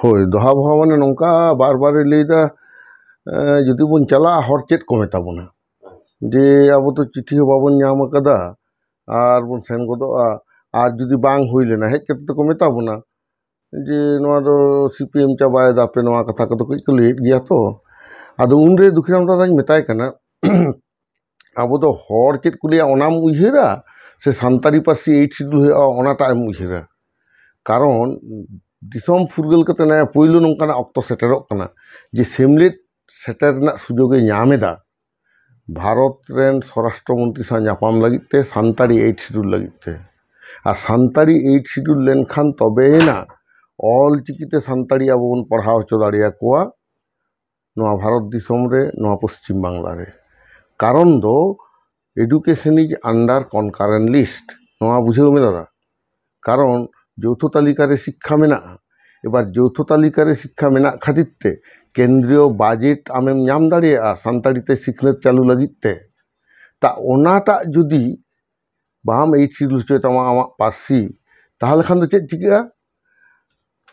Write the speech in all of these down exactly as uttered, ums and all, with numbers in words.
ᱦᱳᱭ, ᱫᱚᱦᱟ ᱵᱚᱦᱟ ᱢᱟᱱᱮ ᱱᱚᱝᱠᱟ ᱵᱟᱨ ᱵᱟᱨᱮ ᱞᱟᱹᱭᱫᱟ, ᱮᱸ, ᱡᱩᱫᱤ ᱵᱚᱱ ᱪᱟᱞᱟᱜᱼᱟ, ᱦᱚᱲ ᱪᱮᱫ ᱠᱚ ᱢᱮᱛᱟ ᱵᱚᱱᱟ? ᱡᱮ ᱟᱵᱚ ᱫᱚ ᱪᱤᱴᱷᱤ ᱦᱚᱸ ᱵᱟᱵᱚᱱ ᱧᱟᱢ ᱟᱠᱟᱫᱟ ᱟᱨ ᱵᱚᱱ ᱥᱮᱱ ᱜᱚᱫᱚᱜᱼᱟ, ᱟᱨ ᱡᱩᱫᱤ ᱵᱟᱝ ᱦᱩᱭ ᱞᱮᱱᱟ, ᱦᱮᱡ ᱠᱟᱛᱮ ᱫᱚᱠᱚ ᱢᱮᱛᱟ ᱵᱚᱱᱟ ᱡᱮ ᱱᱚᱣᱟ ᱫᱚ ᱥᱤ ᱯᱤ ᱮᱢ ᱪᱟᱵᱟᱭᱮᱫᱟ ᱯᱮ, ᱱᱚᱣᱟ ᱠᱟᱛᱷᱟ ᱠᱚᱫᱚ ᱠᱟᱹᱡ ᱠᱚ ᱞᱟᱹᱭᱮᱫ ᱜᱮᱭᱟ ᱛᱚ᱾ ᱟᱫᱚ ᱩᱱᱨᱮ ᱫᱩᱠᱷᱤᱨᱟᱢ ᱫᱟᱫᱟᱧ ᱢᱮᱛᱟᱭ ᱠᱟᱱᱟ, ᱟᱵᱚ ᱫᱚ ᱦᱚᱲ ᱪᱮᱫ ᱠᱚ ᱞᱟᱹᱭᱟ ᱚᱱᱟᱢ ᱩᱭᱦᱟᱹᱨᱟ, ᱥᱮ ᱥᱟᱱᱛᱟᱲᱤ ᱯᱟᱹᱨᱥᱤ ᱮᱭᱤᱴ ᱥᱤᱰᱩᱞ ᱦᱩᱭᱩᱜᱼᱟ ᱚᱱᱟᱴᱟᱜ ᱮᱢ ᱩᱭᱦᱟᱹᱨᱟ? ᱠᱟᱨᱚᱱ ᱫᱤᱥᱚᱢ ᱯᱷᱩᱨᱜᱟᱹᱞ ᱠᱟᱛᱮ ᱱᱚᱜᱼᱚᱭ ᱯᱳᱭᱞᱳ ᱱᱚᱝᱠᱟᱱᱟᱜ ᱚᱠᱛᱚ ᱥᱮᱴᱮᱨᱚᱜ ᱠᱟᱱᱟ ᱡᱮ ᱥᱮᱢᱞᱮᱫ ᱥᱮᱴᱮᱨ ᱨᱮᱱᱟᱜ ᱥᱩᱡᱳᱜᱽ ᱮ ᱧᱟᱢ ᱮᱫᱟ ᱵᱷᱟᱨᱚᱛ ᱨᱮᱱ ᱥᱚᱨᱟᱥᱴᱨᱚ ᱢᱚᱱᱛᱨᱤ ᱥᱟᱶ ᱧᱟᱯᱟᱢ ᱞᱟᱹᱜᱤᱫ ᱛᱮ ᱥᱟᱱᱛᱟᱲᱤ ᱮᱭᱤᱴ ᱥᱤᱰᱩᱞ ᱞᱟᱹᱜᱤᱫ ᱛᱮ᱾ ᱟᱨ ᱥᱟᱱᱛᱟᱲᱤ ᱮᱭᱤᱴ ᱥᱤᱰᱩᱞ ᱞᱮᱱᱠᱷᱟᱱ ᱛᱚᱵᱮᱭᱮᱱᱟ ᱚᱞ ᱪᱤᱠᱤᱛᱮ ᱥᱟᱱᱛᱟᱲᱤ ᱟᱵᱚ ᱵᱚᱱ ᱯᱟᱲᱦᱟᱣ ᱦᱚᱪᱚ ᱫᱟᱲᱮᱭᱟᱠᱚᱣᱟ ᱱᱚᱣᱟ ᱵᱷᱟᱨᱚᱛ ᱫᱤᱥᱚᱢ ᱨᱮ, ᱱᱚᱣᱟ ᱯᱚᱥᱪᱤᱢ ᱵᱟᱝᱞᱟ ᱨᱮ᱾ ᱠᱟᱨᱚᱱ ᱫᱚ education is under concurrent list, ᱱᱚᱣᱟ ᱵᱩᱡᱷᱟᱹᱣ ᱢᱮ ᱫᱟᱫᱟ᱾ ᱠᱟᱨᱚᱱ ᱡᱳᱣᱛᱷᱚ ᱛᱟᱹᱞᱤᱠᱟ ᱨᱮ ᱥᱤᱠᱠᱷᱟ ᱢᱮᱱᱟᱜᱼᱟ᱾ ᱮᱵᱟᱨ ᱡᱳᱣᱛᱷᱚ ᱛᱟᱹᱞᱤᱠᱟ ᱨᱮ ᱥᱤᱠᱠᱷᱟ ᱢᱮᱱᱟᱜ ᱠᱷᱟᱹᱛᱤᱨ ᱛᱮ ᱠᱮᱱᱫᱨᱤᱭᱚ ᱵᱟᱡᱮᱴ ᱟᱢᱮᱢ ᱧᱟᱢ ᱫᱟᱲᱮᱭᱟᱜᱼᱟ ᱥᱟᱱᱛᱟᱲᱤ ᱛᱮ ᱥᱤᱠᱷᱱᱟᱹᱛ ᱪᱟᱹᱞᱩ ᱞᱟᱹᱜᱤᱫ ᱛᱮ᱾ ᱛᱟ ᱚᱱᱟᱴᱟᱜ ᱡᱩᱫᱤ ᱵᱟᱢ ᱮᱭᱤᱴ ᱥᱤᱰᱩᱞ ᱦᱚᱪᱚᱭ ᱛᱟᱢᱟ ᱟᱢᱟᱜ ᱯᱟᱹᱨᱥᱤ, ᱛᱟᱦᱚᱞᱮ ᱠᱷᱟᱱ ᱫᱚ ᱪᱮᱫ ᱪᱤᱠᱟᱹᱜᱼᱟ?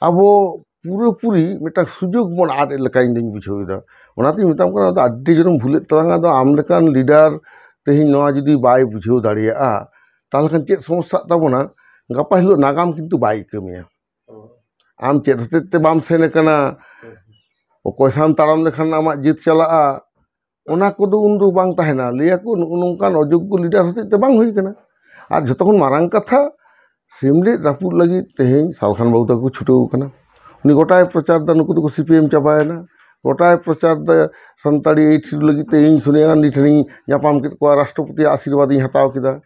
ᱟᱵᱚ ᱯᱩᱨᱟᱹᱯᱩᱨᱤ ᱢᱤᱫᱴᱟᱝ ᱥᱩᱡᱳᱜᱽ ᱵᱚᱱ ᱟᱫ ᱮᱫ ᱞᱮᱠᱟ ᱤᱧ ᱫᱩᱧ ᱵᱩᱡᱷᱟᱹᱣ ᱮᱫᱟ᱾ ᱚᱱᱟᱛᱤᱧ ᱢᱮᱛᱟᱢ ᱠᱟᱱᱟ, ᱟᱫᱚ ᱟᱹᱰᱤ ᱡᱳᱨᱮᱢ ᱵᱷᱩᱞᱮᱫ ᱛᱟᱞᱟᱝᱟ᱾ ᱟᱫᱚ ᱟᱢ ᱞᱮᱠᱟᱱ ᱞᱤᱰᱟᱨ ᱛᱮᱦᱮᱧ ᱱᱚᱣᱟ ᱡᱩᱫᱤ ᱵᱟᱭ ᱵᱩᱡᱷᱟᱹᱣ ᱫᱟᱲᱮᱭᱟᱜᱼᱟ, ᱛᱟᱦᱚᱞᱮ ᱠᱷᱟᱱ ᱪᱮᱫ ᱥᱚᱢᱚᱥᱥᱟᱜ ᱛᱟᱵᱚᱱᱟ? ᱜᱟᱯᱟ ᱦᱤᱞᱳᱜ ᱱᱟᱜᱟᱢ ᱠᱤᱱᱛᱩ ᱵᱟᱭ ᱠᱟᱹᱢᱤᱭᱟ᱾ ᱟᱢ ᱪᱮᱫ ᱦᱚᱛᱮᱡ ᱛᱮ ᱵᱟᱢ ᱥᱮᱱ ᱟᱠᱟᱱᱟ, ᱚᱠᱚᱭ ᱥᱟᱶ ᱛᱟᱲᱟᱢ ᱞᱮᱠᱷᱟᱱ ᱟᱢᱟᱜ ᱡᱟᱹᱛ ᱪᱟᱞᱟᱜᱼᱟ, ᱚᱱᱟ ᱠᱚᱫᱚ ᱩᱱᱫᱚ ᱵᱟᱝ ᱛᱟᱦᱮᱱᱟ᱾ ᱞᱟᱹᱭᱟᱠᱚ ᱱᱩᱜᱼᱩ ᱱᱚᱝᱠᱟᱱ ᱚᱡᱳᱜᱽᱜᱚ ᱞᱤᱰᱟᱨ ᱦᱚᱛᱮᱡ ᱛᱮ ᱵᱟᱝ ᱦᱩᱭ ᱠᱟᱱᱟ᱾ ᱟᱨ ᱡᱷᱚᱛᱚ ᱠᱷᱚᱱ ᱢᱟᱨᱟᱝ ᱠᱟᱛᱷᱟ, ᱥᱮᱢᱞᱮᱫ ᱨᱟᱹᱯᱩᱫ ᱞᱟᱹᱜᱤᱫ ᱛᱮᱦᱮᱧ ᱥᱟᱞᱠᱷᱟᱱ ᱵᱟᱹᱵᱩ ᱛᱟᱠᱚ ᱠᱚ ᱪᱷᱩᱴᱟᱹᱣ ᱠᱟᱱᱟ᱾ ᱩᱱᱤ ᱜᱚᱴᱟᱭ ᱯᱨᱚᱪᱟᱨ ᱫᱟ ᱱᱩᱠᱩ ᱫᱚᱠᱚ ᱥᱤ ᱯᱤ ᱮᱢ ᱪᱟᱵᱟᱭᱮᱱᱟ, ᱜᱚᱴᱟᱭ ᱯᱨᱚᱪᱟᱨ ᱫᱟ ᱥᱟᱱᱛᱟᱲᱤ ᱮᱭᱤᱴ ᱥᱤᱰᱩᱞ ᱞᱟᱹᱜᱤᱫ ᱛᱮ ᱤᱧ ᱥᱳᱱᱤᱭᱟ ᱜᱟᱱᱫᱷᱤ ᱴᱷᱮᱱᱤᱧ ᱧᱟᱯᱟᱢ ᱠᱮᱫ ᱠᱚᱣᱟ, ᱨᱟᱥᱴᱨᱚᱯᱚᱛᱤᱭᱟᱜ ᱟᱥᱤᱨᱵᱟᱫᱽ ᱤᱧ ᱦᱟᱛᱟᱣ ᱠᱮᱫᱟ᱾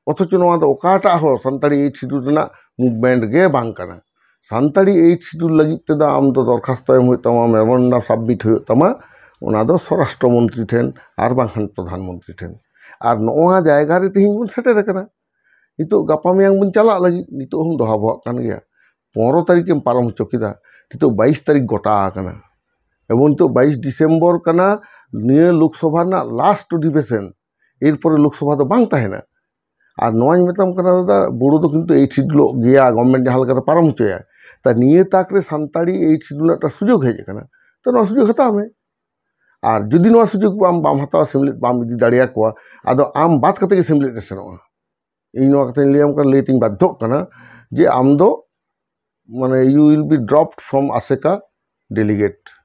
ᱚᱛᱷᱚᱪᱚ ᱱᱚᱣᱟ ᱫᱚ ᱚᱠᱟᱴᱟᱜ ᱦᱚᱸ ᱥᱟᱱᱛᱟᱲᱤ ᱮᱭᱤᱴ ᱥᱤᱰᱩᱞ ᱨᱮᱱᱟᱜ ᱢᱩᱵᱷᱢᱮᱱᱴ ᱜᱮ ᱵᱟᱝ ᱠᱟᱱᱟ᱾ ᱥᱟᱱᱛᱟᱲᱤ ᱮᱭᱤᱴ ᱥᱤᱰᱩᱞ ᱞᱟᱹᱜᱤᱫ ᱛᱮᱫᱚ ᱟᱢ ᱫᱚ ᱫᱚᱨᱠᱷᱟᱥᱛᱚ ᱮᱢ ᱦᱩᱭᱩᱜ ᱛᱟᱢᱟ, ᱢᱮᱢᱳᱨᱮᱱᱰᱟᱢ ᱥᱟᱵᱢᱤᱴ ᱦᱩᱭᱩᱜ ᱛᱟᱢᱟ, ᱚᱱᱟ ᱫᱚ ᱥᱚᱨᱟᱥᱴᱨᱚ ᱢᱚᱱᱛᱨᱤ ᱴᱷᱮᱱ ᱟᱨ ᱵᱟᱝᱠᱷᱟᱱ ᱯᱨᱚᱫᱷᱟᱱ ᱢᱚᱱᱛᱨᱤ ᱴᱷᱮᱱ᱾ ᱟᱨ ᱱᱚᱣᱟ ᱡᱟᱭᱜᱟ ᱨᱮ ᱛᱮᱦᱮᱧ ᱵᱚᱱ ᱥᱮᱴᱮᱨ ᱟᱠᱟᱱᱟ᱾ ᱱᱤᱛᱚᱜ ᱜᱟᱯᱟ ᱢᱮᱭᱟᱝ ᱵᱚᱱ ᱪᱟᱞᱟᱜ ᱞᱟᱹᱜᱤᱫ, ᱱᱤᱛᱚᱜ ᱦᱚᱸᱢ ᱫᱚᱦᱟ ᱵᱚᱦᱟᱜ ᱠᱟᱱ ᱜᱮᱭᱟ᱾ ᱯᱚᱱᱨᱚ ᱛᱟᱹᱨᱤᱠᱷ ᱮᱢ ᱯᱟᱨᱚᱢ ᱦᱚᱪᱚ ᱠᱮᱫᱟ, ᱱᱤᱛᱚᱜ ᱵᱟᱭᱤᱥ ᱛᱟᱹᱨᱤᱠᱷ ᱜᱚᱴᱟ ᱟᱠᱟᱱᱟ᱾ ᱮᱵᱚᱝ ᱱᱤᱛᱚᱜ ᱵᱟᱭᱤᱥ ᱰᱤᱥᱮᱢᱵᱚᱨ ᱠᱟᱱᱟ, ᱱᱤᱭᱟᱹ ᱞᱳᱠᱥᱚᱵᱷᱟ ᱨᱮᱱᱟᱜ ᱞᱟᱥᱴ ᱚᱫᱷᱤᱵᱮᱥᱚᱱ, ᱮᱨᱯᱚᱨᱮ ᱞᱳᱠᱥᱚᱵᱷᱟ ᱫᱚ ᱵᱟᱝ ᱛᱟᱦᱮᱱᱟ᱾ ᱟᱨ ᱱᱚᱣᱟᱧ ᱢᱮᱛᱟᱢ ᱠᱟᱱᱟ ᱫᱟᱫᱟ, ᱵᱳᱰᱳ ᱫᱚ ᱠᱤᱱᱛᱩ ᱮᱭᱤᱴ ᱥᱤᱰᱩᱞᱚᱜ ᱜᱮᱭᱟ, ᱜᱚᱵᱷᱢᱮᱱᱴ ᱡᱟᱦᱟᱸ ᱞᱮᱠᱟᱛᱮ ᱯᱟᱨᱚᱢ ᱦᱚᱪᱚᱭᱟ᱾ ᱛᱟ ᱱᱤᱭᱟᱹ ᱛᱟᱠ ᱨᱮ ᱥᱟᱱᱛᱟᱲᱤ ᱮᱭᱤᱴ ᱥᱤᱰᱩᱞ ᱨᱮᱱᱟᱜ ᱢᱤᱫᱴᱟᱝ ᱥᱩᱡᱳᱜᱽ ᱦᱮᱡ ᱟᱠᱟᱱᱟ᱾ ᱛᱚ ᱱᱚᱣᱟ ᱥᱩᱡᱳᱜᱽ ᱦᱟᱛᱟᱣ ᱢᱮ᱾ ᱟᱨ ᱡᱩᱫᱤ ᱱᱚᱣᱟ ᱥᱩᱡᱳᱜᱽ ᱟᱢ ᱵᱟᱢ ᱦᱟᱛᱟᱣᱟ, ᱥᱮᱢᱞᱮᱫ ᱵᱟᱢ ᱤᱫᱤ ᱫᱟᱲᱮᱭᱟᱠᱚᱣᱟ, ᱟᱫᱚ ᱟᱢ ᱵᱟᱫ ᱠᱟᱛᱮ ᱜᱮ ᱥᱮᱢᱞᱮᱫ ᱨᱮ ᱥᱮᱱᱚᱜᱼᱟ᱾ ᱤᱧ ᱱᱚᱣᱟ ᱠᱟᱛᱷᱟᱧ ᱞᱟᱹᱭᱟᱢ ᱠᱟᱱᱟ, ᱞᱟᱹᱭ ᱛᱤᱧ ᱵᱟᱫᱽᱫᱷᱚᱜ ᱠᱟᱱᱟ ᱡᱮ ᱟᱢ ᱫᱚ, ᱢᱟᱱᱮ, you will be dropped from ᱟᱥᱮᱠᱟ delegate᱾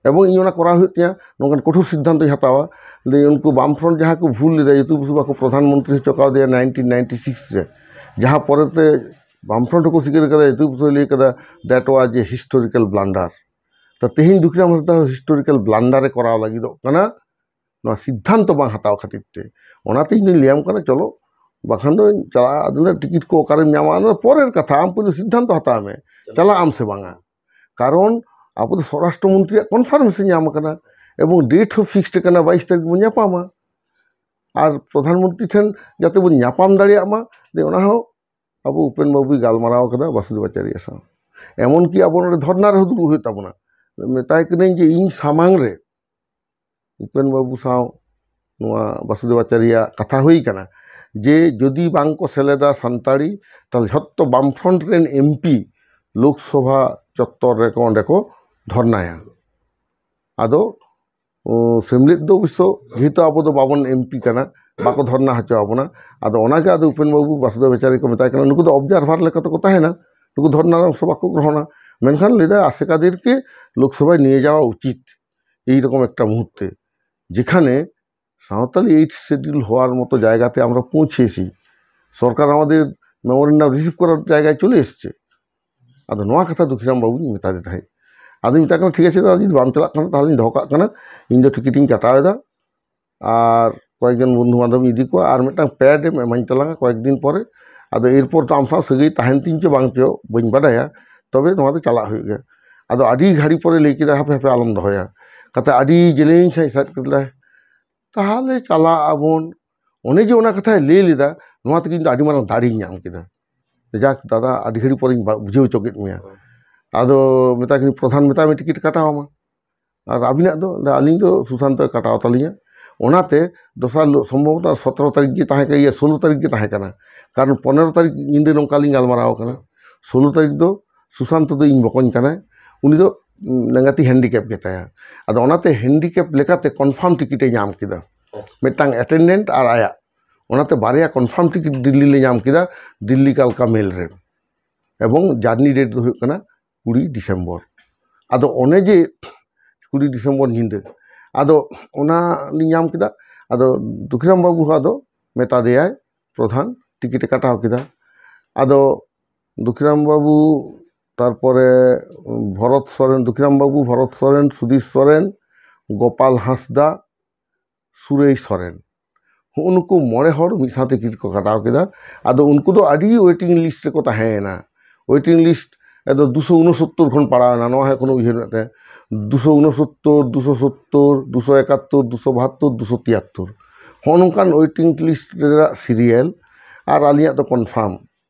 ᱮᱵᱚᱝ ᱤᱧ ᱚᱱᱟ ᱠᱚᱨᱟᱣ ᱦᱩᱭᱩᱜ ᱛᱤᱧᱟ, ᱱᱚᱝᱠᱟᱱ ᱠᱚᱴᱷᱳᱨ ᱥᱤᱫᱽᱫᱷᱟᱱᱛᱚᱧ ᱦᱟᱛᱟᱣᱟ᱾ ᱞᱟᱹᱭ ᱩᱱᱠᱩ ᱵᱟᱢ ᱯᱷᱨᱚᱱᱴ ᱡᱟᱦᱟᱸ ᱠᱚ ᱵᱷᱩᱞ ᱞᱮᱫᱟ, ᱡᱤᱛᱩ ᱵᱚᱥᱩ ᱵᱟᱠᱚ ᱯᱨᱚᱫᱷᱟᱱ ᱢᱚᱱᱛᱨᱤ ᱦᱚᱪᱚ ᱠᱟᱣᱫᱮᱭᱟ ᱱᱟᱭᱤᱱᱴᱤᱱ ᱱᱟᱭᱤᱱᱴᱤ ᱥᱤᱠᱥ ᱨᱮ, ᱡᱟᱦᱟᱸ ᱯᱚᱨᱮᱛᱮ ᱵᱟᱢ ᱯᱷᱨᱚᱱᱴ ᱦᱚᱸᱠᱚ ᱥᱤᱠᱟᱹᱨ ᱠᱟᱫᱟ, ᱡᱤᱛᱩ ᱵᱚᱥᱩ ᱞᱟᱹᱭ ᱠᱟᱫᱟ, that was a historical blunder᱾ ᱛᱚ ᱛᱮᱦᱮᱧ ᱫᱩᱠᱷᱤᱨᱟᱢ ᱦᱟᱸᱥᱫᱟ ᱦᱤᱥᱴᱳᱨᱤᱠᱟᱞ ᱵᱞᱟᱱᱰᱟᱨ ᱮ ᱠᱚᱨᱟᱣ ᱞᱟᱹᱜᱤᱫᱚᱜ ᱠᱟᱱᱟ, ᱱᱚᱣᱟ ᱥᱤᱫᱽᱫᱷᱟᱱᱛᱚ ᱵᱟᱝ ᱦᱟᱛᱟᱣ ᱠᱷᱟᱹᱛᱤᱨ ᱛᱮ᱾ ᱚᱱᱟᱛᱮ ᱤᱧ ᱫᱩᱧ ᱞᱟᱹᱭᱟᱢ ᱠᱟᱱᱟ, ᱪᱚᱞᱚ, ᱵᱟᱠᱷᱟᱱ ᱫᱚ ᱪᱟᱞᱟᱜᱼᱟ, ᱟᱫᱚ ᱴᱤᱠᱤᱴ ᱠᱚ ᱚᱠᱟᱨᱮᱢ ᱧᱟᱢᱟ, ᱚᱱᱟ ᱫᱚ ᱯᱚᱨᱮᱨ ᱠᱟᱛᱷᱟ᱾ ᱟᱢ ᱯᱩᱭᱞᱩ ᱥᱤᱫᱽᱫᱷᱟᱱᱛᱚ ᱦᱟᱛᱟᱣ ᱢᱮ, ᱪᱟᱞᱟᱜ ᱟᱢ ᱥᱮ ᱵᱟᱝᱟ᱾ ᱠᱟᱨᱚᱱ ᱟᱵᱚ ᱫᱚ ᱥᱚᱨᱟᱥᱴᱨᱚ ᱢᱚᱱᱛᱨᱤᱭᱟᱜ ᱠᱚᱱᱯᱷᱟᱨᱢᱮᱥ ᱧᱟᱢ ᱟᱠᱟᱱᱟ ᱮᱵᱚᱝ ᱰᱮᱴ ᱦᱚᱸ ᱯᱷᱤᱠᱥᱰ ᱟᱠᱟᱱᱟ, ᱵᱟᱭᱤᱥ ᱛᱟᱹᱨᱤᱠᱷ ᱵᱚᱱ ᱧᱟᱯᱟᱢᱟ᱾ ᱟᱨ ᱯᱨᱚᱫᱷᱟᱱ ᱢᱚᱱᱛᱨᱤ ᱴᱷᱮᱱ ᱡᱟᱛᱮ ᱵᱚᱱ ᱧᱟᱯᱟᱢ ᱫᱟᱲᱮᱭᱟᱜ ᱢᱟ, ᱫᱮ ᱚᱱᱟ ᱦᱚᱸ ᱟᱵᱚ ᱩᱯᱮᱱ ᱵᱟᱹᱵᱩᱭ ᱜᱟᱞᱢᱟᱨᱟᱣ ᱠᱟᱫᱟ ᱵᱟᱥᱩᱫᱮᱵ ᱟᱪᱟᱨᱭᱟ ᱥᱟᱶ᱾ ᱮᱢᱚᱱ ᱠᱤ ᱟᱵᱚ ᱱᱚᱰᱮ ᱫᱷᱚᱨᱱᱟ ᱨᱮᱦᱚᱸ ᱫᱩᱲᱩᱵ ᱦᱩᱭᱩᱜ ᱛᱟᱵᱚᱱᱟ᱾ ᱢᱮᱛᱟᱭ ᱠᱟᱹᱱᱟᱹᱧ ᱡᱮ ᱤᱧ ᱥᱟᱢᱟᱝ ᱨᱮ ᱩᱯᱮᱱ ᱵᱟᱹᱵᱩ ᱥᱟᱶ ᱱᱚᱣᱟ ᱵᱟᱥᱩᱫᱮᱵ ᱟᱪᱟᱨᱭᱟᱜ ᱠᱟᱛᱷᱟ ᱦᱩᱭ ᱠᱟᱱᱟ ᱡᱮ ᱡᱩᱫᱤ ᱵᱟᱝ ᱠᱚ ᱥᱮᱞᱮᱫᱟ ᱥᱟᱱᱛᱟᱲᱤ, ᱛᱟᱦᱞᱮ ᱡᱷᱚᱛᱚ ᱵᱟᱢᱯᱷᱨᱚᱱᱴ ᱨᱮᱱ ᱮᱢᱯᱤ ᱞᱳᱠᱥᱚᱵᱷᱟ ᱪᱚᱛᱛᱚᱨ ᱨᱮᱠᱚ ᱚᱸᱰᱮ ᱠᱚ ᱫᱷᱚᱨᱱᱟᱭᱟ᱾ ᱟᱫᱚ ᱥᱮᱢᱞᱮᱫ ᱫᱚ ᱚᱵᱚᱥᱥᱚ ᱡᱮᱦᱮᱛᱩ ᱟᱵᱚ ᱫᱚ ᱵᱟᱵᱚᱱ ᱮᱢᱯᱤ ᱠᱟᱱᱟ, ᱵᱟᱠᱚ ᱫᱷᱚᱨᱱᱟ ᱦᱚᱪᱚ ᱟᱵᱚᱱᱟ᱾ ᱟᱫᱚ ᱚᱱᱟᱜᱮ ᱟᱫᱚ ᱩᱯᱮᱱ ᱵᱟᱹᱵᱩ ᱵᱟᱥᱩᱫᱮᱵ ᱟᱪᱟᱨᱭ ᱠᱚ ᱢᱮᱛᱟᱭ ᱠᱟᱱᱟ, ᱱᱩᱠᱩ ᱫᱚ ᱚᱵᱡᱟᱨᱵᱷᱟᱨ ᱞᱮᱠᱟ ᱛᱮᱠᱚ ᱛᱟᱦᱮᱱᱟ, ᱱᱩᱠᱩ ᱫᱷᱚᱨᱱᱟ ᱨᱮ ᱚᱝᱥᱚ ᱵᱟᱠᱚ ᱜᱨᱚᱦᱚᱱᱟ᱾ ᱢᱮᱱᱠᱷᱟᱱ ᱞᱟᱹᱭᱫᱟ ᱟᱥᱮᱠᱟᱫᱮᱨᱠᱮ ᱞᱳᱠᱥᱚᱵᱷᱟᱭ ᱱᱤᱭᱮ ᱡᱟᱣᱟ ᱩᱪᱤᱛ, ᱮᱭ ᱨᱚᱠᱚᱢ ᱮᱠᱴᱟ ᱢᱩᱦᱩᱨᱛᱮ, ᱡᱮᱠᱷᱟᱱᱮ ᱥᱟᱶᱛᱟᱞᱤ ᱮᱭᱤᱴ ᱥᱤᱰᱩᱞ ᱦᱚᱣᱟᱨ ᱢᱚᱛᱚ ᱡᱟᱭᱜᱟᱛᱮ ᱟᱢᱨᱟ ᱯᱳᱸᱪᱷᱮᱥᱤ, ᱥᱚᱨᱠᱟᱨ ᱟᱢᱟᱫᱮᱨ ᱢᱮᱢᱳᱨᱮᱱᱰᱟᱢ ᱨᱤᱥᱤᱵᱷ ᱠᱚᱨᱟᱨ ᱡᱟᱭᱜᱟᱭ ᱪᱚᱞᱮ ᱮᱥᱮᱪᱷᱮ᱾ ᱟᱫᱚ ᱱᱚᱣᱟ ᱠᱟᱛᱷᱟ ᱫᱩᱠᱷᱤᱨᱟᱢ ᱵᱟᱹᱵᱩᱧ ᱢᱮᱛᱟᱫᱮ ᱛᱟᱦᱮᱸᱫ᱾ ᱟᱫᱚᱧ ᱢᱮᱛᱟᱭ ᱠᱟᱱᱟ, ᱴᱷᱤᱠ ᱟᱪᱷᱮ ᱫᱟᱫᱟ, ᱡᱩᱫᱤ ᱵᱟᱢ ᱪᱟᱞᱟᱜ ᱠᱟᱱᱟ ᱛᱟᱦᱚᱞᱮᱧ ᱫᱚᱦᱚ ᱠᱟᱜ ᱠᱟᱱᱟ, ᱤᱧ ᱫᱚ ᱴᱤᱠᱤᱴ ᱤᱧ ᱠᱟᱴᱟᱣ ᱮᱫᱟ᱾ ᱟᱨ ᱠᱚᱭᱮᱠ ᱡᱚᱱ ᱵᱚᱱᱫᱷᱩ ᱵᱟᱱᱫᱷᱚᱵ ᱤᱧ ᱤᱫᱤ ᱠᱚᱣᱟ, ᱟᱨ ᱢᱤᱫᱴᱟᱝ ᱯᱮᱰ ᱮᱢ ᱮᱢᱟᱹᱧ ᱛᱟᱞᱟᱝᱟ ᱠᱚᱭᱮᱠ ᱫᱤᱱ ᱯᱚᱨᱮ᱾ ᱟᱫᱚ ᱮᱨᱯᱚᱨ ᱫᱚ ᱟᱢ ᱥᱟᱶ ᱥᱟᱹᱜᱟᱹᱭ ᱛᱟᱦᱮᱱ ᱛᱤᱧ ᱪᱚ ᱵᱟᱝ ᱪᱚ ᱵᱟᱹᱧ ᱵᱟᱰᱟᱭᱟ, ᱛᱚᱵᱮ ᱱᱚᱣᱟ ᱫᱚ ᱪᱟᱞᱟᱜ ᱦᱩᱭᱩᱜ ᱜᱮᱭᱟ᱾ ᱟᱫᱚ ᱟᱹᱰᱤ ᱜᱷᱟᱹᱲᱤ ᱯᱚᱨᱮ ᱞᱟᱹᱭ ᱠᱮᱫᱟ, ᱦᱟᱯᱮ ᱦᱟᱯᱮ ᱟᱞᱚᱢ ᱫᱚᱦᱚᱭᱟ᱾ ᱠᱟᱛᱮ ᱟᱹᱰᱤ ᱡᱮᱞᱮᱧ ᱥᱟᱺᱦᱤᱡ ᱥᱟᱰᱮ ᱠᱮᱫᱟᱭ, ᱛᱟᱦᱚᱞᱮ ᱪᱟᱞᱟᱜ ᱟᱵᱚᱱ᱾ ᱚᱱᱮ ᱡᱮ ᱚᱱᱟ ᱠᱟᱛᱷᱟᱭ ᱞᱟᱹᱭ ᱞᱮᱫᱟ, ᱱᱚᱣᱟ ᱛᱮᱜᱮ ᱤᱧ ᱫᱚ ᱟᱹᱰᱤ ᱢᱟᱨᱟᱝ ᱫᱟᱲᱮᱧ ᱧᱟᱢ ᱠᱮᱫᱟ᱾ ᱡᱟᱠ ᱫᱟᱫᱟ, ᱟᱹᱰᱤ ᱜᱷᱟᱹᱲᱤ ᱯᱚᱨᱮᱧ ᱵᱟ-, ᱵᱩᱡᱷᱟᱹᱣ ᱦᱚᱪᱚ ᱠᱮᱫ ᱢᱮᱭᱟ᱾ ᱟᱫᱚ ᱢᱮᱛᱟᱭ ᱠᱟᱹᱱᱟᱹᱧ, ᱯᱨᱚᱫᱷᱟᱱ ᱢᱮᱛᱟᱭ ᱢᱮ ᱴᱤᱠᱤᱴ ᱠᱟᱴᱟᱣ ᱟᱢᱟ᱾ ᱟᱨ ᱟᱹᱵᱤᱱᱟᱜ ᱫᱚ? ᱞᱟᱹᱭᱫᱟ, ᱟᱹᱞᱤᱧ ᱫᱚ ᱥᱩᱥᱟᱱᱛᱚᱭ ᱠᱟᱴᱟᱣ ᱛᱟᱹᱞᱤᱧᱟ᱾ ᱚᱱᱟᱛᱮ ᱫᱚᱥᱟᱨ ᱦᱤᱞᱳᱜ ᱥᱚᱢᱵᱷᱚᱵᱚᱛᱚ ᱥᱚᱛᱨᱚ ᱛᱟᱹᱨᱤᱠᱷ ᱜᱮ ᱛᱟᱦᱮᱸ ᱠᱟᱱᱟ, ᱤᱭᱟᱹ, ᱥᱳᱞᱳ ᱛᱟᱹᱨᱤᱠᱷ ᱜᱮ ᱛᱟᱦᱮᱸ ᱠᱟᱱᱟ, ᱠᱟᱨᱚᱱ ᱯᱚᱱᱮᱨᱚ ᱛᱟᱹᱨᱤᱠᱷ ᱧᱤᱫᱟᱹ ᱱᱚᱝᱠᱟ ᱞᱤᱧ ᱜᱟᱞᱢᱟᱨᱟᱣ ᱠᱟᱱᱟ᱾ ᱥᱳᱞᱳ ᱛᱟᱹᱨᱤᱠᱷ ᱫᱚ ᱥᱩᱥᱟᱱᱛᱚ ᱫᱚ ᱤᱧ ᱵᱚᱠᱚᱧ ᱠᱟᱱᱟᱭ, ᱩᱱᱤ ᱫᱚ ᱞᱮᱸᱜᱟᱛᱤ ᱦᱮᱱᱰᱤᱠᱮᱯ ᱜᱮᱛᱟᱭᱟ᱾ ᱟᱫᱚ ᱚᱱᱟᱛᱮ ᱦᱮᱱᱰᱤᱠᱮᱯ ᱞᱮᱠᱟᱛᱮ ᱠᱚᱱᱯᱷᱟᱨᱢ ᱴᱤᱠᱤᱴ ᱮ ᱧᱟᱢ ᱠᱮᱫᱟ, ᱢᱤᱫᱴᱟᱝ ᱮᱴᱮᱱᱰᱮᱱᱴ ᱟᱨ ᱟᱭᱟᱜ᱾ ᱚᱱᱟᱛᱮ ᱵᱟᱨᱭᱟ ᱠᱚᱱᱯᱷᱟᱨᱢ ᱴᱤᱠᱤᱴ ᱫᱤᱞᱞᱤ ᱞᱮ ᱧᱟᱢ ᱠᱮᱫᱟ, ᱫᱤᱞᱞᱤ ᱠᱟᱞᱠᱟ ᱢᱮᱞ ᱨᱮ᱾ ᱮᱵᱚᱝ ᱡᱟᱨᱱᱤ ᱰᱮᱴ ᱫᱚ ᱦᱩᱭᱩᱜ ᱠᱟᱱᱟ ᱠᱩᱲᱤ ᱰᱤᱥᱮᱢᱵᱚᱨ᱾ ᱟᱫᱚ ᱚᱱᱮ ᱡᱮ ᱠᱩᱲᱤ ᱰᱤᱥᱮᱢᱵᱚᱨ ᱧᱤᱫᱟᱹ, ᱟᱫᱚ ᱚᱱᱟ ᱞᱤᱧ ᱧᱟᱢ ᱠᱮᱫᱟ᱾ ᱟᱫᱚ ᱫᱩᱠᱷᱤᱨᱟᱢ ᱵᱟᱹᱵᱩ ᱦᱚᱸ ᱟᱫᱚ ᱢᱮᱛᱟ ᱫᱮᱭᱟᱭ ᱯᱨᱚᱫᱷᱟᱱ, ᱴᱤᱠᱤᱴ ᱮ ᱠᱟᱴᱟᱣ ᱠᱮᱫᱟ᱾ ᱟᱫᱚ ᱫᱩᱠᱷᱤᱨᱟᱢ ᱵᱟᱹᱵᱩ, ᱛᱟᱨᱯᱚᱨᱮ ᱵᱷᱚᱨᱚᱛ ᱥᱚᱨᱮᱱ, ᱫᱩᱠᱷᱤᱨᱟᱢ ᱵᱟᱹᱵᱩ, ᱵᱷᱚᱨᱚᱛ ᱥᱚᱨᱮᱱ, ᱥᱩᱫᱷᱤᱨ ᱥᱚᱨᱮᱱ, ᱜᱳᱯᱟᱞ ᱦᱟᱸᱥᱫᱟ, ᱥᱩᱨᱮᱭ ᱥᱚᱨᱮᱱ, ᱦᱩᱜᱼᱩ ᱱᱩᱠᱩ ᱢᱚᱬᱮ ᱦᱚᱲ ᱢᱤᱫ ᱥᱟᱶᱛᱮ ᱴᱤᱠᱤᱴ ᱠᱚ ᱠᱟᱴᱟᱣ ᱠᱮᱫᱟ᱾ ᱟᱫᱚ ᱩᱱᱠᱩ ᱫᱚ ᱟᱹᱰᱤ ᱣᱮᱴᱤᱝ ᱞᱤᱥᱴ ᱨᱮᱠᱚ ᱛᱟᱦᱮᱸᱭᱮᱱᱟ᱾ ᱣᱮᱴᱤᱝ ᱞᱤᱥᱴ ᱮᱫᱚ ᱫᱩᱥᱚ ᱩᱱᱚᱥᱚᱛᱛᱚᱨ ᱠᱷᱚᱱ ᱯᱟᱲᱟᱣ ᱮᱱᱟ, ᱱᱚᱣᱟ ᱦᱚᱸ ᱮᱠᱷᱚᱱᱳ ᱩᱭᱦᱟᱹᱨ ᱢᱮᱱᱟᱜ ᱛᱟᱭᱟ᱾ ᱫᱩᱥᱚ ᱩᱱᱚᱥᱚᱛᱛᱚᱨ, ᱫᱩᱥᱚ ᱥᱚᱛᱛᱚᱨ, ᱫᱩᱥᱚ ᱮᱠᱟᱛᱛᱚᱨ, ᱫᱩᱥᱚ ᱵᱟᱦᱟᱛᱛᱚᱨ, ᱫᱩᱥᱚ ᱛᱤᱭᱟᱛᱛᱚᱨ, ᱦᱚᱸᱜᱼᱚ ᱱᱚᱝᱠᱟᱱ ᱣᱮᱴᱤᱝ ᱞᱤᱥᱴ ᱨᱮᱱᱟᱜ ᱥᱤᱨᱤᱭᱟᱞ᱾ ᱟᱨ ᱟᱹᱞᱤᱧᱟᱜ ᱫᱚ ᱠᱚᱱᱯᱷᱟᱨᱢ᱾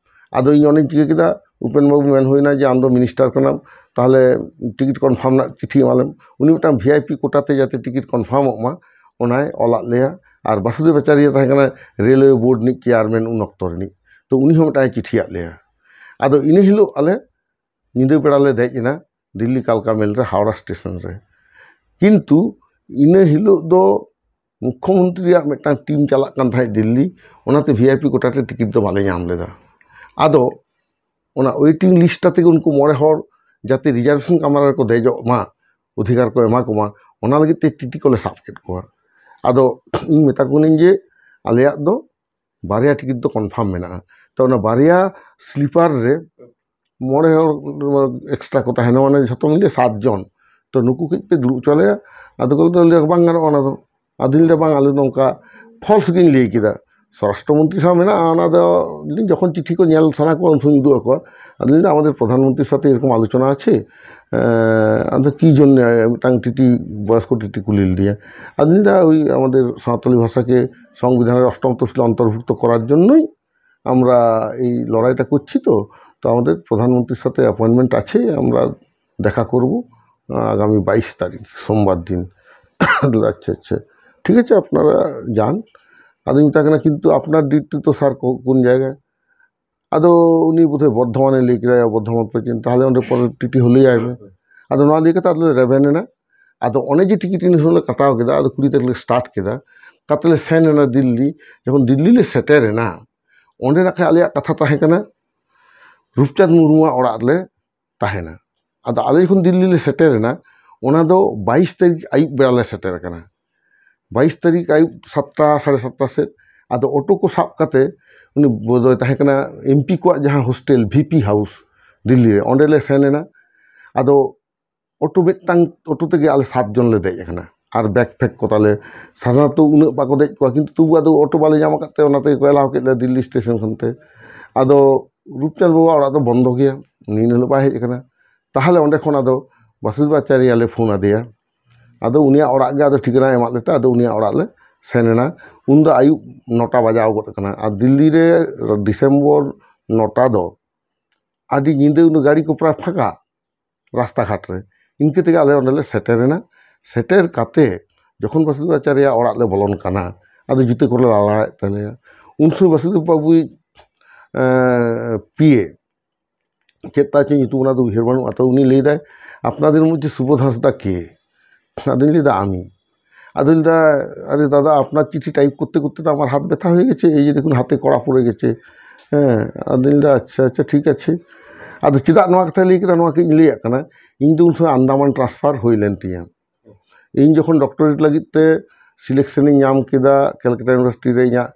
ᱟᱫᱚ ᱤᱧ ᱚᱱᱮᱧ ᱪᱤᱠᱟᱹ ᱠᱮᱫᱟ, ᱩᱯᱮᱱ ᱵᱟᱹᱵᱩ ᱢᱮᱱ ᱦᱩᱭᱱᱟ ᱡᱮ, "ᱟᱢ ᱫᱚ ᱢᱤᱱᱤᱥᱴᱟᱨ ᱠᱟᱱᱟᱢ, ᱛᱟᱦᱚᱞᱮ ᱴᱤᱠᱤᱴ ᱠᱚᱱᱯᱷᱟᱨᱢ ᱨᱮᱱᱟᱜ ᱪᱤᱴᱷᱤ ᱮᱢᱟᱞᱮᱢ᱾" ᱩᱱᱤ ᱢᱤᱫᱴᱟᱝ ᱵᱷᱤ ᱟᱭ ᱯᱤ ᱠᱳᱴᱟ ᱛᱮ ᱡᱟᱛᱮ ᱴᱤᱠᱤᱴ ᱠᱚᱱᱯᱷᱟᱨᱢᱚᱜ ᱢᱟ, ᱚᱱᱟᱭ ᱚᱞᱟᱫ ᱞᱮᱭᱟ᱾ ᱟᱨ ᱵᱟᱥᱩᱫᱮᱵ ᱟᱪᱟᱨᱭᱟ ᱛᱟᱦᱮᱸ ᱠᱟᱱᱟ ᱨᱮᱞᱣᱮ ᱵᱳᱨᱰ ᱨᱤᱱᱤᱡ ᱪᱮᱭᱟᱨᱢᱮᱱ ᱩᱱ ᱚᱠᱛᱚ ᱨᱤᱱᱤᱡ, ᱛᱚ ᱩᱱᱤ ᱦᱚᱸ ᱢᱤᱫᱴᱟᱝ ᱮ ᱪᱤᱴᱷᱤᱭᱟᱫ ᱞᱮᱭᱟ᱾ ᱟᱫᱚ ᱤᱱᱟᱹ ᱦᱤᱞᱳᱜ ᱟᱞᱮ ᱧᱤᱫᱟᱹ ᱵᱮᱲᱟ ᱞᱮ ᱫᱮᱡ ᱮᱱᱟ ᱫᱤᱞᱞᱤ ᱠᱟᱞᱠᱟ ᱢᱮᱞ ᱨᱮ, ᱦᱟᱣᱲᱟ ᱥᱴᱮᱥᱚᱱ ᱨᱮ᱾ ᱠᱤᱱᱛᱩ ᱤᱱᱟᱹ ᱦᱤᱞᱳᱜ ᱫᱚ ᱢᱩᱠᱠᱷᱚᱢᱚᱱᱛᱨᱤᱭᱟᱜ ᱢᱤᱫᱴᱟᱝ ᱴᱤᱢ ᱪᱟᱞᱟᱜ ᱠᱟᱱ ᱛᱟᱦᱮᱸᱫ ᱫᱤᱞᱞᱤ, ᱚᱱᱟᱛᱮ ᱵᱷᱤ ᱟᱭ ᱯᱤ ᱠᱳᱴᱟ ᱨᱮ ᱴᱤᱠᱤᱴ ᱫᱚ ᱵᱟᱞᱮ ᱧᱟᱢ ᱞᱮᱫᱟ᱾ ᱟᱫᱚ ᱚᱱᱟ ᱣᱮᱴᱤᱝ ᱞᱤᱥᱴ ᱟᱛᱮ ᱜᱮ ᱩᱱᱠᱩ ᱢᱚᱬᱮ ᱦᱚᱲ ᱡᱟᱛᱮ ᱨᱤᱡᱟᱨᱵᱷᱮᱥᱚᱱ ᱠᱟᱢᱨᱟ ᱨᱮᱠᱚ ᱫᱮᱡᱚᱜ ᱢᱟ, ᱚᱫᱷᱤᱠᱟᱨ ᱠᱚ ᱮᱢᱟ ᱠᱚᱢᱟ, ᱚᱱᱟ ᱞᱟᱹᱜᱤᱫ ᱛᱮ ᱴᱤᱴᱤ ᱠᱚᱞᱮ ᱥᱟᱵ ᱠᱮᱫ ᱠᱚᱣᱟ᱾ ᱟᱫᱚ ᱤᱧ ᱢᱮᱛᱟ ᱠᱚ ᱠᱟᱹᱱᱟᱹᱧ ᱡᱮ ᱟᱞᱮᱭᱟᱜ ᱫᱚ ᱵᱟᱨᱭᱟ ᱴᱤᱠᱤᱴ ᱫᱚ ᱠᱚᱱᱯᱷᱟᱨᱢ ᱢᱮᱱᱟᱜᱼᱟ᱾ ᱛᱚ ᱚᱱᱟ ᱵᱟᱨᱭᱟ ᱥᱞᱤᱯᱟᱨ ᱨᱮ ᱢᱚᱬᱮ ᱦᱚᱲ ᱮᱠᱥᱴᱨᱟ ᱠᱚ ᱛᱟᱦᱮᱱᱟ, ᱢᱟᱱᱮ ᱡᱷᱚᱛᱚ ᱢᱤᱞᱮ ᱥᱟᱛ ᱡᱚᱱ᱾ ᱛᱚ ᱱᱩᱠᱩ ᱠᱟᱹᱡ ᱯᱮ ᱫᱩᱲᱩᱵ ᱦᱚᱪᱚ ᱞᱮᱭᱟ᱾ ᱟᱫᱚ ᱠᱚ ᱞᱟᱹᱭ ᱫᱟ, "ᱵᱟᱝ ᱜᱟᱱᱚᱜᱼᱟ ᱚᱱᱟ ᱫᱚ᱾" ᱟᱫᱚᱧ ᱞᱟᱹᱭ ᱫᱟ, "ᱵᱟᱝ, ᱟᱞᱮ ᱱᱚᱝᱠᱟ ᱯᱷᱚᱞᱥ ᱜᱤᱧ ᱞᱟᱹᱭ ᱠᱮᱫᱟ, ᱥᱚᱨᱟᱥᱴᱨᱚ ᱢᱚᱱᱛᱨᱤ ᱥᱟᱶ ᱢᱮᱱᱟᱜᱼᱟ, ᱚᱱᱟ ᱫᱚ ᱡᱚᱠᱷᱚᱱ ᱪᱤᱴᱷᱤ ᱠᱚ ᱧᱮᱞ ᱥᱟᱱᱟ ᱠᱚᱣᱟ ᱩᱱ ᱥᱚᱢᱚᱭ ᱩᱫᱩᱜ ᱟᱠᱚᱣᱟ᱾" ᱟᱫᱚᱧ ᱞᱟᱹᱭ ᱫᱟ, "ᱟᱢᱟᱫᱮᱨ ᱯᱨᱚᱫᱷᱟᱱ ᱢᱚᱱᱛᱨᱤ ᱥᱟᱛᱮ ᱮᱨᱚᱠᱚᱢ ᱟᱞᱳᱪᱚᱱᱟ ᱟᱪᱷᱮ, ᱟᱫᱚ ᱠᱤ ᱡᱚᱱᱱᱮ ᱢᱤᱫᱴᱟᱝ ᱴᱤᱴᱤ, ᱵᱚᱭᱚᱥᱠᱚ ᱴᱤᱴᱤ ᱠᱩᱞᱤ ᱞᱮᱫᱮᱭᱟ?" ᱟᱫᱚᱧ ᱞᱟᱹᱭ ᱫᱟ, "ওই আমাদের সাঁওতালি ভাষাকে সংবিধানের অষ্টম তফসিলে অন্তর্ভুক্ত করার জন্যই আমরা এই লড়াইটা করছি তো, তো আমাদের প্রধানমন্ত্রীর সাথে অ্যাপয়েন্টমেন্ট আছে, আমরা দেখা করব আহ, আগামী বাইশ তারিখ সোমবার দিন।" আচ্ছা, আচ্ছা, ঠিক আছে, আপনারা যান। ᱟᱫᱚᱧ ᱢᱮᱛᱟᱭ ᱠᱟᱱᱟ, "কিন্তু আপনার ডিউটি তো স্যার কো-, কোন জায়গায়?" ᱟᱫᱚ ᱩᱱᱤ ᱵᱳᱫᱷᱚᱭ ᱵᱚᱨᱫᱷᱚᱢᱟᱱᱮ ᱞᱟᱹᱭ ᱠᱮᱫᱟ, "ᱭᱟ ᱵᱚᱨᱫᱷᱚᱢᱟᱱ ᱯᱮ ᱪᱤᱱᱛᱟ, ᱛᱟᱦᱞᱮ ᱚᱸᱰᱮ ᱯᱚᱨᱮ ᱴᱤᱴᱤ ᱦᱚᱸ ᱞᱟᱹᱭᱟᱭ ᱢᱮ᱾" ᱟᱫᱚ ᱱᱚᱣᱟ ᱞᱟᱹᱭ ᱠᱟᱛᱮ ᱟᱫᱚ ᱞᱮ ᱨᱮᱵᱮᱱ ᱮᱱᱟ᱾ ᱟᱫᱚ ᱚᱱᱮ ᱡᱮ ᱴᱤᱠᱤᱴ ᱤᱱᱟᱹ ᱦᱤᱞᱳᱜ ᱞᱮ ᱠᱟᱴᱟᱣ ᱠᱮᱫᱟ, ᱟᱫᱚ ᱠᱩᱲᱤ ᱛᱟᱹᱨᱤᱠᱷ ᱞᱮ ᱥᱴᱟᱨᱴ ᱠᱮᱫᱟ, ᱠᱟᱛᱮ ᱞᱮ ᱥᱮᱱ ᱮᱱᱟ ᱫᱤᱞᱞᱤ᱾ ᱡᱚᱠᱷᱚᱱ ᱫᱤᱞᱞᱤ ᱞᱮ ᱥᱮᱴᱮᱨ ᱮᱱᱟ, ᱚᱸᱰᱮ ᱱᱟᱜ ᱠᱷᱟᱱ ᱟᱞᱮᱭᱟᱜ ᱠᱟᱛᱷᱟ ᱛᱟᱦᱮᱸ ᱠᱟᱱᱟ ᱨᱩᱯᱪᱟᱸᱫᱽ ᱢᱩᱨᱢᱩᱣᱟᱜ ᱚᱲᱟᱜ ᱨᱮᱞᱮ ᱛᱟᱦᱮᱱᱟ᱾ ᱟᱫᱚ ᱟᱞᱮ ᱡᱚᱠᱷᱚᱱ ᱫᱤᱞᱞᱤ ᱞᱮ ᱥᱮᱴᱮᱨ ᱮᱱᱟ, ᱚᱱᱟ ᱫᱚ ᱵᱟᱭᱤᱥ ᱛᱟᱹᱨᱤᱠᱷ ᱟᱹᱭᱩᱵ ᱵᱮᱲᱟ ᱞᱮ ᱥᱮᱴᱮᱨ ᱟᱠᱟᱱᱟ᱾ ᱵᱟᱭᱤᱥ ᱛᱟᱹᱨᱤᱠᱷ ᱟᱹᱭᱩᱵ ᱥᱟᱛᱴᱟ, ᱥᱟᱲᱮ ᱥᱟᱛᱴᱟ ᱥᱮᱫ᱾ ᱟᱫᱚ ᱚᱴᱳ ᱠᱚ ᱥᱟᱵ ᱠᱟᱛᱮ, ᱩᱱᱤ ᱫᱚᱭ ᱛᱟᱦᱮᱸ ᱠᱟᱱᱟ ᱮᱢᱯᱤ ᱠᱚᱣᱟᱜ ᱡᱟᱦᱟᱸ ᱦᱳᱥᱴᱮᱞ, ᱵᱷᱤᱯᱤ ᱦᱟᱣᱩᱥ, ᱫᱤᱞᱞᱤ ᱨᱮ, ᱚᱸᱰᱮ ᱞᱮ ᱥᱮᱱ ᱮᱱᱟ᱾ ᱟᱫᱚ ᱚᱴᱳ, ᱢᱤᱫᱴᱟᱝ ᱚᱴᱳ ᱛᱮᱜᱮ ᱟᱞᱮ ᱥᱟᱛ ᱡᱚᱱ ᱞᱮ ᱫᱮᱡ ᱟᱠᱟᱱᱟ᱾ ᱟᱨ ᱵᱮᱜᱽ ᱯᱷᱮᱜᱽ ᱠᱚ ᱛᱟᱞᱮ, ᱥᱟᱫᱷᱟᱨᱚᱱᱛᱚ ᱩᱱᱟᱹᱜ ᱵᱟᱠᱚ ᱫᱮᱡ ᱠᱚᱣᱟ, ᱠᱤᱱᱛᱩ ᱛᱚᱵᱩ ᱟᱫᱚ ᱚᱴᱳ ᱵᱟᱞᱮ ᱧᱟᱢ ᱟᱠᱟᱫ ᱛᱮ ᱚᱱᱟ ᱛᱮᱜᱮ ᱠᱚ ᱮᱞᱟᱣ ᱠᱮᱫ ᱞᱮᱭᱟ ᱫᱤᱞᱞᱤ ᱥᱴᱮᱥᱚᱱ ᱠᱷᱚᱱ ᱛᱮ᱾ ᱟᱫᱚ ᱨᱩᱯᱪᱟᱸᱫᱽ ᱵᱟᱵᱩᱣᱟᱜ ᱚᱲᱟᱜ ᱫᱚ ᱵᱚᱱᱫᱚ ᱜᱮᱭᱟ, ᱩᱱᱤ ᱤᱱᱟᱹ ᱦᱤᱞᱳᱜ ᱵᱟᱭ ᱦᱮᱡ ᱟᱠᱟᱱᱟ᱾ ᱛᱟᱦᱚᱞᱮ ᱚᱸᱰᱮ ᱠᱷᱚᱱ ᱟᱫᱚ ᱵᱟᱥᱩᱫᱮᱵᱟᱪᱟᱨᱤᱭᱟ ᱞᱮ ᱯᱷᱳᱱ ᱟᱫᱮᱭᱟ᱾ ᱟᱫᱚ ᱩᱱᱤᱭᱟᱜ ᱚᱲᱟᱜ ᱜᱮ ᱟᱫᱚ ᱴᱷᱤᱠᱟᱹᱱᱟ ᱮᱢᱟᱫ ᱞᱮᱛᱮ ᱟᱫᱚ ᱩᱱᱤᱭᱟᱜ ᱚᱲᱟᱜ ᱞᱮ ᱥᱮᱱ ᱮᱱᱟ᱾ ᱩᱱᱫᱚ ᱟᱹᱭᱩᱵ ᱱᱚᱴᱟ ᱵᱟᱡᱟᱣ ᱜᱚᱫ ᱟᱠᱟᱱᱟ᱾ ᱟᱨ ᱫᱤᱞᱞᱤ ᱨᱮ ᱰᱤᱥᱮᱢᱵᱚᱨ ᱱᱚᱴᱟ ᱫᱚ ᱟᱹᱰᱤ ᱧᱤᱫᱟᱹ, ᱩᱱᱟᱹᱜ ᱜᱟᱹᱰᱤ ᱠᱚ ᱯᱨᱟᱭ ᱯᱷᱟᱸᱠᱟ ᱨᱟᱥᱛᱟ ᱜᱷᱟᱴ ᱨᱮ᱾ ᱤᱱᱠᱟᱹ ᱛᱮᱜᱮ ᱟᱞᱮ ᱚᱸᱰᱮ ᱞᱮ ᱥᱮᱴᱮᱨ ᱮᱱᱟ᱾ ᱥᱮᱴᱮᱨ ᱠᱟᱛᱮ ᱡᱚᱠᱷᱚᱱ ᱵᱟᱥᱩᱫᱮᱵᱟᱪᱟᱨᱤᱭᱟ ᱚᱲᱟᱜ ᱞᱮ ᱵᱚᱞᱚᱱ ᱠᱟᱱᱟ, ᱟᱫᱚ ᱡᱩᱛᱟᱹ ᱠᱚᱞᱮ ᱞᱟᱲᱟᱣᱮᱫ ᱛᱟᱞᱮᱭᱟ᱾ ᱩᱱ ᱥᱚᱢᱚᱭ ᱵᱟᱥᱩᱫᱮᱵ ᱵᱟᱹᱵᱩᱭᱤᱡ ᱯᱤᱭᱮ, ᱪᱮᱫ ᱛᱟᱭ ᱪᱚ ᱧᱩᱛᱩᱢ, ᱚᱱᱟ ᱫᱚ ᱩᱭᱦᱟᱹᱨ ᱵᱟᱹᱱᱩᱜᱼᱟ, ᱛᱚ ᱩᱱᱤ ᱞᱟᱹᱭᱫᱟᱭ, "আপনাদের মধ্যে সুবোধ হাঁসদা কে?" ᱟᱫᱚᱧ ᱞᱟᱹᱭᱫᱟ, "আমি।" ᱟᱫᱚᱧ ᱞᱟᱹᱭᱫᱟ, "আরে দাদা, আপনার চিঠি টাইপ করতে করতে তো আমার হাত ব্যথা হয়ে গেছে, এই যে দেখুন হাতে কড়া পড়ে গেছে।" ᱦᱮᱸ, ᱟᱫᱚᱧ ᱞᱟᱹᱭᱫᱟ, "ᱟᱪᱪᱷᱟ, ᱟᱪᱪᱷᱟ, ᱴᱷᱤᱠ ᱟᱪᱷᱮ᱾" ᱟᱫᱚ ᱪᱮᱫᱟᱜ ᱱᱚᱣᱟ ᱠᱟᱛᱷᱟᱧ ᱞᱟᱹᱭ ᱠᱮᱫᱟ, ᱱᱚᱣᱟ ᱠᱟᱹᱡ ᱤᱧ ᱞᱟᱹᱭᱟᱜ ᱠᱟᱱᱟ᱾ ᱤᱧ ᱫᱚ ᱩᱱ ᱥᱚᱢᱚᱭ ᱟᱱᱫᱟᱢᱟᱱ ᱴᱨᱟᱱᱥᱯᱷᱟᱨ ᱦᱩᱭ ᱞᱮᱱ ᱛᱤᱧᱟᱹ᱾ ᱤᱧ ᱡᱚᱠᱷᱚᱱ ᱰᱚᱠᱴᱚᱨᱮᱴ ᱞᱟᱹᱜᱤᱫ ᱛᱮ ᱥᱤᱞᱮᱠᱥᱚᱱᱤᱧ ᱧᱟᱢ ᱠᱮᱫᱟ, ᱠᱮᱞᱠᱟᱴᱟ ᱤᱭᱩᱱᱤᱵᱷᱟᱨᱥᱤᱴᱤ ᱨᱮ ᱤᱧᱟᱹᱜ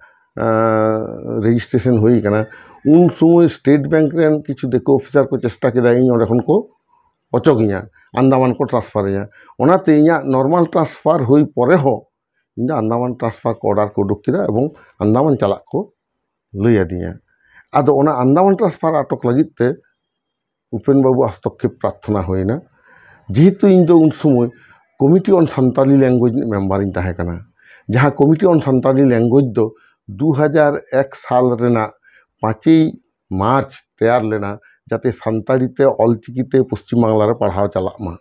ᱨᱮᱡᱤᱥᱴᱨᱮᱥᱚᱱ ᱦᱩᱭ ᱠᱟᱱᱟ, ᱩᱱ ᱥᱚᱢᱚᱭ ᱥᱴᱮᱴ ᱵᱮᱝᱠ ᱨᱮᱱ ᱠᱤᱪᱷᱩ ᱫᱤᱠᱩ ᱚᱯᱷᱤᱥᱟᱨ ᱠᱚ ᱪᱮᱥᱴᱟ ᱠᱮᱫᱟ ᱤᱧ ᱚᱸᱰᱮ ᱠᱷᱚᱱ ᱠᱚ ᱚᱪᱚᱜᱤᱧᱟ, ᱟᱱᱫᱟᱢᱟᱱ ᱠᱚ ᱴᱨᱟᱱᱥᱯᱷᱟᱨᱤᱧᱟ᱾ ᱚᱱᱟᱛᱮ ᱤᱧᱟᱹᱜ ᱱᱚᱨᱢᱟᱞ ᱴᱨᱟᱱᱥᱯᱷᱟᱨ ᱦᱩᱭ ᱯᱚᱨᱮ ᱦᱚᱸ ᱤᱧ ᱫᱚ ᱟᱱᱫᱟᱢᱟᱱ ᱴᱨᱟᱱᱥᱯᱷᱟᱨ ᱠᱚ ᱚᱰᱟᱨ ᱠᱚ ᱩᱰᱩᱠ ᱠᱮᱫᱟ ᱮᱵᱚᱝ ᱟᱱᱫᱟᱢᱟᱱ ᱪᱟᱞᱟᱜ ᱠᱚ ᱞᱟᱹᱭ ᱟᱹᱫᱤᱧᱟ᱾ ᱟᱫᱚ ᱚᱱᱟ ᱟᱱᱫᱟᱢᱟᱱ ᱴᱨᱟᱱᱥᱯᱷᱟᱨ ᱟᱴᱚᱠ ᱞᱟᱹᱜᱤᱫ ᱛᱮ ᱩᱯᱮᱱ ᱵᱟᱹᱵᱩ ᱦᱚᱥᱛᱚᱠᱠᱷᱮᱯ ᱯᱨᱟᱨᱛᱷᱚᱱᱟ ᱦᱩᱭᱱᱟ᱾ ᱡᱮᱦᱮᱛᱩ ᱤᱧ ᱫᱚ ᱩᱱ ᱥᱚᱢᱚᱭ ᱠᱚᱢᱤᱴᱤ ᱚᱱ ᱥᱟᱱᱛᱟᱞᱤ ᱞᱮᱝᱜᱩᱭᱮᱡᱽ ᱨᱤᱱᱤᱡ ᱢᱮᱢᱵᱟᱨᱤᱧ ᱛᱟᱦᱮᱸ ᱠᱟᱱᱟ, ᱡᱟᱦᱟᱸ ᱠᱚᱢᱤᱴᱤ ᱚᱱ ᱥᱟᱱᱛᱟᱞᱤ ᱞᱮᱝᱜᱩᱭᱮᱡᱽ ᱫᱚ ᱫᱩ ᱦᱟᱡᱟᱨ ᱮᱠ ᱥᱟᱞ ᱨᱮᱱᱟᱜ ᱯᱟᱸᱪᱮᱭ ᱢᱟᱨᱪ ᱛᱮᱭᱟᱨ ᱞᱮᱱᱟ, ᱡᱟᱛᱮ ᱥᱟᱱᱛᱟᱲᱤ ᱛᱮ, ᱚᱞᱪᱤᱠᱤ ᱛᱮ ᱯᱚᱥᱪᱤᱢ ᱵᱟᱝᱞᱟ ᱨᱮ ᱯᱟᱲᱦᱟᱣ ᱪᱟᱞᱟᱜ ᱢᱟ᱾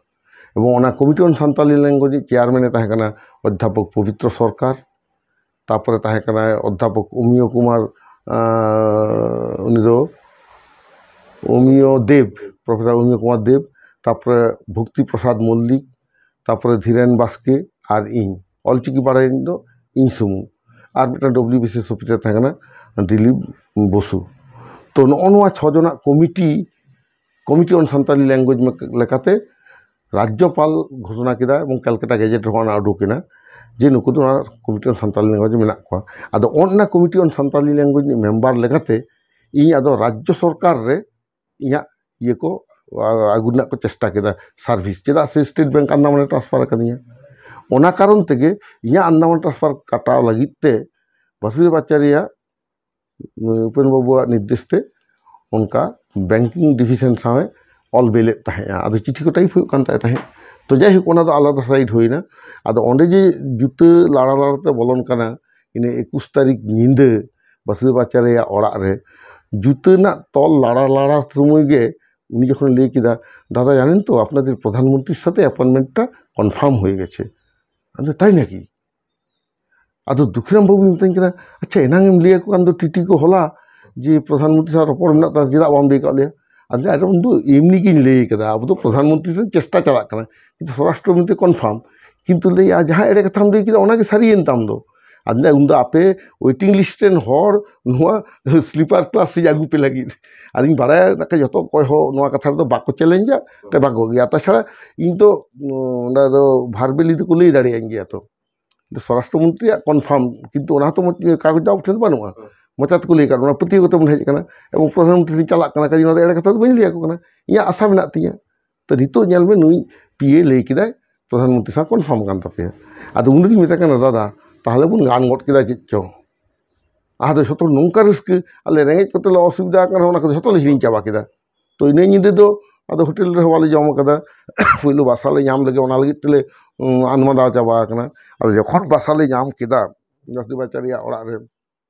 ᱮᱵᱚᱝ ᱚᱱᱟ ᱠᱚᱢᱤᱴᱤ ᱚᱱ ᱥᱟᱱᱛᱟᱞᱤ ᱞᱮᱝᱜᱩᱭᱮᱡᱽ ᱨᱤᱱᱤᱡ ᱪᱮᱭᱟᱨᱢᱮᱱᱮ ᱛᱟᱦᱮᱸ ᱠᱟᱱᱟ ᱚᱫᱽᱫᱷᱟᱯᱚᱠ ᱯᱚᱵᱤᱛᱨᱚ ᱥᱚᱨᱠᱟᱨ, ᱛᱟᱨᱯᱚᱨᱮ ᱛᱟᱦᱮᱸ ᱠᱟᱱᱟᱭ ᱚᱫᱽᱫᱷᱟᱯᱚᱠ ᱚᱢᱤᱭᱚ ᱠᱩᱢᱟᱨ ᱟᱸ, ᱩᱱᱤ ᱫᱚ ᱚᱢᱤᱭᱚ ᱫᱮᱵᱽ, ᱯᱨᱚᱯᱷᱮᱥᱚᱨ ᱚᱢᱤᱭᱚ ᱠᱩᱢᱟᱨ ᱫᱮᱵᱽ, ᱛᱟᱨᱯᱚᱨᱮ ᱵᱷᱚᱠᱛᱤ ᱯᱨᱚᱥᱟᱫᱽ ᱢᱚᱞᱞᱤᱠ, ᱛᱟᱨᱯᱚᱨᱮ ᱫᱷᱤᱨᱮᱱ ᱵᱟᱥᱠᱮ ᱟᱨ ᱤᱧ᱾ ᱚᱞᱪᱤᱠᱤ ᱵᱟᱲᱟᱭᱤᱧ ᱫᱚ ᱤᱧ ᱥᱩᱢᱩᱝ᱾ ᱟᱨ ᱢᱤᱫᱴᱟᱝ W B C S office ᱨᱮ ᱛᱟᱦᱮᱸ ᱠᱟᱱᱟ ᱫᱤᱞᱤᱯ ᱵᱚᱥᱩ᱾ ᱛᱚ, ᱱᱚᱜᱼᱚ ᱱᱚᱣᱟ ᱪᱷᱚ ᱡᱚᱱᱟᱜ committee, Committee on Santali Language ᱞᱮᱠᱟᱛᱮ ᱨᱟᱡᱽᱡᱚᱯᱟᱞ ᱜᱷᱳᱥᱚᱱᱟ ᱠᱮᱫᱟ ᱮᱵᱚᱝ ᱠᱮᱞᱠᱟᱴᱟ ᱜᱮᱡᱮᱴ ᱨᱮᱦᱚᱸ ᱚᱱᱟ ᱩᱰᱩᱠ ᱮᱱᱟ ᱡᱮ ᱱᱩᱠᱩ ᱫᱚ ᱚᱱᱟ Committee on Santali Language ᱨᱮ ᱢᱮᱱᱟᱜ ᱠᱚᱣᱟ᱾ ᱟᱫᱚ ᱚᱱᱟ Committee on Santali Language ᱨᱤᱱᱤᱡ ᱢᱮᱢᱵᱟᱨ ᱞᱮᱠᱟᱛᱮ ᱤᱧ ᱟᱫᱚ ᱨᱟᱡᱽᱡᱚ ᱥᱚᱨᱠᱟᱨ ᱨᱮ ᱤᱧᱟᱹᱜ ᱤᱭᱟᱹ ᱠᱚ, ᱟ-, ᱟᱹᱜᱩ ᱨᱮᱱᱟᱜ ᱠᱚ ᱪᱮᱥᱴᱟ ᱠᱮᱫᱟ, ᱥᱟᱨᱵᱷᱤᱥ, ᱪᱮᱫᱟᱜ ᱥᱮ ᱥᱴᱮᱴ ᱵᱮᱝᱠ ᱟᱱᱫᱟᱢᱟᱱᱮ ᱴᱨᱟᱱᱥᱯᱷᱟᱨ ᱟᱠᱟᱫᱤᱧᱟ᱾ ᱚᱱᱟ ᱠᱟᱨᱚᱱ ᱛᱮᱜᱮ ᱤᱧᱟᱹᱜ ᱟᱱᱫᱟᱢᱟᱱ ᱴᱨᱟᱱᱥᱯᱷᱟᱨ ᱠᱟᱴᱟᱣ ᱞᱟᱹᱜᱤᱫ ᱛᱮ ᱵᱟᱥᱩᱫᱮᱵ ᱟᱪᱟᱨᱭᱟ ᱩᱯᱮᱱ ᱵᱟᱵᱩᱣᱟᱜ ᱱᱤᱨᱫᱮᱥ ᱛᱮ ᱚᱱᱠᱟ ᱵᱮᱝᱠᱤᱝ ᱰᱤᱵᱷᱤᱡᱚᱱ ᱥᱟᱶᱮ ᱚᱞ ᱵᱮᱞᱮᱫ ᱛᱟᱦᱮᱸᱜᱼᱟ᱾ ᱟᱫᱚ ᱪᱤᱴᱷᱤ ᱠᱚ ᱴᱟᱭᱤᱯ ᱦᱩᱭᱩᱜ ᱠᱟᱱ ᱛᱟᱭ ᱛᱟᱦᱮᱸᱫ᱾ ᱛᱚ, ᱡᱟᱭᱦᱳᱠ, ᱚᱱᱟ ᱫᱚ ᱟᱞᱟᱫᱟ ᱥᱟᱭᱤᱰ ᱦᱩᱭᱱᱟ᱾ ᱟᱫᱚ ᱚᱸᱰᱮ ᱡᱮ ᱡᱩᱛᱟᱹ ᱞᱟᱲᱟ ᱞᱟᱲᱟ ᱛᱮ ᱵᱚᱞᱚᱱ ᱠᱟᱱᱟ, ᱤᱱᱟᱹ ᱮᱠᱩᱥ ᱛᱟᱹᱨᱤᱠᱷ ᱧᱤᱫᱟᱹ ᱵᱟᱥᱩᱫᱮᱵ ᱟᱪᱟᱨᱭᱟᱜ ᱚᱲᱟᱜ ᱨᱮ ᱡᱩᱛᱟᱹ ᱨᱮᱱᱟᱜ ᱛᱚᱞ ᱞᱟᱲᱟ ᱞᱟᱲᱟ ᱥᱚᱢᱚᱭ ᱜᱮ ᱩᱱᱤ ᱡᱚᱠᱷᱚᱱ ᱞᱟᱹᱭ ᱠᱮᱫᱟ, "ᱫᱟᱫᱟ, জানেন তো, আপনাদের প্রধানমন্ত্রীর সাথে অ্যাপয়েন্টমেন্টটা কনফার্ম হয়ে গেছে।" ᱟᱫᱚ, "ᱛᱟᱭ ᱱᱟᱠᱤ?" ᱟᱫᱚ ᱫᱩᱠᱷᱤᱨᱟᱢ ᱵᱟᱹᱵᱩᱭ ᱢᱮᱛᱟᱹᱧ ᱠᱟᱱᱟ, "ᱟᱪᱪᱷᱟ, ᱮᱱᱟᱝ ᱮᱢ ᱞᱟᱹᱭ ᱟᱠᱚ ᱠᱟᱱ ᱫᱚ ᱴᱤᱴᱤ ᱠᱚ ᱦᱚᱞᱟ ᱡᱮ ᱯᱨᱚᱫᱷᱟᱱ ᱢᱚᱱᱛᱨᱤ ᱥᱟᱶ ᱨᱚᱯᱚᱲ ᱢᱮᱱᱟᱜ ᱛᱟᱭᱟ, ᱪᱮᱫᱟᱜ ᱵᱟᱢ ᱞᱟᱹᱭ ᱟᱠᱟᱫ ᱞᱮᱭᱟ?" ᱟᱫᱚ, "ᱟᱨ ᱩᱱ ᱫᱚ ᱮᱢᱱᱤ ᱜᱤᱧ ᱞᱟᱹᱭ ᱠᱟᱫᱟ, ᱟᱵᱚ ᱫᱚ ᱯᱨᱚᱫᱷᱟᱱ ᱢᱚᱱᱛᱨᱤ ᱥᱮᱫ ᱪᱮᱥᱴᱟ ᱪᱟᱞᱟᱜ ᱠᱟᱱᱟ, ᱠᱤᱱᱛᱩ ᱥᱚᱨᱟᱥᱴᱨᱚ ᱢᱚᱱᱛᱨᱤ ᱠᱚᱱᱯᱷᱟᱨᱢ, ᱠᱤᱱᱛᱩ ᱞᱟᱹᱭᱟ ᱡᱟᱦᱟᱸ ᱮᱲᱮ ᱠᱟᱛᱷᱟᱢ ᱞᱟᱹᱭ ᱠᱮᱫᱟ ᱚᱱᱟᱜᱮ ᱥᱟᱹᱨᱤᱭᱮᱱ ᱛᱟᱢ ᱫᱚ᱾ ᱟᱫᱚ ᱩᱱ ᱫᱚ ᱟᱯᱮ ᱳᱭᱮᱴᱤᱝ ᱞᱤᱥᱴ ᱨᱮᱱ ᱦᱚᱲ ᱱᱚᱣᱟ ᱥᱞᱤᱯᱟᱨ ᱠᱞᱟᱥ ᱥᱮᱫ ᱟᱹᱜᱩ ᱯᱮ ᱞᱟᱹᱜᱤᱫ, ᱟᱨᱤᱧ ᱵᱟᱲᱟᱭᱟ ᱱᱟᱠᱷᱟᱱ ᱡᱚᱛᱚ ᱚᱠᱚᱭ ᱦᱚᱸ ᱱᱚᱣᱟ ᱠᱟᱛᱷᱟ ᱨᱮᱫᱚ ᱵᱟᱠᱚ ᱪᱮᱞᱮᱧᱡᱟ, ᱛᱮ ᱵᱟᱠᱚ ᱟᱹᱜᱩᱭᱟ᱾ ᱛᱟᱪᱷᱟᱲᱟ ᱤᱧ ᱫᱚ ᱩᱸ, ᱚᱸᱰᱮ ᱫᱚ ᱵᱷᱟᱨᱵᱮᱞᱤ ᱫᱚᱠᱚ ᱞᱟᱹᱭ ᱫᱟᱲᱮᱭᱟᱜ ᱜᱮᱭᱟ ᱛᱚ, ᱥᱚᱨᱟᱥᱴᱨᱚ ᱢᱚᱱᱛᱨᱤᱭᱟᱜ ᱠᱚᱱᱯᱷᱟᱨᱢ, ᱠᱤᱱᱛᱩ ᱚᱱᱟ ᱦᱚᱸᱛᱚ ᱢᱚᱡᱽ ᱠᱟᱜᱚᱡᱽ ᱫᱚ ᱟᱵᱚ ᱴᱷᱮᱱ ᱫᱚ ᱵᱟᱹᱱᱩᱜᱼᱟ᱾ ᱦᱮᱸ᱾ ᱢᱚᱪᱟ ᱛᱮᱠᱚ ᱞᱟᱹᱭ ᱟᱠᱟᱫ, ᱚᱱᱟ ᱯᱟᱹᱛᱭᱟᱹᱣ ᱠᱟᱛᱮ ᱵᱚᱱ ᱦᱮᱡ ᱟᱠᱟᱱᱟ᱾ ᱮᱵᱚᱝ ᱯᱨᱚᱫᱷᱟᱱ ᱢᱚᱱᱛᱨᱤ ᱴᱷᱮᱱ ᱪᱟᱞᱟᱜ ᱠᱟᱱᱟ, ᱠᱟᱡᱮ ᱱᱚᱣᱟ ᱫᱚ ᱮᱲᱮ ᱠᱟᱛᱷᱟ ᱫᱚ ᱵᱟᱹᱧ ᱞᱟᱹᱭ ᱟᱠᱚ ᱠᱟᱱᱟ, ᱤᱧᱟᱹᱜ ᱟᱥᱟ ᱢᱮᱱᱟᱜ ᱛᱤᱧᱟᱹ᱾ ᱛᱚ, ᱱᱤᱛᱚᱜ ᱧᱮᱞ ᱢᱮ, ᱱᱩᱭ ᱯᱤ ᱮ ᱞᱟᱹᱭ ᱠᱮᱫᱟᱭ ᱯᱨᱚᱫᱷᱟᱱ ᱢᱚᱱᱛᱨᱤ ᱥᱟᱶ ᱠᱚᱱᱯᱷᱟᱨᱢ ᱠᱟᱱ ᱛᱟᱯᱮᱭᱟ᱾ ᱟᱫᱚ ᱩᱱ ᱨᱮᱜᱮᱧ ᱢᱮᱛᱟᱭ ᱠᱟᱱᱟ, "ᱫᱟᱫᱟ, ᱛᱟᱦᱚᱞᱮ ᱵᱚᱱ ᱜᱟᱱ ᱜᱚᱫ ᱠᱮᱫᱟ ᱪᱮᱫ ᱪᱚ?" ᱟᱫᱚ ᱡᱚᱛᱚ ᱱᱚᱝᱠᱟ ᱨᱟᱹᱥᱠᱟᱹ, ᱟᱞᱮ ᱨᱮᱸᱜᱮᱡ ᱠᱚᱛᱮ ᱞᱮ ᱚᱥᱩᱵᱤᱫᱷᱟ ᱟᱠᱟᱱ ᱨᱮᱦᱚᱸ ᱚᱱᱟ ᱠᱚᱫᱚ ᱡᱚᱛᱚ ᱞᱮ ᱦᱤᱲᱤᱧ ᱪᱟᱵᱟ ᱠᱮᱫᱟ᱾ ᱛᱚ, ᱤᱱᱟᱹ ᱧᱤᱫᱟᱹ ᱫᱚ ᱟᱫᱚ ᱦᱳᱴᱮᱞ ᱨᱮᱦᱚᱸ ᱵᱟᱞᱮ ᱡᱚᱢ ᱠᱟᱫᱟ᱾ ᱯᱳᱭᱞᱳ ᱵᱟᱥᱟ ᱞᱮ ᱧᱟᱢ ᱞᱟᱹᱜᱤᱫ, ᱚᱱᱟ ᱞᱟᱹᱜᱤᱫ ᱛᱮᱞᱮ, ᱩᱸ, ᱟᱱᱢᱟᱫᱟ ᱪᱟᱵᱟ ᱟᱠᱟᱱᱟ᱾ ᱟᱫᱚ ᱡᱚᱠᱷᱚᱱ ᱵᱟᱥᱟ ᱞᱮ ᱧᱟᱢ ᱠᱮᱫᱟ ᱵᱟᱥᱩᱫᱮᱵ ᱟᱪᱟᱨᱭᱟ ᱚᱲᱟᱜ ᱨᱮ,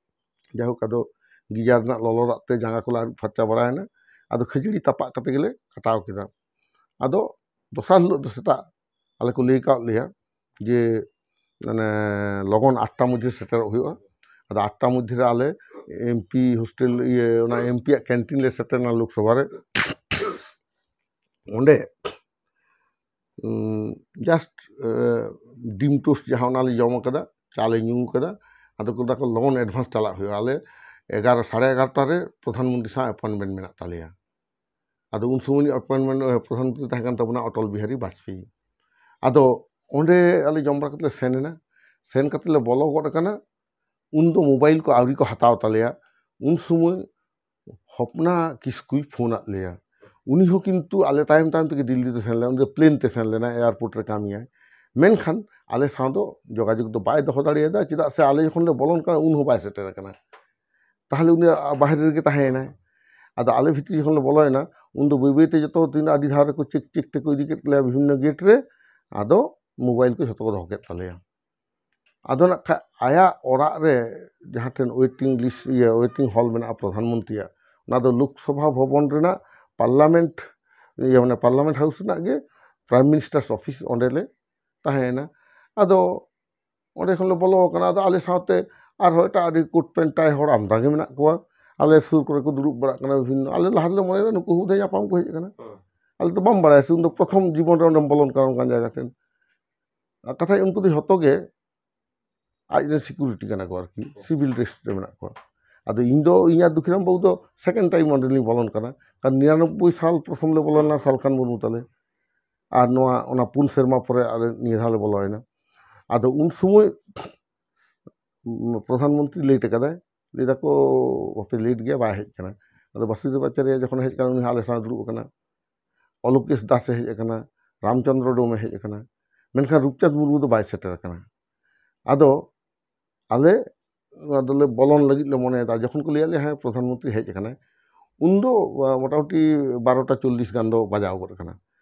ᱡᱟᱭᱦᱳᱠ, ᱟᱫᱚ ᱜᱤᱡᱟᱨ ᱨᱮᱱᱟᱜ ᱞᱚᱞᱚ ᱫᱟᱜ ᱛᱮ ᱡᱟᱸᱜᱟ ᱠᱚᱞᱮ ᱟᱹᱨᱩᱵ ᱯᱷᱟᱨᱪᱟ ᱵᱟᱲᱟᱭᱮᱱᱟ᱾ ᱟᱫᱚ ᱠᱷᱟᱹᱡᱟᱹᱲᱤ ᱛᱟᱯᱟᱜ ᱠᱟᱛᱮ ᱜᱮᱞᱮ ᱠᱟᱴᱟᱣ ᱠᱮᱫᱟ᱾ ᱟᱫᱚ ᱫᱚᱥᱟᱨ ᱦᱤᱞᱳᱜ ᱫᱚ ᱥᱮᱛᱟᱜ ᱟᱞᱮ ᱠᱚ ᱞᱟᱹᱭ ᱠᱟᱣᱟᱫ ᱞᱮᱭᱟ ᱡᱮ, ᱢᱟᱱᱮ, ᱞᱚᱜᱚᱱ ᱟᱴᱴᱟ ᱢᱚᱫᱽᱫᱷᱮ ᱥᱮᱴᱮᱨᱚᱜ ᱦᱩᱭᱩᱜᱼᱟ᱾ ᱟᱫᱚ ᱟᱴᱴᱟ ᱢᱚᱫᱽᱫᱷᱮ ᱨᱮ ᱟᱞᱮ ᱮᱢᱯᱤ ᱦᱳᱥᱴᱮᱞ, ᱤᱭᱟᱹ, ᱚᱱᱟ ᱮᱢᱯᱤᱭᱟᱜ ᱠᱮᱱᱴᱤᱱ ᱞᱮ ᱥᱮᱴᱮᱨ ᱮᱱᱟ ᱞᱳᱠᱥᱚᱵᱷᱟ ᱨᱮ᱾ ᱚᱸᱰᱮ ᱡᱟᱥᱴ ᱰᱤᱢ ᱴᱳᱥᱴ ᱡᱟᱦᱟᱸ, ᱚᱱᱟᱞᱮ ᱡᱚᱢ ᱠᱟᱫᱟ, ᱪᱟ ᱞᱮ ᱧᱩ ᱠᱟᱫᱟ᱾ ᱟᱫᱚ ᱠᱚ ᱢᱮᱛᱟ ᱠᱚ, ᱞᱚᱜᱚᱱ ᱮᱰᱵᱷᱟᱱᱥ ᱪᱟᱞᱟᱜ ᱦᱩᱭᱩᱜᱼᱟ, ᱟᱞᱮ ᱮᱜᱟᱨᱚ, ᱥᱟᱲᱮ ᱮᱜᱟᱨᱚᱴᱟ ᱨᱮ ᱯᱨᱚᱫᱷᱟᱱ ᱢᱚᱱᱛᱨᱤ ᱥᱟᱶ ᱮᱯᱚᱭᱮᱱᱴᱢᱮᱱᱴ ᱢᱮᱱᱟᱜ ᱛᱟᱞᱮᱭᱟ᱾ ᱟᱫᱚ ᱩᱱ ᱥᱚᱢᱚᱭ ᱮᱯᱚᱭᱮᱱᱴᱢᱮᱱᱴ ᱯᱨᱚᱫᱷᱟᱱ ᱢᱚᱱᱛᱨᱤ ᱛᱟᱦᱮᱸ ᱠᱟᱱ ᱛᱟᱵᱚᱱᱟ ᱚᱴᱚᱞ ᱵᱤᱦᱟᱨᱤ ᱵᱟᱡᱽᱯᱮᱭᱤ᱾ ᱟᱫᱚ ᱚᱸᱰᱮ ᱟᱞᱮ ᱡᱚᱢ ᱵᱟᱲᱟ ᱠᱟᱛᱮ ᱞᱮ ᱥᱮᱱ ᱮᱱᱟ᱾ ᱥᱮᱱ ᱠᱟᱛᱮ ᱞᱮ ᱵᱚᱞᱚ ᱜᱚᱫ ᱟᱠᱟᱱᱟ᱾ ᱩᱱᱫᱚ ᱢᱳᱵᱟᱭᱤᱞ ᱠᱚ ᱟᱹᱣᱨᱤ ᱠᱚ ᱦᱟᱛᱟᱣ ᱛᱟᱞᱮᱭᱟ᱾ ᱩᱱ ᱥᱚᱢᱚᱭ ᱦᱚᱯᱱᱟ ᱠᱤᱥᱠᱩᱭ ᱯᱷᱳᱱ ᱟᱫ ᱞᱮᱭᱟ᱾ ᱩᱱᱤ ᱦᱚᱸ ᱠᱤᱱᱛᱩ ᱟᱞᱮ ᱛᱟᱭᱚᱢ ᱛᱟᱭᱚᱢ ᱛᱮᱜᱮ ᱫᱤᱞᱞᱤ ᱫᱚ ᱥᱮᱱ ᱞᱮᱱᱟ, ᱩᱱᱤ ᱫᱚ ᱯᱞᱮᱱ ᱛᱮ ᱥᱮᱱ ᱞᱮᱱᱟ, ᱮᱭᱟᱨᱯᱳᱨᱴ ᱨᱮ ᱠᱟᱹᱢᱤᱭᱟᱭ᱾ ᱢᱮᱱᱠᱷᱟᱱ ᱟᱞᱮ ᱥᱟᱶ ᱫᱚ ᱡᱳᱜᱟᱡᱳᱜᱽ ᱫᱚ ᱵᱟᱭ ᱫᱚᱦᱚ ᱫᱟᱲᱮᱭᱟᱫᱟ, ᱪᱮᱫᱟᱜ ᱥᱮ ᱟᱞᱮ ᱡᱚᱠᱷᱚᱱ ᱞᱮ ᱵᱚᱞᱚᱱ ᱠᱟᱱᱟ ᱩᱱ ᱦᱚᱸ ᱵᱟᱭ ᱥᱮᱴᱮᱨ ᱟᱠᱟᱱᱟ᱾ ᱛᱟᱦᱚᱞᱮ ᱩᱱᱤ ᱵᱟᱦᱨᱮ ᱨᱮᱜᱮ ᱛᱟᱦᱮᱸᱭᱮᱱᱟᱭ᱾ ᱟᱫᱚ ᱟᱞᱮ ᱵᱷᱤᱛᱨᱤ ᱡᱚᱠᱷᱚᱱ ᱞᱮ ᱵᱚᱞᱚᱭᱮᱱᱟ, ᱩᱱ ᱫᱚ ᱵᱟᱹᱭ ᱵᱟᱹᱭ ᱛᱮ ᱡᱚᱛᱚ ᱛᱤᱱᱟᱹᱜ ᱟᱹᱰᱤ ᱫᱷᱟᱣ ᱨᱮᱠᱚ ᱪᱮᱠ ᱪᱮᱠ ᱛᱮᱠᱚ ᱤᱫᱤ ᱠᱮᱫ ᱞᱮᱭᱟ ᱵᱤᱵᱷᱤᱱᱱᱚ ᱜᱮᱴ ᱨᱮ᱾ ᱟᱫᱚ ᱢᱳᱵᱟᱭᱤᱞ ᱠᱚ ᱡᱷᱚᱛᱚ ᱠᱚ ᱫᱚᱦᱚ ᱠᱮᱫ ᱛᱟᱞᱮᱭᱟ᱾ ᱟᱫᱚ ᱱᱟᱜ ᱠᱷᱟᱡ ᱟᱭᱟᱜ ᱚᱲᱟᱜ ᱨᱮ ᱡᱟᱦᱟᱸ ᱴᱷᱮᱱ ᱳᱭᱮᱴᱤᱝ ᱞᱤᱥᱴ, ᱤᱭᱟᱹ, ᱳᱭᱮᱴᱤᱝ ᱦᱚᱞ ᱢᱮᱱᱟᱜᱼᱟ ᱯᱨᱚᱫᱷᱟᱱ ᱢᱚᱱᱛᱨᱤᱭᱟᱜ, ᱚᱱᱟ ᱫᱚ ᱞᱳᱠᱥᱚᱵᱷᱟ ᱵᱷᱚᱵᱚᱱ ᱨᱮᱱᱟᱜ ᱯᱟᱨᱞᱟᱢᱮᱱᱴ, ᱤᱭᱟᱹ, ᱢᱟᱱᱮ ᱯᱟᱨᱞᱟᱢᱮᱱᱴ ᱦᱟᱣᱩᱥ ᱨᱮᱱᱟᱜ ᱜᱮ ᱯᱨᱟᱭᱤᱢ ᱢᱤᱱᱤᱥᱴᱟᱨᱥ ᱚᱯᱷᱤᱥ, ᱚᱸᱰᱮ ᱞᱮ ᱛᱟᱦᱮᱸᱭᱮᱱᱟ᱾ ᱟᱫᱚ ᱚᱸᱰᱮ ᱠᱷᱚᱱ ᱞᱮ ᱵᱚᱞᱚ ᱟᱠᱟᱱᱟ᱾ ᱟᱫᱚ ᱟᱞᱮ ᱥᱟᱶᱛᱮ ᱟᱨᱦᱚᱸ ᱮᱴᱟᱜ ᱟᱹᱰᱤ ᱠᱳᱴ ᱯᱮᱱᱴ ᱴᱟᱭ ᱦᱚᱲ ᱟᱢᱫᱟ ᱜᱮ ᱢᱮᱱᱟᱜ ᱠᱚᱣᱟ᱾ ᱟᱞᱮ ᱥᱩᱨ ᱠᱚᱨᱮ ᱠᱚ ᱫᱩᱲᱩᱵ ᱵᱟᱲᱟᱜ ᱠᱟᱱᱟ ᱵᱤᱵᱷᱤᱱᱱᱚ᱾ ᱟᱞᱮ ᱞᱟᱦᱟ ᱨᱮᱞᱮ ᱢᱚᱱᱮᱭᱮᱫᱟ ᱱᱩᱠᱩ ᱦᱩᱫᱟᱹ ᱧᱟᱯᱟᱢ ᱠᱚ ᱦᱮᱡ ᱟᱠᱟᱱᱟ᱾ ᱦᱮᱸ᱾ ᱟᱞᱮ ᱫᱚ ᱵᱟᱢ ᱵᱟᱲᱟᱭᱟ ᱥᱮ, ᱩᱱ ᱫᱚ ᱯᱨᱚᱛᱷᱚᱢ ᱡᱤᱵᱚᱱ ᱨᱮ ᱚᱸᱰᱮᱢ ᱵᱚᱞᱚᱱ ᱠᱟᱱᱟ ᱚᱱᱠᱟᱱ ᱡᱟᱭᱜᱟ ᱴᱷᱮᱱ᱾ ᱟᱨ ᱠᱟᱛᱷᱟᱡ ᱩᱱᱠᱩ ᱫᱚ ᱡᱷᱚᱛᱚ ᱜᱮ ᱟᱡ ᱨᱮᱱ ᱥᱤᱠᱩᱨᱤᱴᱤ ᱠᱟᱱᱟ ᱠᱚ ᱟᱨᱠᱤ, ᱥᱤᱵᱤᱞ ᱰᱨᱮᱥ ᱨᱮ ᱢᱮᱱᱟᱜ ᱠᱚᱣᱟ᱾ ᱟᱫᱚ ᱤᱧ ᱫᱚ, ᱤᱧ ᱟᱨ ᱫᱩᱠᱷᱤᱨᱟᱢ ᱵᱟᱹᱵᱩ ᱫᱚ ᱥᱮᱠᱮᱱᱰ ᱴᱟᱭᱤᱢ ᱚᱸᱰᱮ ᱞᱤᱧ ᱵᱚᱞᱚᱱ ᱠᱟᱱᱟ, ᱠᱟᱨᱚᱱ ᱱᱤᱨᱟᱱᱚᱵᱵᱳᱭ ᱥᱟᱞ ᱯᱨᱚᱛᱷᱚᱢ ᱞᱮ ᱵᱚᱞᱚ ᱞᱮᱱᱟ ᱥᱟᱞᱠᱷᱟᱱ ᱢᱩᱨᱢᱩ ᱛᱟᱞᱮ, ᱟᱨ ᱱᱚᱣᱟ, ᱚᱱᱟ ᱯᱩᱱ ᱥᱮᱨᱢᱟ ᱯᱚᱨᱮ ᱟᱞᱮ ᱱᱤᱭᱟᱹ ᱫᱷᱟᱣ ᱞᱮ ᱵᱚᱞᱚᱭᱮᱱᱟ᱾ ᱟᱫᱚ ᱩᱱ ᱥᱚᱢᱚᱭ ᱯᱨᱚᱫᱷᱟᱱ ᱢᱚᱱᱛᱨᱤ ᱞᱮᱴ ᱟᱠᱟᱫᱟᱭ, ᱞᱟᱹᱭ ᱫᱟᱠᱚ, "ᱵᱟᱯᱮ ᱞᱮᱴ ᱜᱮᱭᱟ, ᱵᱟᱭ ᱦᱮᱡ ᱟᱠᱟᱱᱟ᱾" ᱟᱫᱚ ᱵᱟᱥᱩᱫᱮᱵ ᱟᱪᱟᱨᱭᱟ ᱡᱚᱠᱷᱚᱱ ᱦᱮᱡ ᱟᱠᱟᱱᱟ, ᱩᱱᱤ ᱦᱚᱸ ᱟᱞᱮ ᱥᱟᱶ ᱫᱩᱲᱩᱵ ᱟᱠᱟᱱᱟ᱾ ᱚᱞᱳᱠᱮᱥ ᱫᱟᱥ ᱮ ᱦᱮᱡ ᱟᱠᱟᱱᱟ, ᱨᱟᱢᱪᱚᱸᱫᱽᱨᱚ ᱰᱳᱢ ᱮ ᱦᱮᱡ ᱟᱠᱟᱱᱟ, ᱢᱮᱱᱠᱷᱟᱱ ᱨᱩᱯᱪᱟᱸᱫᱽ ᱢᱩᱨᱢᱩ ᱫᱚ ᱵᱟᱭ ᱥᱮᱴᱮᱨ ᱟᱠᱟᱱᱟ᱾ ᱟᱫᱚ ᱟᱞᱮ ᱟᱫᱚᱞᱮ ᱵᱚᱞᱚᱱ ᱞᱟᱹᱜᱤᱫ ᱞᱮ ᱢᱚᱱᱮᱭᱮᱫᱟ, ᱡᱚᱠᱷᱚᱱ ᱠᱚ ᱞᱟᱹᱭᱟᱫ ᱞᱮᱭᱟ, "ᱦᱮᱸ, ᱯᱨᱚᱫᱷᱟᱱ ᱢᱚᱱᱛᱨᱤ ᱦᱮᱡ ᱟᱠᱟᱱᱟᱭ," ᱩᱱᱫᱚ, ᱟ, ᱢᱚᱴᱟᱢᱩᱴᱤ ᱵᱟᱨᱚᱴᱟ ᱪᱚᱞᱞᱤᱥ ᱜᱟᱱ ᱫᱚ ᱵᱟᱡᱟᱣ ᱜᱚᱫ ᱟᱠᱟᱱᱟ᱾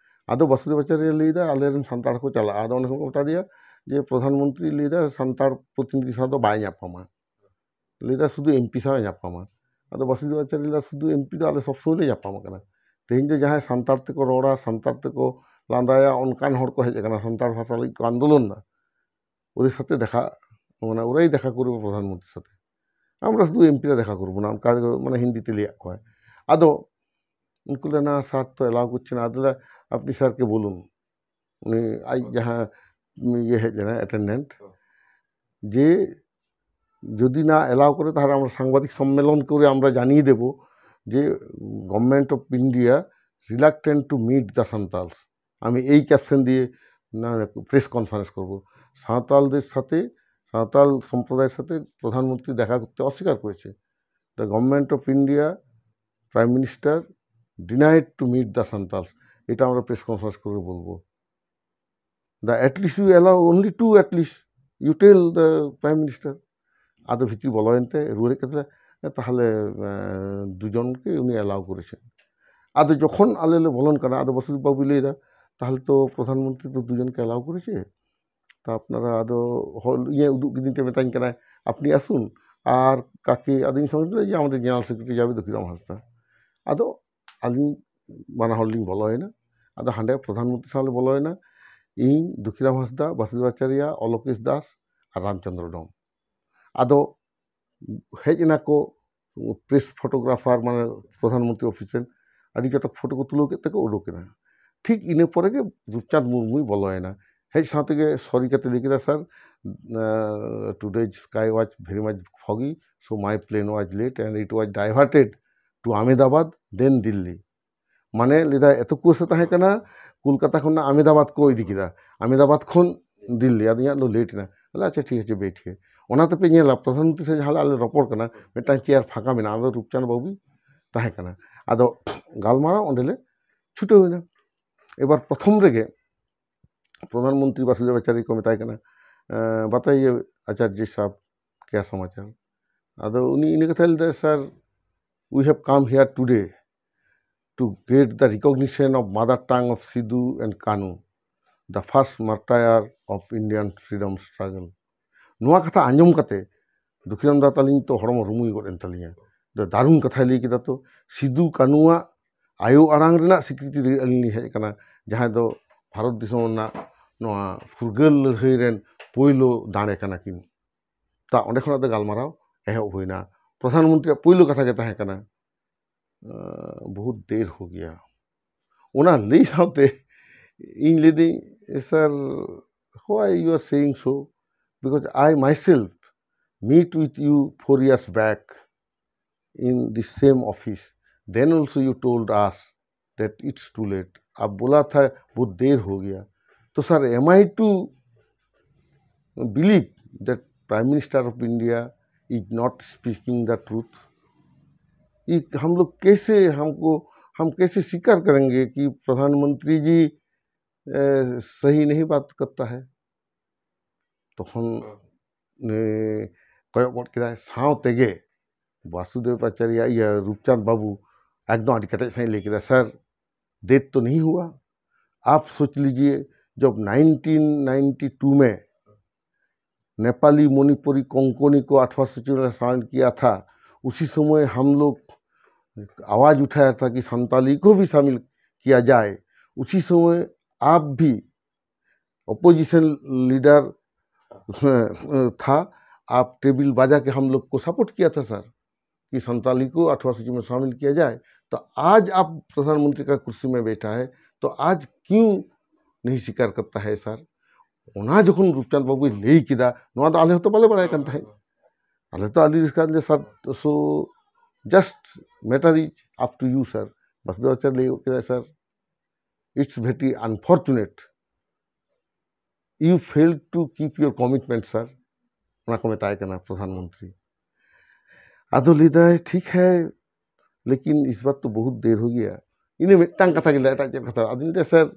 ᱟᱫᱚ ᱵᱟᱥᱩᱫᱮᱵ ᱟᱪᱟᱨᱭᱟ ᱞᱟᱹᱭᱫᱟ, "ᱟᱞᱮᱨᱮᱱ ᱥᱟᱱᱛᱟᱲ ᱠᱚ ᱪᱟᱞᱟᱜᱼᱟ᱾" ᱟᱫᱚ ᱚᱸᱰᱮ ᱠᱷᱚᱱ ᱠᱚ ᱢᱮᱛᱟ ᱫᱮᱭᱟ ᱡᱮ, "ᱯᱨᱚᱫᱷᱟᱱ ᱢᱚᱱᱛᱨᱤ ᱞᱟᱹᱭᱫᱟ ᱥᱟᱱᱛᱟᱲ ᱯᱨᱚᱛᱤᱱᱤᱫᱷᱤ ᱥᱟᱶ ᱫᱚ ᱵᱟᱭ ᱧᱟᱯᱟᱢᱟ, ᱞᱟᱹᱭᱫᱟ ᱥᱩᱫᱷᱩ ᱮᱢᱯᱤ ᱥᱟᱶ ᱧᱟᱯᱟᱢᱟ᱾" ᱟᱫᱚ ᱵᱟᱥᱩᱫᱮᱵ ᱟᱪᱟᱨᱭᱟ ᱞᱟᱹᱭᱫᱟ, "ᱥᱩᱫᱷᱩ ᱮᱢᱯᱤ ᱫᱚ ᱟᱞᱮ ᱥᱚᱵ ᱥᱚᱢᱚᱭ ᱞᱮ ᱧᱟᱯᱟᱢ ᱟᱠᱟᱱᱟ, ᱛᱮᱦᱮᱧ ᱫᱚ ᱡᱟᱦᱟᱸᱭ ᱥᱟᱱᱛᱟᱲ ᱛᱮᱠᱚ ᱨᱚᱲᱟ, ᱥᱟᱱᱛᱟᱲ ᱛᱮᱠᱚ ᱞᱟᱸᱫᱟᱭᱟ, ᱚᱱᱠᱟᱱ ᱦᱚᱲ ᱠᱚ ᱦᱮᱡ ᱟᱠᱟᱱᱟ, ᱥᱟᱱᱛᱟᱲ ᱵᱷᱟᱥᱟ ᱞᱟᱹᱜᱤᱫ ᱠᱚ ᱟᱱᱫᱳᱞᱚᱱ ᱮᱫᱟ, ᱳᱫᱮᱨ ᱥᱟᱛᱷᱮ ᱫᱮᱠᱷᱟ, ᱢᱟᱱᱮ ᱳᱨᱟᱭ ᱫᱮᱠᱷᱟ ᱠᱚᱨᱵᱮ ᱯᱨᱚᱫᱷᱟᱱ ᱢᱚᱱᱛᱨᱤ ᱥᱟᱛᱷᱮ᱾" আমরা শুধু এমপিরা দেখা করবো না, ᱚᱱᱠᱟ ᱢᱟᱱᱮ ᱦᱤᱱᱫᱤ ᱛᱮ ᱞᱟᱹᱭᱟᱫ ᱠᱚᱣᱟᱭ᱾ ᱟᱫᱚ ᱩᱱᱠᱩ ᱞᱮ, ᱱᱟ ᱥᱟᱨ ᱛᱚ ᱮᱞᱟᱣ ᱠᱚᱨᱪᱷᱮ ᱱᱟ, ᱟᱫᱚ ᱞᱮ, আপনি স্যারকে বলুন, ᱩᱱᱤ ᱟᱡ ᱡᱟᱦᱟᱸ ᱤᱭᱟᱹ ᱦᱮᱡ ᱞᱮᱱᱟ ᱮᱴᱮᱱᱰᱮᱱᱴ, ᱡᱮ যদি না এলাও করে, তাহলে আমরা সাংবাদিক সম্মেলন করে আমরা জানিয়ে দেব যে Government of India reluctant to meet the Santals। আমি এই ক্যাপশন দিয়ে না প্রেস কনফারেন্স করব। সাঁওতালদের সাথে, সাঁওতাল সম্প্রদায়ের সাথে প্রধানমন্ত্রী দেখা করতে অস্বীকার করেছে। The Government of India, Prime Minister denied to meet the Santals, এটা আমরা প্রেস কনফারেন্স করে বলবো। The at least you allow only two, at least you tell the Prime Minister। ᱟᱫᱚ ᱵᱷᱤᱛᱤᱨ ᱵᱚᱞᱚᱭᱮᱱ ᱛᱮ ᱨᱩᱣᱟᱹᱲ ᱦᱮᱡ ᱠᱟᱛᱮ, ᱛᱟᱦᱚᱞᱮ ᱫᱩᱡᱚᱱ ᱜᱮ ᱩᱱᱤ ᱮᱞᱟᱣ ᱠᱚᱨᱮᱥᱮ᱾ ᱟᱫᱚ ᱡᱚᱠᱷᱚᱱ ᱟᱞᱮ ᱞᱮ ᱵᱚᱞᱚᱱ ᱠᱟᱱᱟ, ᱟᱫᱚ ᱵᱟᱥᱩᱫᱮᱵ ᱵᱟᱵᱩᱭ ᱞᱟᱹᱭᱫᱟ, ᱛᱟᱦᱚᱞᱮ ᱛᱚ ᱯᱨᱚᱫᱷᱟᱱ ᱢᱚᱱᱛᱨᱤ ᱫᱚ ᱫᱩᱡᱚᱱ ᱠᱮ ᱮᱞᱟᱣ ᱠᱚᱨᱮᱥᱮ, ᱛᱟ ᱟᱯᱱᱟᱨᱟ ᱟᱫᱚ ᱦᱚᱲ ᱤᱧᱮ ᱩᱫᱩᱜ ᱠᱤᱫᱤᱧ ᱛᱮ ᱢᱮᱛᱟᱧ ᱠᱟᱱᱟᱭ, ᱟᱯᱱᱤ ᱟᱥᱩᱱ, ᱟᱨ ᱠᱟᱠᱮ, ᱟᱫᱚ ᱤᱧ ᱥᱚᱸᱜᱮ ᱛᱮ ᱡᱮ ᱟᱢᱟᱫᱮᱨ ᱡᱮᱱᱟᱨᱟᱞ ᱥᱮᱠᱨᱮᱴᱟᱨᱤ ᱡᱟᱵᱮ ᱫᱩᱠᱷᱤᱨᱟᱢ ᱦᱟᱸᱥᱫᱟ᱾ ᱟᱫᱚ ᱟᱹᱞᱤᱧ ᱵᱟᱱᱟ ᱦᱚᱲ ᱞᱤᱧ ᱵᱚᱞᱚᱭᱮᱱᱟ᱾ ᱟᱫᱚ ᱦᱟᱸᱰᱮ ᱯᱨᱚᱫᱷᱟᱱ ᱢᱚᱱᱛᱨᱤ ᱥᱟᱶ ᱞᱮ ᱵᱚᱞᱚᱭᱮᱱᱟ, ᱤᱧ, ᱫᱩᱠᱷᱤᱨᱟᱢ ᱦᱟᱸᱥᱫᱟ, ᱵᱟᱥᱩᱫᱮᱵ ᱟᱪᱟᱨᱭᱟ, ᱚᱞᱚᱠᱮᱥ ᱫᱟᱥ ᱟᱨ ᱨᱟᱢᱪᱚᱸᱫᱽᱨᱚ ᱰᱚᱢ᱾ ᱟᱫᱚ ᱦᱮᱡ ᱮᱱᱟ ᱠᱚ ᱯᱨᱮᱥ ᱯᱷᱳᱴᱳᱜᱨᱟᱯᱷᱟᱨ, ᱢᱟᱱᱮ ᱯᱨᱚᱫᱷᱟᱱ ᱢᱚᱱᱛᱨᱤ ᱚᱯᱷᱤᱥ ᱨᱮᱱ, ᱟᱹᱰᱤ ᱪᱚᱴᱚᱠ ᱯᱷᱳᱴᱳ ᱠᱚ ᱛᱩᱞᱟᱹᱣ ᱠᱮᱫ ᱛᱮᱠᱚ ᱩᱰᱩᱠ ᱮᱱᱟ᱾ ᱴᱷᱤᱠ ᱤᱱᱟᱹ ᱯᱚᱨᱮ ᱜᱮ ᱨᱩᱯᱪᱟᱸᱫᱽ ᱢᱩᱨᱢᱩᱭ ᱵᱚᱞᱚᱭᱮᱱᱟ᱾ ᱦᱮᱡ ᱥᱟᱶ ᱛᱮᱜᱮ ᱥᱚᱨᱤ ᱠᱟᱛᱮ ᱞᱟᱹᱭ ᱠᱮᱫᱟ, "Sir, uh, today's sky was very much foggy, so my plane was late and it was diverted to Ahmedabad, then Delhi." ᱢᱟᱱᱮ ᱞᱟᱹᱭᱫᱟᱭ, ᱮᱛᱚ ᱠᱩᱣᱟᱹᱥᱟ ᱛᱟᱦᱮᱸ ᱠᱟᱱᱟ, ᱠᱳᱞᱠᱟᱛᱟ ᱠᱷᱚᱱᱟᱜ ᱟᱦᱢᱮᱫᱟᱵᱟᱫᱽ ᱠᱚ ᱤᱫᱤ ᱠᱮᱫᱟ, ᱟᱦᱢᱮᱫᱟᱵᱟᱫᱽ ᱠᱷᱚᱱ ᱫᱤᱞᱞᱤ, ᱟᱫᱚ ᱤᱧᱟᱹᱜ ᱫᱚ ᱞᱮᱴ ᱮᱱᱟ᱾ ᱟᱞᱮ, "ᱟᱪᱪᱷᱟ, ᱴᱷᱤᱠ ᱟᱪᱷᱮ, ᱵᱮᱴᱷᱤᱭᱮ᱾" ᱚᱱᱟ ᱛᱮᱯᱮ ᱧᱮᱞᱟ, ᱯᱨᱚᱫᱷᱟᱱ ᱢᱚᱱᱛᱨᱤ ᱥᱟᱶ ᱡᱟᱦᱟᱸ ᱟᱞᱮ ᱨᱚᱯᱚᱲ ᱠᱟᱱᱟ, ᱢᱤᱫᱴᱟᱝ ᱪᱮᱭᱟᱨ ᱯᱷᱟᱸᱠᱟ ᱢᱮᱱᱟᱜᱼᱟ, ᱚᱱᱟ ᱫᱚ ᱨᱩᱯᱪᱟᱸᱫᱽ ᱵᱟᱹᱵᱩ ᱛᱟᱦᱮᱸ ᱠᱟᱱᱟ᱾ ᱟᱫᱚ ᱜᱟᱞᱢᱟᱨᱟᱣ ᱚᱸᱰᱮ ᱞᱮ ᱪᱷᱩᱴᱟᱹᱣ ᱮᱱᱟ᱾ ᱮᱵᱟᱨ ᱯᱨᱚᱛᱷᱚᱢ ᱨᱮᱜᱮ ᱯᱨᱚᱫᱷᱟᱱ ᱢᱚᱱᱛᱨᱤ ᱵᱟᱥᱩᱫᱮᱵ ᱟᱪᱟᱨᱭᱚ ᱠᱚ ᱢᱮᱛᱟᱭ ᱠᱟᱱᱟ, "ᱮᱸ, ᱵᱟᱛᱟᱭᱤᱭᱮ ᱟᱪᱟᱨᱡᱤ ᱥᱟᱦᱟᱵᱽ, ᱠᱮᱭᱟ ᱥᱚᱢᱟᱪᱟᱨ?" ᱟᱫᱚ ᱩᱱᱤ ᱤᱱᱟᱹ ᱠᱟᱛᱷᱟᱭ ᱞᱟᱹᱭᱫᱟ, "Sir, we have come here today to get the recognition of mother tongue of Sidhu and Kanu, the first martyr of Indian freedom struggle." ᱱᱚᱣᱟ ᱠᱟᱛᱷᱟ ᱟᱸᱡᱚᱢ ᱠᱟᱛᱮ ᱫᱩᱠᱷᱤᱨᱟᱢ ᱫᱟ ᱛᱟᱹᱞᱤᱧ ᱛᱚ ᱦᱚᱲᱢᱚ ᱨᱩᱢᱩᱭ ᱜᱚᱫ ᱮᱱ ᱛᱟᱹᱞᱤᱧᱟ᱾ ᱫᱟ-, ᱫᱟᱨᱩᱱ ᱠᱟᱛᱷᱟᱭ ᱞᱟᱹᱭ ᱠᱮᱫᱟ ᱛᱚ, ᱥᱤᱫᱩ ᱠᱟᱹᱱᱩᱣᱟᱜ ᱟᱭᱳ ᱟᱲᱟᱝ ᱨᱮᱱᱟᱜ ᱥᱤᱠᱨᱤᱛᱤ ᱞᱟᱹᱜᱤᱫ ᱟᱹᱞᱤᱧ ᱞᱤᱧ ᱦᱮᱡ ᱟᱠᱟᱱᱟ, ᱡᱟᱦᱟᱸᱭ ᱫᱚ ᱵᱷᱟᱨᱚᱛ ᱫᱤᱥᱚᱢ ᱨᱮᱱᱟᱜ ᱱᱚᱣᱟ ᱯᱷᱩᱨᱜᱟᱹᱞ ᱞᱟᱹᱲᱦᱟᱹᱭ ᱨᱮᱱ ᱯᱳᱭᱞᱳ ᱫᱟᱲᱮ ᱠᱟᱱᱟ ᱠᱤᱱ᱾ ᱛᱟ ᱚᱸᱰᱮ ᱠᱷᱚᱱᱟᱜ ᱫᱚ ᱜᱟᱞᱢᱟᱨᱟᱣ ᱮᱦᱚᱵ ᱦᱩᱭᱱᱟ᱾ ᱯᱨᱚᱫᱷᱟᱱ ᱢᱚᱱᱛᱨᱤᱭᱟᱜ ᱯᱳᱭᱞᱳ ᱠᱟᱛᱷᱟ ᱜᱮ ᱛᱟᱦᱮᱸ ᱠᱟᱱᱟ, "ᱵᱚᱦᱩᱛ ᱫᱮᱨ ᱦᱳ ᱜᱮᱭᱟ᱾" ᱚᱱᱟ ᱞᱟᱹᱭ ᱥᱟᱶᱛᱮ ᱤᱧ ᱞᱟᱹᱭᱫᱟᱹᱧ, "Sir, why you are saying so? Because I myself meet with you four years back in the same office. Then also you told us that it's too late. आप बोला था बहुत देर हो गया।" तो sir, am I to believe that Prime Minister of India is not speaking the truth? ये हम लोग कैसे, हमको, हम कैसे स्वीकार करेंगे कि प्रधानमंत्री जी, ए, सही नहीं बात करता है? ᱛᱚᱠᱷᱚᱱ ᱠᱚᱭᱚᱜ ᱜᱚᱫ ᱠᱮᱫᱟᱭ᱾ ᱥᱟᱶ ᱛᱮᱜᱮ ᱵᱟᱥᱩᱫᱮᱵ ᱟᱪᱟᱨᱭᱟ, ᱤᱭᱟᱹ, ᱨᱩᱯᱪᱟᱸᱫᱽ ᱵᱟᱵᱩ ᱮᱠᱫᱚᱢ ᱟᱹᱰᱤ ᱠᱮᱴᱮᱡ ᱥᱟᱺᱦᱤᱡ ᱞᱟᱹᱭ ᱠᱮᱫᱟ, "सर, देर तो नहीं हुआ। आप सोच लीजिए, जब नाइनटीन नाइंटी टू में नेपाली, मणिपुरी, कोंकणी को अठारह सूची में शामिल किया था, उसी समय हम लोग आवाज उठाया था कि संताली को भी शामिल किया जाए। उसी समय आप भी अपोजिशन लीडर था, आप टेबल बजा के हम लोग को सपोर्ट किया था सर, कि संताली को अठारह सूची में शामिल किया जाए। तो आज आप प्रधानमंत्री का कुर्सी में बैठा है, तो आज क्यों नहीं स्वीकार करता है सर?" ᱚᱱᱟ ᱡᱚᱠᱷᱚᱱ ᱨᱩᱯᱪᱟᱸᱫᱽ ᱵᱟᱵᱩᱭ ᱞᱟᱹᱭ ᱠᱮᱫᱟ, ᱱᱚᱣᱟ ᱫᱚ ᱟᱞᱮ ᱦᱚᱸᱛᱚ ᱵᱟᱞᱮ ᱵᱟᱲᱟᱭ ᱠᱟᱱ ᱛᱟᱦᱮᱸᱫ᱾ ᱟᱞᱮ ᱛᱚ ᱟᱹᱰᱤ ᱨᱟᱹᱥᱠᱟᱹ ᱞᱮ ᱥᱟᱨ, so just matter is up to you, sir. Basudeb ᱟᱪᱟᱨ ᱞᱟᱹᱭ ᱜᱚᱫ ᱠᱮᱫᱟᱭ, "Sir, it's very unfortunate. You failed to keep your commitment, sir." ᱚᱱᱟ ᱠᱚ ᱢᱮᱛᱟᱭ ᱠᱟᱱᱟ ᱯᱨᱚᱫᱷᱟᱱ ᱢᱚᱱᱛᱨᱤ᱾ ᱟᱫᱚ ᱞᱟᱹᱭᱫᱟᱭ, "ठीक है, लेकिन इस बार तो बहुत देर हो गया।" ᱤᱱᱟᱹ ᱢᱤᱫᱴᱟᱝ ᱠᱟᱛᱷᱟ ᱜᱮ ᱞᱟᱹᱭ, ᱮᱴᱟᱜ ᱪᱮᱫ ᱠᱟᱛᱷᱟ? ᱟᱫᱚᱧ ᱞᱟᱹᱭᱫᱟ, "Sir,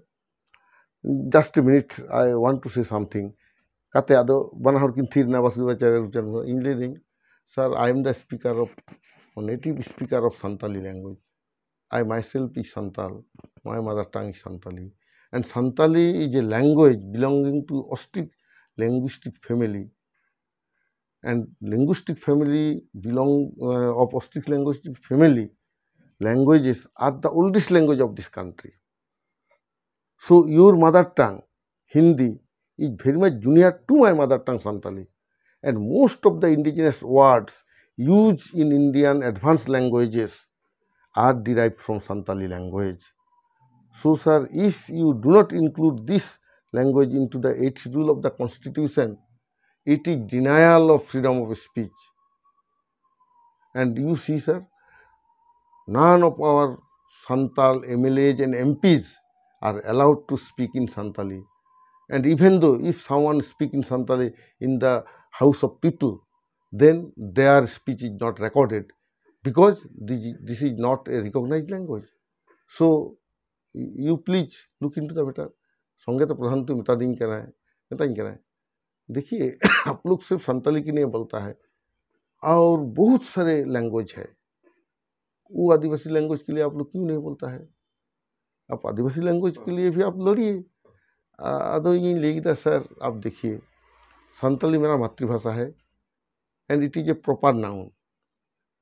just a minute, I want to say something." ᱠᱟᱛᱮ ᱟᱫᱚ ᱵᱟᱱᱟ ᱦᱚᱲ ᱠᱤᱱ ᱛᱷᱤᱨ ᱮᱱᱟ, ᱵᱟᱥᱩᱫᱮᱵ ᱟᱪᱟᱨᱭᱟ, ᱨᱩᱯᱪᱟᱸᱫᱽ ᱢᱩᱨᱢᱩ᱾ ᱤᱧ ᱞᱟᱹᱭᱫᱟᱹᱧ, "Sir, I am the speaker of, native speaker of Santali language. I myself is Santal. My mother tongue is Santali. And Santali is a language belonging to ostrich linguistic family. And linguistic family belong, uh, of ostrich linguistic family, languages are the oldest language of this country. So your mother tongue, Hindi, is very much junior to my mother tongue, Santali. And most of the indigenous words used in Indian advanced languages are derived from Santali language. So, sir, if you do not include this language into the eighth schedule of the constitution, it is denial of freedom of speech. And you see, sir, none of our Santal M L As and M Ps are allowed to speak in Santali. And even though if someone speak in Santali in the house of people, then their speech is not recorded because this, this is not a recognized language. So you please look into the matter. संगे तो प्रधान तू मिता दिन करा है, मिता दिन करा है। देखिए, आप लोग सिर्फ संताली की नहीं बोलता है, और बहुत सारे लैंग्वेज है, वो आदिवासी लैंग्वेज के लिए आप लोग क्यों नहीं बोलता है? आप आदिवासी लैंग्वेज के लिए भी आप लड़िए। ᱟᱫᱚ ᱤᱧᱤᱧ ᱞᱟᱹᱭ ᱠᱮᱫᱟ, ᱥᱟᱨ, ᱟᱯ ᱫᱮᱠᱷᱤᱭᱮ, ᱥᱟᱱᱛᱟᱞᱤ ᱢᱮᱨᱟ ᱢᱟᱛᱨᱤᱵᱷᱟᱥᱟ ᱦᱮ, and it is a proper noun,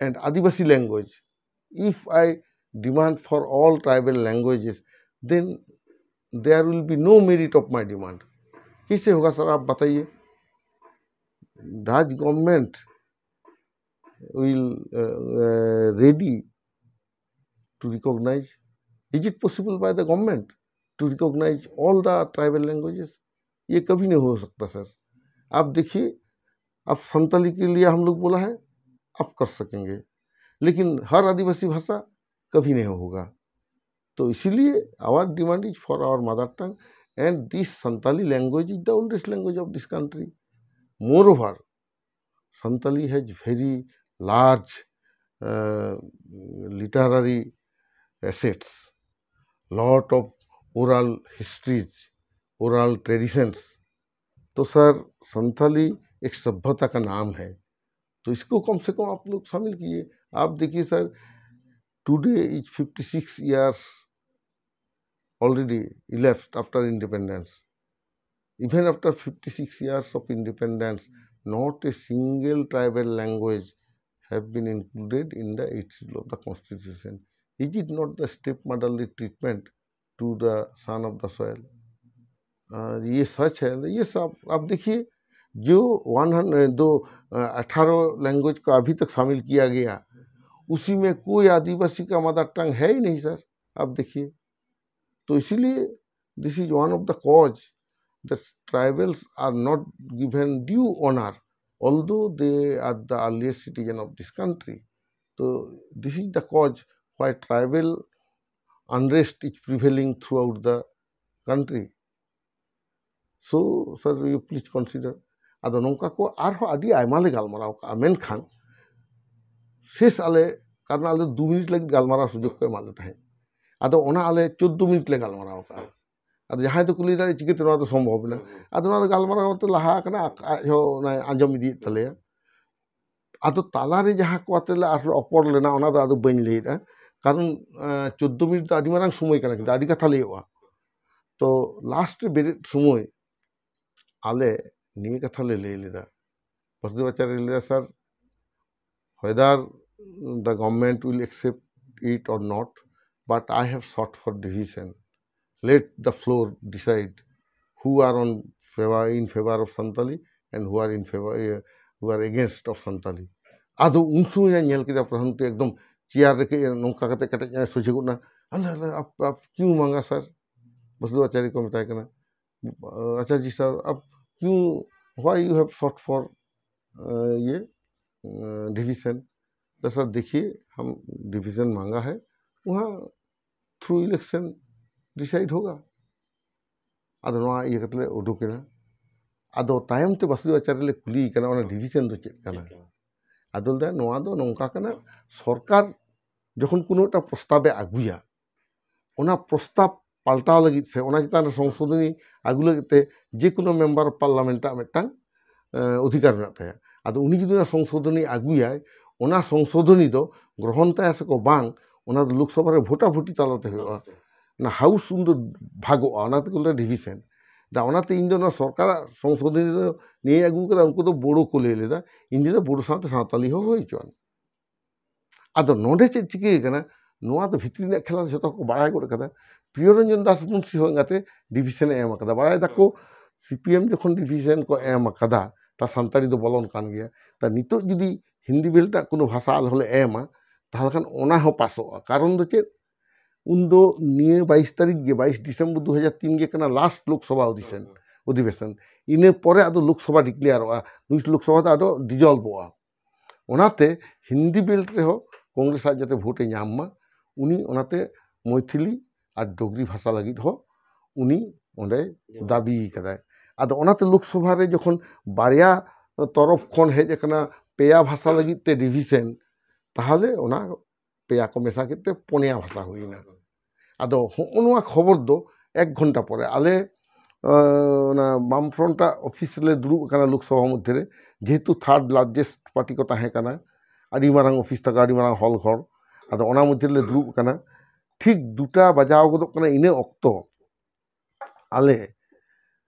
and Adivasi language, if I demand for all tribal languages, then there will be no merit of my demand. कैसे होगा, सर, आप बताइए? Does government will uh, uh, ready to recognize? Is it possible by the government to recognize all the tribal languages? ये कभी नहीं हो सकता, sir. आप देखिए, आप संताली के लिए हम लोग बोला है, आप कर सकेंगे, लेकिन हर आदिवासी भाषा कभी नहीं होगा। तो इसीलिए our demand is for our mother tongue, and this Santali language is the oldest language of this country. Moreover, Santali has very large uh, literary assets, lot of oral histories, oral traditions. तो sir, Santali एक सभ्यता का नाम है, तो इसको कम से कम आप लोग शामिल कीजिए। आप देखिए sir, today is fifty six years already elapsed after independence. Even after fifty six years of independence, not a single tribal language have been included in the eighth schedule of the constitution. Is it not the stepmotherly treatment to the son of the soil? Uh, ये सच है। ये सब आप देखिए, जो one दो अठारह language को अभी तक शामिल किया गया, उसी में कोई आदिवासी का मदर टंग है ही नहीं सर। आप देखिए, तो इसीलिए this is one of the cause that tribals are not given due honor, although they are the earliest citizen of this country. So this is the cause why tribal unrest is prevailing throughout the country. So sir, you please consider. ᱟᱫᱚ ᱱᱚᱝᱠᱟ ᱠᱚ ᱟᱨᱦᱚᱸ ᱟᱹᱰᱤ ᱟᱭᱢᱟ ᱞᱮ ᱜᱟᱞᱢᱟᱨᱟᱣ ᱠᱟᱜᱼᱟ, ᱢᱮᱱᱠᱷᱟᱱ ᱥᱮᱥ ᱟᱞᱮ, ᱠᱟᱨᱚᱱ ᱟᱞᱮ ᱫᱩ ᱢᱤᱱᱤᱴ ᱞᱟᱹᱜᱤᱫ ᱜᱟᱞᱢᱟᱨᱟᱣ ᱥᱩᱡᱳᱜᱽ ᱠᱚ ᱮᱢᱟᱫ ᱞᱮ ᱛᱟᱦᱮᱸᱫ, ᱟᱫᱚ ᱚᱱᱟ ᱟᱞᱮ ᱪᱳᱫᱽᱫᱳ ᱢᱤᱱᱤᱴ ᱞᱮ ᱜᱟᱞᱢᱟᱨᱟᱣ ᱠᱟᱜᱼᱟ᱾ ᱟᱫᱚ ᱡᱟᱦᱟᱸᱭ ᱫᱚᱠᱚ ᱞᱟᱹᱭ ᱫᱟᱲᱮᱭᱟᱜᱼᱟ ᱪᱤᱠᱟᱹᱛᱮ ᱱᱚᱣᱟ ᱫᱚ ᱥᱚᱢᱵᱷᱚᱵ ᱮᱱᱟ? ᱟᱫᱚ ᱱᱚᱣᱟ ᱫᱚ ᱜᱟᱞᱢᱟᱨᱟᱣ ᱠᱟᱛᱮ ᱞᱟᱦᱟ ᱟᱠᱟᱱᱟ, ᱟᱡ ᱦᱚᱸ ᱚᱱᱟᱭ ᱟᱸᱡᱚᱢ ᱤᱫᱤᱭᱮᱫ ᱛᱟᱞᱮᱭᱟ᱾ ᱟᱫᱚ ᱛᱟᱞᱟᱨᱮ ᱡᱟᱦᱟᱸ ᱠᱚ ᱟᱛᱮ ᱞᱮ ᱟᱨᱦᱚᱸ ᱨᱚᱯᱚᱲ ᱞᱮᱱᱟ, ᱚᱱᱟ ᱫᱚ ᱟᱫᱚ ᱵᱟᱹᱧ ᱞᱟᱹᱭᱮᱫᱼᱟ, ᱠᱟᱨᱚᱱ ᱪᱳᱫᱽᱫᱳ ᱢᱤᱱᱤᱴ ᱫᱚ ᱟᱹᱰᱤ ᱢᱟᱨᱟᱝ ᱥᱚᱢᱚᱭ ᱠᱟᱱᱟ, ᱠᱤᱱᱛᱩ ᱟᱹᱰᱤ ᱠᱟᱛᱷᱟ ᱞᱟᱹᱭᱚᱜᱼᱟ᱾ ᱛᱚ ᱞᱟᱥᱴ ᱵᱮᱨᱮᱫ ᱥᱚᱢᱚᱭ ᱟᱞᱮ ᱱᱤᱭᱟᱹ ᱠᱟᱛᱷᱟ ᱞᱮ ᱞᱟᱹᱭ ᱞᱮᱫᱟ, ᱵᱟᱥᱩᱫᱮᱵ ᱟᱪᱟᱨᱭ ᱞᱟᱹᱭ ᱞᱮᱫᱟ, sir, whether the government will accept it or not, but I have sought for division. Let the floor decide who are on favor, in favor of Santali and who are in favor, uh, who are against of Santali. ᱟᱫᱚ ᱩᱱ ᱥᱚᱢᱚᱭ ᱧᱮᱞ ᱠᱮᱫᱟ ᱯᱨᱚᱥᱟᱱᱛ ᱮᱠᱫᱚᱢ chair ᱨᱮ ᱠᱟᱹᱡ ᱱᱚᱝᱠᱟ ᱠᱟᱛᱮ ᱠᱮᱴᱮᱡ ᱮ ᱥᱚᱡᱷᱮ ᱜᱚᱫ ᱮᱱᱟ᱾ ᱟᱞᱮ, ᱟᱞᱮ, ᱟᱯ, ᱟᱯ ᱠᱤᱭᱩ ᱢᱟᱸᱜᱟ ᱥᱟᱨ? ᱵᱟᱥᱩᱫᱮᱵ ᱟᱪᱟᱨᱭ ᱠᱚ ᱢᱮᱛᱟᱭ ᱠᱟᱱᱟ, ᱟᱪᱟᱨᱡᱤ ᱥᱟᱨ, ᱟᱯ ᱠᱤᱭᱩ, why you have sought for, uh, ये, डिवीजन? तो सर देखिए, हम डिवीजन मांगा है, वहाँ थ्रू इलेक्शन डिसाइड होगा। ᱟᱫᱚ ᱱᱚᱣᱟ ᱤᱭᱟᱹ ᱠᱟᱛᱮ ᱞᱮ ᱩᱰᱩᱠ ᱮᱱᱟ᱾ ᱟᱫᱚ ᱛᱟᱭᱚᱢ ᱛᱮ ᱵᱟᱥᱩᱫᱮᱵ ᱟᱪᱟᱨᱭ ᱞᱮ ᱠᱩᱞᱤᱭᱮ ᱠᱟᱱᱟ, ᱚᱱᱟ ᱰᱤᱵᱷᱤᱡᱚᱱ ᱫᱚ ᱪᱮᱫ ᱠᱟᱱᱟ? ᱪᱮᱫ ᱠᱟᱱᱟ? ᱟᱫᱚ ᱞᱟᱹᱭᱫᱟ, ᱱᱚᱣᱟ ᱫᱚ ᱱᱚᱝᱠᱟ ᱠᱟᱱᱟ, ᱥᱚᱨᱠᱟᱨ ᱡᱚᱠᱷᱚᱱ ᱠᱳᱱᱳ ᱢᱤᱫᱴᱟᱝ ᱯᱨᱚᱥᱛᱟᱵ ᱮ ᱟᱹᱜᱩᱭᱟ, ᱚᱱᱟ ᱯᱨᱚᱥᱛᱟᱵ ᱯᱟᱞᱴᱟᱣ ᱞᱟᱹᱜᱤᱫ ᱥᱮ ᱚᱱᱟ ᱪᱮᱛᱟᱱ ᱨᱮ ᱥᱚᱝᱥᱳᱫᱷᱚᱱᱤ ᱟᱹᱜᱩ ᱞᱟᱹᱜᱤᱫ ᱛᱮ ᱡᱮ ᱠᱳᱱᱳ ᱢᱮᱢᱵᱟᱨ ᱚᱯ ᱯᱟᱨᱞᱟᱢᱮᱱᱴ ᱟᱜ ᱢᱤᱫᱴᱟᱝ, ᱮ, ᱚᱫᱷᱤᱠᱟᱨ ᱢᱮᱱᱟᱜ ᱛᱟᱭᱟ᱾ ᱟᱫᱚ ᱩᱱᱤ ᱡᱩᱫᱤ ᱚᱱᱟ ᱥᱚᱝᱥᱳᱫᱷᱚᱱᱤ ᱟᱹᱜᱩᱭᱟᱭ, ᱚᱱᱟ ᱥᱚᱝᱥᱳᱫᱷᱚᱱᱤ ᱫᱚ ᱜᱨᱚᱦᱚᱱ ᱛᱟᱭᱟ ᱥᱮᱠᱚ ᱵᱟᱝ, ᱚᱱᱟ ᱫᱚ ᱞᱳᱠᱥᱚᱵᱷᱟ ᱨᱮ ᱵᱷᱳᱴᱟᱵᱷᱩᱴᱤ ᱛᱟᱞᱟᱛᱮ ᱦᱩᱭᱩᱜᱼᱟ᱾ ᱚᱱᱟ ᱦᱟᱣᱩᱥ ᱩᱱ ᱫᱚ ᱵᱷᱟᱜᱚᱜᱼᱟ, ᱚᱱᱟ ᱛᱮᱠᱚ ᱞᱟᱹᱭᱟ ᱰᱤᱵᱷᱤᱡᱚᱱ᱾ ᱫᱟ ᱚᱱᱟᱛᱮ ᱤᱧ ᱫᱚ ᱱᱚᱣᱟ ᱥᱚᱨᱠᱟᱨᱟᱜ ᱥᱚᱝᱥᱳᱫᱷᱚᱱᱤ ᱫᱚ ᱱᱤᱭᱟᱹ ᱟᱹᱜᱩ ᱠᱟᱫᱟ, ᱩᱱᱠᱩ ᱫᱚ ᱵᱳᱰᱳ ᱠᱚ ᱞᱟᱹᱭ ᱞᱮᱫᱟ, ᱤᱧ ᱫᱚ ᱵᱳᱰᱳ ᱥᱟᱶᱛᱮ ᱥᱟᱶᱛᱟᱞᱤ ᱦᱚᱸ ᱦᱩᱭ ᱦᱚᱪᱚᱣᱟᱱ᱾ ᱟᱫᱚ ᱱᱚᱰᱮ ᱪᱮᱫ ᱪᱤᱠᱟᱹ ᱠᱟᱱᱟ, ᱱᱚᱣᱟ ᱫᱚ ᱵᱷᱤᱛᱨᱤ ᱨᱮᱱᱟᱜ ᱠᱷᱮᱞᱟ ᱡᱷᱚᱛᱚ ᱠᱚ ᱵᱟᱲᱟᱭ ᱜᱚᱫ ᱠᱟᱫᱟ᱾ ᱯᱨᱤᱭᱚ ᱨᱚᱧᱡᱚᱱ ᱫᱟᱥ ᱢᱩᱱᱥᱤ ᱦᱚᱸ ᱮᱸᱜᱟᱛᱮ ᱰᱤᱵᱷᱤᱡᱚᱱ ᱮ ᱮᱢ ᱠᱟᱫᱟ, ᱵᱟᱲᱟᱭ ᱫᱟᱠᱚ ᱥᱤ ᱯᱤ ᱮᱢ ᱡᱚᱠᱷᱚᱱ ᱰᱤᱵᱷᱤᱡᱚᱱ ᱠᱚ ᱮᱢ ᱟᱠᱟᱫᱟ, ᱛᱟ ᱥᱟᱱᱛᱟᱲᱤ ᱫᱚ ᱵᱚᱞᱚᱱ ᱠᱟᱱ ᱜᱮᱭᱟ᱾ ᱛᱟ ᱱᱤᱛᱚᱜ ᱡᱩᱫᱤ ᱦᱤᱱᱫᱤ ᱵᱮᱞᱴ ᱨᱮᱱᱟᱜ ᱠᱳᱱᱳ ᱵᱷᱟᱥᱟ ᱟᱞᱮ ᱦᱚᱸᱞᱮ ᱮᱢᱟ, ᱛᱟᱦᱚᱞᱮ ᱠᱷᱟᱱ ᱚᱱᱟ ᱦᱚᱸ ᱯᱟᱥᱚᱜᱼᱟ᱾ ᱠᱟᱨᱚᱱ ᱫᱚ ᱪᱮᱫ? ᱩᱱᱫᱚ ᱱᱤᱭᱟᱹ ᱵᱟᱭᱤᱥ ᱛᱟᱹᱨᱤᱠᱷ ᱜᱮ, ᱵᱟᱭᱤᱥ ᱰᱤᱥᱮᱢᱵᱚᱨ ᱫᱩ ᱦᱟᱡᱟᱨ ᱛᱤᱱ ᱜᱮ ᱠᱟᱱᱟ ᱞᱟᱥᱴ ᱞᱳᱠᱥᱚᱵᱷᱟ ᱚᱫᱷᱤᱵᱮᱥᱚᱱ᱾ ᱚᱫᱷᱤᱵᱮᱥᱚᱱ ᱤᱱᱟᱹ ᱯᱚᱨᱮ ᱟᱫᱚ ᱞᱳᱠᱥᱚᱵᱷᱟ ᱰᱤᱠᱞᱮᱭᱟᱨᱚᱜᱼᱟ, ᱱᱩᱭ ᱞᱳᱠᱥᱚᱵᱷᱟ ᱫᱚ ᱟᱫᱚ ᱰᱤᱡᱚᱞᱵᱷᱚᱜᱼᱟ᱾ ᱚᱱᱟᱛᱮ ᱦᱤᱱᱫᱤ ᱵᱮᱞᱴ ᱨᱮᱦᱚᱸ ᱠᱚᱝᱜᱨᱮᱥ ᱟᱜ ᱡᱟᱛᱮ ᱵᱷᱳᱴ ᱮ ᱧᱟᱢ ᱢᱟ, ᱩᱱᱤ ᱚᱱᱟᱛᱮ ᱢᱚᱭᱛᱷᱤᱞᱤ ᱟᱨ ᱰᱳᱜᱽᱨᱤ ᱵᱷᱟᱥᱟ ᱞᱟᱹᱜᱤᱫ ᱦᱚᱸ ᱩᱱᱤ ᱚᱸᱰᱮ ᱫᱟᱹᱵᱤ ᱠᱟᱫᱟᱭ᱾ ᱟᱫᱚ ᱚᱱᱟᱛᱮ ᱞᱳᱠᱥᱚᱵᱷᱟ ᱨᱮ ᱡᱚᱠᱷᱚᱱ ᱵᱟᱨᱭᱟ ᱛᱚᱨᱚᱯ ᱠᱷᱚᱱ ᱦᱮᱡ ᱟᱠᱟᱱᱟ ᱯᱮᱭᱟ ᱵᱷᱟᱥᱟ ᱞᱟᱹᱜᱤᱫ ᱛᱮ ᱰᱤᱵᱷᱤᱡᱚᱱ, ᱛᱟᱦᱚᱞᱮ ᱚᱱᱟ ᱯᱮᱭᱟ ᱠᱚ ᱢᱮᱥᱟ ᱠᱮᱫ ᱛᱮ ᱯᱩᱱᱭᱟ ᱵᱷᱟᱥᱟ ᱦᱩᱭᱱᱟ᱾ ᱟᱫᱚ ᱦᱚᱸᱜᱼᱚ ᱱᱚᱣᱟ ᱠᱷᱚᱵᱚᱨ ᱫᱚ ᱮᱠ ᱜᱷᱚᱱᱴᱟ ᱯᱚᱨᱮ ᱟᱞᱮ, ᱟᱸ, ᱚᱱᱟ ᱵᱟᱢ ᱯᱷᱨᱚᱱᱴ ᱟᱜ ᱚᱯᱷᱤᱥ ᱨᱮᱞᱮ ᱫᱩᱲᱩᱵ ᱟᱠᱟᱱᱟ ᱞᱳᱠᱥᱚᱵᱷᱟ ᱢᱚᱫᱽᱫᱷᱮ ᱨᱮ, ᱡᱮᱦᱮᱛᱩ ᱛᱷᱟᱨᱰ ᱞᱟᱨᱡᱮᱥᱴ ᱯᱟᱨᱴᱤ ᱠᱚ ᱛᱟᱦᱮᱸ ᱠᱟᱱᱟ, ᱟᱹᱰᱤ ᱢᱟᱨᱟᱝ ᱚᱯᱷᱤᱥ ᱛᱟᱠᱚ, ᱟᱹᱰᱤ ᱢᱟᱨᱟᱝ ᱦᱚᱞ ᱜᱷᱚᱨ᱾ ᱟᱫᱚ ᱚᱱᱟ ᱢᱚᱫᱽᱫᱷᱮ ᱨᱮᱞᱮ ᱫᱩᱲᱩᱵ ᱟᱠᱟᱱᱟ᱾ ᱴᱷᱤᱠ ᱫᱩᱴᱟ ᱵᱟᱡᱟᱣ ᱜᱚᱫᱚᱜ ᱠᱟᱱᱟ, ᱤᱱᱟᱹ ᱚᱠᱛᱚ ᱟᱞᱮ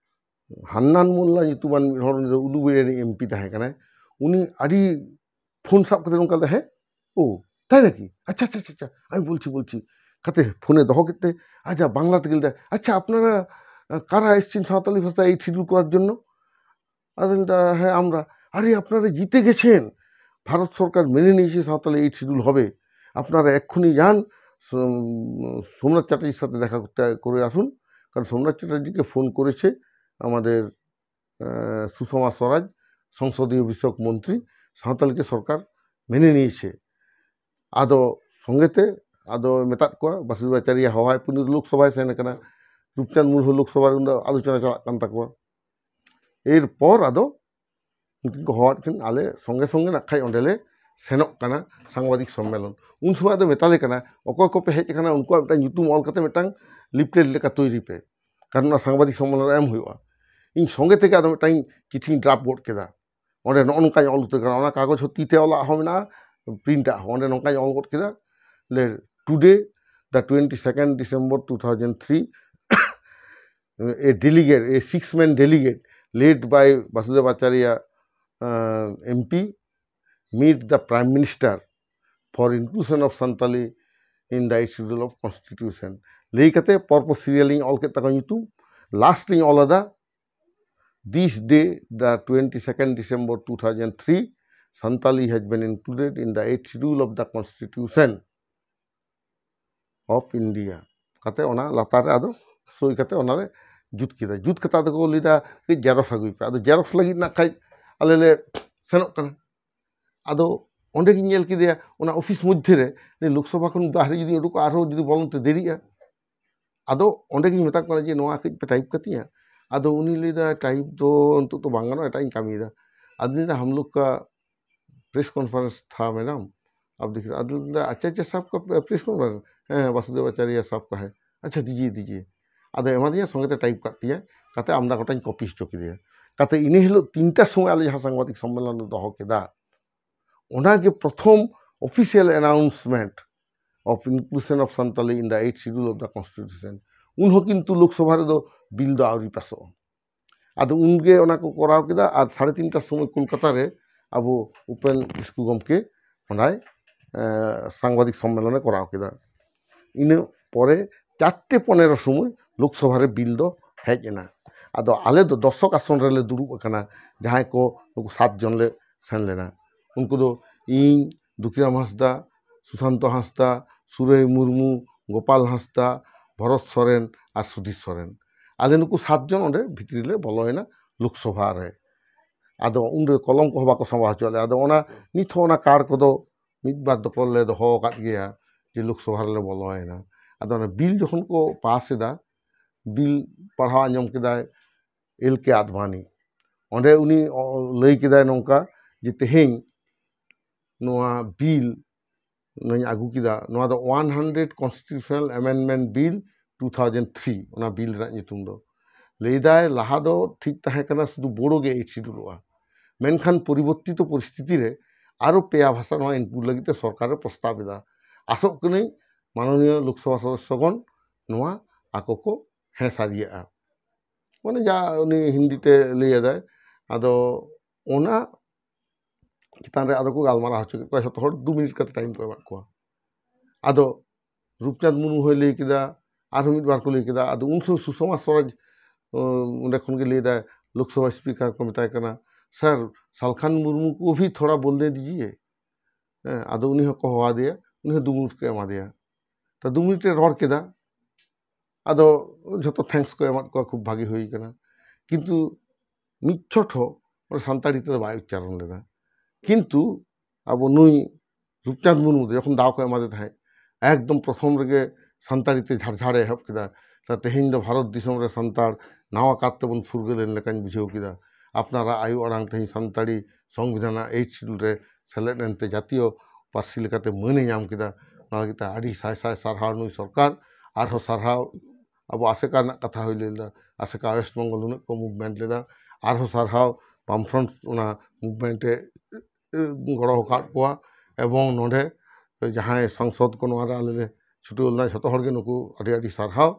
ᱦᱟᱱᱱᱟᱱ ᱢᱳᱞᱞᱟ ᱧᱩᱛᱩᱢᱟᱱ ᱢᱤᱫ ᱦᱚᱲ, ᱩᱱᱤ ᱫᱚ ᱩᱞᱩᱵᱮᱲᱤ ᱨᱤᱱᱤᱡ ᱮᱢ ᱯᱤ ᱛᱟᱦᱮᱸ ᱠᱟᱱᱟᱭ, ᱩᱱᱤ ᱟᱹᱰᱤ ᱯᱷᱳᱱ ᱥᱟᱵ ᱠᱟᱛᱮ ᱱᱚᱝᱠᱟ ᱞᱮᱫᱟ, "ᱦᱮᱸ, ᱳ, ᱛᱟᱭ ᱱᱟᱠᱤ? ᱟᱪᱪᱷᱟ, ᱟᱪᱪᱷᱟ, ᱟᱪᱪᱷᱟ, ᱟᱪᱪᱷᱟ, ᱟᱢᱤ ᱵᱚᱞᱪᱷᱤ, ᱵᱚᱞᱪᱷᱤ᱾" ᱠᱟᱛᱮ ᱯᱷᱳᱱᱮ ᱫᱚᱦᱚ ᱠᱮᱫ ᱛᱮ, ᱟᱪᱪᱷᱟ, ᱵᱟᱝᱞᱟ ᱛᱮᱜᱮ ᱞᱟᱹᱭᱫᱟ, "ᱟᱪᱪᱷᱟ, ᱟᱯᱱᱟᱨᱟ, ᱟᱸ, ᱠᱟᱨᱟ ᱮᱥᱪᱷᱤᱱ ᱥᱟᱶᱛᱟᱞᱤ ᱵᱷᱟᱥᱟ ᱮᱭᱤᱴ ᱥᱤᱰᱩᱞ ᱠᱚᱨᱟᱨ ᱡᱚᱱᱱᱚ?" ᱟᱫᱚ ᱞᱟᱹᱭᱫᱟ, "ᱦᱮᱸ, ᱟᱢᱨᱟ᱾" "ᱟᱨᱮ, ᱟᱯᱱᱟᱨᱟ ᱡᱤᱛᱮ ᱜᱮᱪᱷᱮᱱ, ভারত সরকার মেনে নিয়েছে সাঁওতালি এইট শিডিউল হবে, আপনারা এক্ষুনি যান, সোম-, সোমনাথ চ্যাটার্জির সাথে দেখা করতে, করে আসুন, কারণ সোমনাথ চ্যাটার্জিকে ফোন করেছে আমাদের, আহ, সুষমা স্বরাজ, সংসদীয় বিষয়ক মন্ত্রী, সাঁওতালকে সরকার মেনে নিয়েছে।" ᱟᱫᱚ ᱥᱚᱸᱜᱮ ᱛᱮ ᱟᱫᱚ ᱢᱮᱛᱟᱫ ᱠᱚᱣᱟ, ᱵᱟᱥᱩᱫᱮᱵ ᱟᱪᱟᱨᱭᱟ ᱦᱚᱦᱚᱣᱟᱭ, ᱩᱱᱤ ᱫᱚ ᱞᱳᱠᱥᱚᱵᱷᱟᱭ ᱥᱮᱱ ᱟᱠᱟᱱᱟ, ᱨᱩᱯᱪᱟᱸᱫᱽ ᱢᱩᱨᱢᱩ ᱞᱳᱠᱥᱚᱵᱷᱟ ᱨᱮ ᱩᱱ ᱫᱚ ᱟᱞᱳᱪᱚᱱᱟ ᱪᱟᱞᱟᱜ ᱠᱟᱱ ᱛᱟᱠᱚᱣᱟ᱾ ᱮᱨᱯᱚᱨ ᱟᱫᱚ ᱩᱱᱠᱤᱱ ᱠᱚ ᱦᱚᱦᱚᱣᱟᱫ ᱠᱤᱱ, ᱟᱞᱮ ᱥᱚᱸᱜᱮ ᱥᱚᱸᱜᱮ ᱱᱟᱜ ᱠᱷᱟᱡ ᱚᱸᱰᱮ ᱞᱮ ᱥᱮᱱᱚᱜ ᱠᱟᱱᱟ ᱥᱟᱝᱵᱟᱫᱤᱠ ᱥᱚᱢᱢᱮᱞᱚᱱ᱾ ᱩᱱ ᱥᱚᱢᱚᱭ ᱟᱫᱚ ᱢᱮᱛᱟᱞᱮ ᱠᱟᱱᱟ, ᱚᱠᱚᱭ ᱠᱚᱯᱮ ᱦᱮᱡ ᱟᱠᱟᱱᱟ ᱩᱱᱠᱩᱣᱟᱜ ᱢᱤᱫᱴᱟᱝ ᱧᱩᱛᱩᱢ ᱚᱞ ᱠᱟᱛᱮ ᱢᱤᱫᱴᱟᱝ ᱞᱤᱯᱞᱮᱴ ᱞᱮᱠᱟ ᱛᱳᱭᱨᱤ ᱯᱮ, ᱠᱟᱨᱚᱱ ᱚᱱᱟ ᱥᱟᱝᱵᱟᱫᱤᱠ ᱥᱚᱢᱢᱮᱞᱚᱱ ᱨᱮ ᱮᱢ ᱦᱩᱭᱩᱜᱼᱟ᱾ ᱤᱧ ᱥᱚᱸᱜᱮ ᱛᱮᱜᱮ ᱟᱫᱚ ᱢᱤᱫᱴᱟᱝ ᱪᱤᱴᱷᱤᱧ ᱰᱨᱟᱯ ᱜᱚᱫ ᱠᱮᱫᱟ᱾ ᱚᱸᱰᱮ ᱱᱚᱜᱼᱚ ᱱᱚᱝᱠᱟᱧ ᱚᱞ ᱩᱛᱟᱹᱨ ᱠᱟᱱᱟ, ᱚᱱᱟ ᱠᱟᱜᱚᱡᱽ ᱦᱚᱸ ᱛᱤ ᱛᱮ ᱚᱞᱟᱜ ᱦᱚᱸ ᱢᱮᱱᱟᱜᱼᱟ, ᱯᱨᱤᱱᱴ ᱟᱜ ᱦᱚᱸ᱾ ᱚᱸᱰᱮ ᱱᱚᱝᱠᱟᱧ ᱚᱞ ᱜᱚᱫ ᱠᱮᱫᱟ, ᱞᱮ, "Today, the twenty-second December two thousand three, a delegate, a six-man delegate led by Basudev Acharya, uh, M P, meet the Prime Minister for inclusion of Santali in the Eighth Schedule of Constitution." ᱞᱟᱹᱭ ᱠᱟᱛᱮ ᱯᱚᱨ ᱯᱚᱨ serial ᱤᱧ ᱚᱞ ᱠᱮᱫ ᱛᱟᱠᱚᱣᱟ ᱧᱩᱛᱩᱢ, last ᱤᱧ ᱚᱞ ᱟᱫᱟ this day, the twenty-second December two thousand three, Santali has been included in the eighth schedule of the Constitution of India. ᱠᱟᱛᱮ ᱚᱱᱟ ᱞᱟᱛᱟᱨ ᱨᱮ ᱟᱫᱚ ᱥᱳᱭ ᱠᱟᱛᱮ ᱚᱱᱟᱨᱮ ᱡᱩᱛ ᱠᱮᱫᱟ᱾ ᱡᱩᱛ ᱠᱟᱛᱮ ᱟᱫᱚ ᱠᱚ ᱞᱟᱹᱭᱫᱟ, "ᱠᱟᱹᱡ ᱡᱮᱨᱚᱠᱥ ᱟᱹᱜᱩᱭ ᱯᱮ᱾" ᱟᱫᱚ ᱡᱮᱨᱚᱠᱥ ᱞᱟᱹᱜᱤᱫ ᱱᱟᱜ ᱠᱷᱟᱡ ᱟᱞᱮ ᱞᱮ ᱥᱮᱱᱚᱜ ᱠᱟᱱᱟ᱾ ᱟᱫᱚ ᱚᱸᱰᱮ ᱜᱤᱧ ᱧᱮᱞ ᱠᱮᱫᱮᱭᱟ, ᱚᱱᱟ ᱚᱯᱷᱤᱥ ᱢᱚᱫᱽᱫᱷᱮ ᱨᱮ, ᱞᱳᱠᱥᱚᱵᱷᱟ ᱠᱷᱚᱱ ᱵᱟᱦᱨᱮ ᱡᱩᱫᱤ ᱩᱰᱩᱠᱚᱜᱼᱟ, ᱟᱨᱦᱚᱸ ᱡᱩᱫᱤ ᱵᱚᱞᱚᱱ ᱛᱮ ᱫᱮᱨᱤᱜᱼᱟ᱾ ᱟᱫᱚ ᱚᱸᱰᱮ ᱜᱤᱧ ᱢᱮᱛᱟ ᱠᱚ ᱠᱟᱱᱟ ᱡᱮ, "ᱱᱚᱣᱟ ᱠᱟᱹᱡ ᱯᱮ ᱴᱟᱭᱤᱯ ᱠᱟᱹᱛᱤᱧᱟ?" ᱟᱫᱚ ᱩᱱᱤ ᱞᱟᱹᱭᱫᱟ, "ᱴᱟᱭᱤᱯ ᱫᱚ ᱱᱤᱛᱚᱜ ᱫᱚ ᱵᱟᱝ ᱜᱟᱱᱚᱜᱼᱟ, ᱮᱴᱟᱜ ᱤᱧ ᱠᱟᱹᱢᱤᱭᱮᱫᱟ᱾" ᱟᱫᱚ ᱞᱟᱹᱭᱫᱟ, "ᱦᱟᱢ ᱞᱳᱜ ᱠᱟ ᱯᱨᱮᱥ ᱠᱚᱱᱯᱷᱟᱨᱮᱱᱥ ᱛᱷᱟ ᱢᱮᱰᱟᱢ, ᱟᱯ ᱫᱮᱠᱷ ᱨᱮ", ᱟᱫᱚ ᱞᱟᱹᱭᱫᱟ, "ᱟᱪᱪᱷᱟ, ᱟᱪᱪᱷᱟ, ᱥᱟᱵ ᱠᱟ ᱯᱨᱮᱥ ᱠᱚᱱᱯᱷᱟᱨᱮᱱᱥ, ᱦᱮᱸ, ᱦᱮᱸ, ᱵᱟᱥᱩᱫᱮᱵ ᱟᱪᱟᱨᱭᱟ ᱥᱟᱵ ᱠᱟ ᱦᱮ, ᱟᱪᱪᱷᱟ, ᱫᱤᱡᱤᱭᱮ, ᱫᱤᱡᱤᱭᱮ᱾" ᱟᱫᱚ ᱮᱢᱟᱫᱤᱧᱟ, ᱥᱚᱸᱜᱮ ᱛᱮ ᱴᱟᱭᱤᱯ ᱠᱟᱜ ᱛᱤᱧᱟ, ᱠᱟᱛᱮ ᱟᱢᱫᱟ ᱜᱚᱴᱟᱧ ᱠᱚᱯᱤ ᱦᱚᱪᱚ ᱠᱮᱫᱮᱭᱟ᱾ ᱠᱟᱛᱮ ᱤᱱᱟᱹ ᱦᱤᱞᱳᱜ ᱛᱤᱱᱴᱟ ᱥᱚᱢᱚᱭ ᱟᱞᱮ ᱡᱟᱦᱟᱸ ᱥᱟᱝᱵᱟᱫᱤᱠ ᱥᱚᱢᱢᱮᱞᱚᱱ ᱞᱮ ᱫᱚᱦᱚ ᱠᱮᱫᱟ, ᱚᱱᱟᱜᱮ ᱯᱨᱚᱛᱷᱚᱢ official announcement of inclusion of Santali in the eighth schedule of the constitution᱾ ᱩᱱᱦᱚᱸ ᱠᱤᱱᱛᱩ ᱞᱳᱠᱥᱚᱵᱷᱟ ᱨᱮᱫᱚ ᱵᱤᱞ ᱫᱚ ᱟᱹᱣᱨᱤ ᱯᱟᱥᱚᱜᱼᱟ᱾ ᱟᱫᱚ ᱩᱱᱜᱮ ᱚᱱᱟ ᱠᱚ ᱠᱚᱨᱟᱣ ᱠᱮᱫᱟ, ᱟᱨ ᱥᱟᱲᱮ ᱛᱤᱱᱴᱟ ᱥᱚᱢᱚᱭ ᱠᱳᱞᱠᱟᱛᱟ ᱨᱮ ᱟᱵᱚ ᱩᱯᱮᱱ ᱠᱤᱥᱠᱩ ᱜᱚᱢᱠᱮ ᱚᱸᱰᱮ, ᱮ, ᱥᱟᱝᱵᱟᱫᱤᱠ ᱥᱚᱢᱢᱮᱞᱚᱱᱮ ᱠᱚᱨᱟᱣ ᱠᱮᱫᱟ᱾ ᱤᱱᱟᱹ ᱯᱚᱨᱮ ᱪᱟᱨᱴᱮ ᱯᱚᱱᱮᱨᱚ ᱥᱚᱢᱚᱭ ᱞᱳᱠᱥᱚᱵᱷᱟ ᱨᱮ ᱵᱤᱞ ᱫᱚ ᱦᱮᱡ ᱮᱱᱟ᱾ ᱟᱫᱚ ᱟᱞᱮ ᱫᱚ ᱫᱚᱨᱥᱚᱠ ᱟᱥᱚᱱ ᱨᱮᱞᱮ ᱫᱩᱲᱩᱵ ᱟᱠᱟᱱᱟ, ᱡᱟᱦᱟᱸᱭ ᱠᱚ ᱱᱩᱠᱩ ᱥᱟᱛ ᱡᱚᱱ ᱞᱮ ᱥᱮᱱ ᱞᱮᱱᱟ᱾ ᱩᱱᱠᱩ ᱫᱚ ᱤᱧ, ᱫᱩᱠᱷᱤᱨᱟᱢ ᱦᱟᱸᱥᱫᱟ, ᱥᱩᱥᱟᱱᱛᱚ ᱦᱟᱸᱥᱫᱟ, ᱥᱩᱨᱟᱹᱭ ᱢᱩᱨᱢᱩ, ᱜᱳᱯᱟᱞ ᱦᱟᱸᱥᱫᱟ, ᱵᱷᱚᱨᱚᱛ ᱥᱚᱨᱮᱱ ᱟᱨ ᱥᱩᱫᱷᱤᱨ ᱥᱚᱨᱮᱱ᱾ ᱟᱞᱮ ᱱᱩᱠᱩ ᱥᱟᱛ ᱡᱚᱱ ᱚᱸᱰᱮ ᱵᱷᱤᱛᱨᱤ ᱞᱮ ᱵᱚᱞᱚᱭᱮᱱᱟ ᱞᱳᱠᱥᱚᱵᱷᱟ ᱨᱮ᱾ ᱟᱫᱚ ᱩᱱᱨᱮ ᱠᱚᱞᱚᱢ ᱠᱚᱦᱚᱸ ᱵᱟᱠᱚ ᱥᱟᱢᱵᱟᱣ ᱦᱚᱪᱚᱣᱟᱜ ᱞᱮᱭᱟ᱾ ᱟᱫᱚ ᱚᱱᱟ ᱱᱤᱛ ᱦᱚᱸ ᱚᱱᱟ ᱠᱟᱨᱰ ᱠᱚᱫᱚ ᱢᱤᱫ ᱵᱟᱨ ᱫᱚᱠᱚ ᱞᱮ ᱫᱚᱦᱚ ᱟᱠᱟᱫ ᱜᱮᱭᱟ ᱡᱮ ᱞᱳᱠᱥᱚᱵᱷᱟ ᱨᱮᱞᱮ ᱵᱚᱞᱚᱭᱮᱱᱟ᱾ ᱟᱫᱚ ᱚᱱᱟ ᱵᱤᱞ ᱡᱚᱠᱷᱚᱱ ᱠᱚ ᱯᱟᱥ ᱮᱫᱟ, ᱵᱤᱞ ᱯᱟᱲᱦᱟᱣ ᱟᱸᱡᱚᱢ ᱠᱮᱫᱟᱭ ᱮᱞ ᱠᱮ ᱟᱫᱵᱟᱱᱤ᱾ ᱚᱸᱰᱮ ᱩᱱᱤ ᱚ-, ᱞᱟᱹᱭ ᱠᱮᱫᱟᱭ ᱱᱚᱝᱠᱟ ᱡᱮ ᱛᱮᱦᱮᱧ ᱱᱚᱣᱟ ᱵᱤᱞ ᱱᱚᱣᱟᱧ ᱟᱹᱜᱩ ᱠᱮᱫᱟ, ᱱᱚᱣᱟ ᱫᱚ one hundred Constitutional Amendment Bill two thousand three, ᱚᱱᱟ ᱵᱤᱞ ᱨᱮᱱᱟᱜ ᱧᱩᱛᱩᱢ ᱫᱚ᱾ ᱞᱟᱹᱭᱫᱟᱭ, ᱞᱟᱦᱟ ᱫᱚ ᱴᱷᱤᱠ ᱛᱟᱦᱮᱸ ᱠᱟᱱᱟ ᱥᱩᱫᱷᱩ ᱵᱳᱰᱳ ᱜᱮ ᱮᱭᱤᱴ ᱥᱤᱰᱩᱞᱚᱜᱼᱟ, ᱢᱮᱱᱠᱷᱟᱱ ᱯᱚᱨᱤᱵᱚᱨᱛᱤᱛᱚ ᱯᱚᱨᱤᱥᱛᱷᱤᱛᱤ ᱨᱮ ᱟᱨᱚ ᱯᱮᱭᱟ ᱵᱷᱟᱥᱟ ᱱᱚᱣᱟ ᱤᱱᱠᱞᱩᱰ ᱞᱟᱹᱜᱤᱫ ᱛᱮ ᱥᱚᱨᱠᱟᱨᱮ ᱯᱨᱚᱥᱛᱟᱵ ᱮᱫᱟ᱾ ᱟᱥᱚᱜ ᱠᱟᱹᱱᱟᱹᱧ ᱢᱟᱱᱚᱱᱤᱭᱚ ᱞᱳᱠᱥᱚᱵᱷᱟ ᱥᱚᱫᱚᱥᱥᱚᱜᱚᱱ ᱱᱚᱣᱟ ᱟᱠᱚ ᱠᱚ ᱦᱮᱸ ᱥᱟᱹᱨᱤᱭᱟᱜᱼᱟ᱾ ᱢᱟᱱᱮ ᱡᱟ ᱩᱱᱤ ᱦᱤᱱᱫᱤ ᱛᱮ ᱞᱟᱹᱭ ᱟᱫᱟᱭ, ᱟᱫᱚ ᱚᱱᱟ ᱪᱮᱛᱟᱱ ᱨᱮ ᱟᱫᱚ ᱠᱚ ᱜᱟᱞᱢᱟᱨᱟᱣ ᱦᱚᱪᱚ ᱠᱮᱫ ᱠᱚᱣᱟ, ᱡᱷᱚᱛᱚ ᱦᱚᱲ ᱫᱩ ᱢᱤᱱᱤᱴ ᱠᱟᱛᱮ ᱴᱟᱭᱤᱢ ᱠᱚ ᱮᱢᱟᱫ ᱠᱚᱣᱟ᱾ ᱟᱫᱚ ᱨᱩᱯᱪᱟᱸᱫᱽ ᱢᱩᱨᱢᱩ ᱦᱚᱸᱭ ᱞᱟᱹᱭ ᱠᱮᱫᱟ, ᱟᱨᱦᱚᱸ ᱢᱤᱫ ᱵᱟᱨ ᱠᱚ ᱞᱟᱹᱭ ᱠᱮᱫᱟ᱾ ᱟᱫᱚ ᱩᱱ ᱥᱚᱢᱚᱭ ᱥᱩᱥᱚᱢᱟ ᱥᱚᱨᱟᱡᱽ, ᱚᱸᱰᱮ ᱠᱷᱚᱱ ᱜᱮ ᱞᱟᱹᱭ ᱮᱫᱟᱭ, ᱞᱳᱠᱥᱚᱵᱷᱟ ᱥᱯᱤᱠᱟᱨ ᱠᱚ ᱢᱮᱛᱟᱭ ᱠᱟᱱᱟ, "ᱥᱟᱨ, ᱥᱟᱞᱠᱷᱟᱱ ᱢᱩᱨᱢᱩ ᱠᱚ ᱵᱷᱤ ᱛᱷᱚᱲᱟ ᱵᱳᱞᱱᱮ ᱫᱤᱡᱤᱭᱮ?" ᱦᱮᱸ, ᱟᱫᱚ ᱩᱱᱤ ᱦᱚᱸᱠᱚ ᱦᱚᱦᱚ ᱟᱫᱮᱭᱟ, ᱩᱱᱤ ᱦᱚᱸ ᱫᱩ ᱢᱤᱱᱤᱴ ᱠᱚ ᱮᱢᱟᱫᱮᱭᱟ᱾ ᱛᱚ ᱫᱩ ᱢᱤᱱᱤᱴ ᱮ ᱨᱚᱲ ᱠᱮᱫᱟ, ᱟᱫᱚ ᱡᱷᱚᱛᱚ ᱛᱷᱮᱝᱠᱥ ᱠᱚ ᱮᱢᱟᱫ ᱠᱚᱣᱟ, ᱠᱷᱩᱵ ᱵᱷᱟᱜᱮ ᱦᱩᱭ ᱠᱟᱱᱟ᱾ ᱠᱤᱱᱛᱩ ᱢᱤᱫ ᱪᱷᱚᱴ ᱦᱚᱸ ᱚᱱᱟ ᱥᱟᱱᱛᱟᱲᱤ ᱛᱮᱫᱚ ᱵᱟᱭ ᱩᱪᱪᱟᱨᱚᱱ ᱞᱮᱫᱟ᱾ ᱠᱤᱱᱛᱩ ᱟᱵᱚ ᱱᱩᱭ ᱨᱩᱯᱪᱟᱸᱫᱽ ᱢᱩᱨᱢᱩ ᱫᱚ ᱡᱚᱠᱷᱚᱱ ᱫᱟᱣ ᱠᱚ ᱮᱢᱟᱫᱮ ᱛᱟᱦᱮᱸᱫ, ᱮᱠᱫᱚᱢ ᱯᱨᱚᱛᱷᱚᱢ ᱨᱮᱜᱮ ᱥᱟᱱᱛᱟᱲᱤ ᱛᱮ ᱡᱷᱟᱲ ᱡᱷᱟᱲᱮ ᱮᱦᱚᱵ ᱠᱮᱫᱟ᱾ ᱛᱟ ᱛᱮᱦᱮᱧ ᱫᱚ ᱵᱷᱟᱨᱚᱛ ᱫᱤᱥᱚᱢ ᱨᱮ ᱥᱟᱱᱛᱟᱲ ᱱᱟᱣᱟ ᱠᱟᱨ ᱛᱮᱵᱚᱱ ᱯᱷᱩᱨᱜᱟᱹᱞ ᱮᱱ ᱞᱮᱠᱟᱧ ᱵᱩᱡᱷᱟᱹᱣ ᱠᱮᱫᱟ᱾ ᱟᱯᱱᱟᱨᱟᱜ ᱟᱭᱳ ᱟᱲᱟᱝ ᱛᱮᱦᱮᱧ ᱥᱟᱱᱛᱟᱲᱤ ᱥᱚᱝᱵᱤᱫᱷᱟᱱᱟᱜ ᱮᱭᱤᱴ ᱥᱤᱰᱩᱞ ᱨᱮ ᱥᱮᱞᱮᱫ ᱮᱱᱛᱮ ᱡᱟᱹᱛᱤᱭᱚ ᱯᱟᱹᱨᱥᱤ ᱞᱮᱠᱟᱛᱮ ᱢᱟᱹᱱᱮ ᱧᱟᱢ ᱠᱮᱫᱟ᱾ ᱚᱱᱟ ᱞᱟᱹᱜᱤᱫ ᱛᱮ ᱟᱹᱰᱤ ᱥᱟᱭ ᱥᱟᱭ ᱥᱟᱨᱦᱟᱣ ᱱᱩᱭ ᱥᱚᱨᱠᱟᱨ᱾ ᱟᱨᱦᱚᱸ ᱥᱟᱨᱦᱟᱣ ᱟᱵᱚ ᱟᱥᱮᱠᱟ ᱨᱮᱱᱟᱜ ᱠᱟᱛᱷᱟ ᱦᱩᱭ ᱞᱮᱱᱟ, ᱟᱥᱮᱠᱟ ᱳᱭᱮᱥᱴ ᱵᱮᱝᱜᱚᱞ ᱱᱩᱱᱟᱹᱜ ᱠᱚ ᱢᱩᱵᱷᱢᱮᱱᱴ ᱞᱮᱫᱟ, ᱟᱨᱦᱚᱸ ᱥᱟᱨᱦᱟᱣ ᱵᱟᱢᱯᱷᱨᱚᱱᱴ ᱚᱱᱟ ᱢᱩᱵᱷᱢᱮᱱᱴ ᱮ ᱮ, ᱜᱚᱲᱚ ᱟᱠᱟᱫ ᱠᱚᱣᱟ᱾ ᱮᱵᱚᱝ ᱱᱚᱰᱮ ᱡᱟᱦᱟᱸᱭ ᱥᱟᱝᱥᱚᱫ ᱠᱚ ᱱᱚᱣᱟ ᱨᱮ ᱟᱞᱮ ᱞᱮ ᱪᱷᱩᱴᱟᱹᱣ ᱞᱮᱱᱟ, ᱡᱷᱚᱛᱚ ᱦᱚᱲ ᱜᱮ ᱱᱩᱠᱩ ᱟᱹᱰᱤ ᱟᱹᱰᱤ ᱥᱟᱨᱦᱟᱣ᱾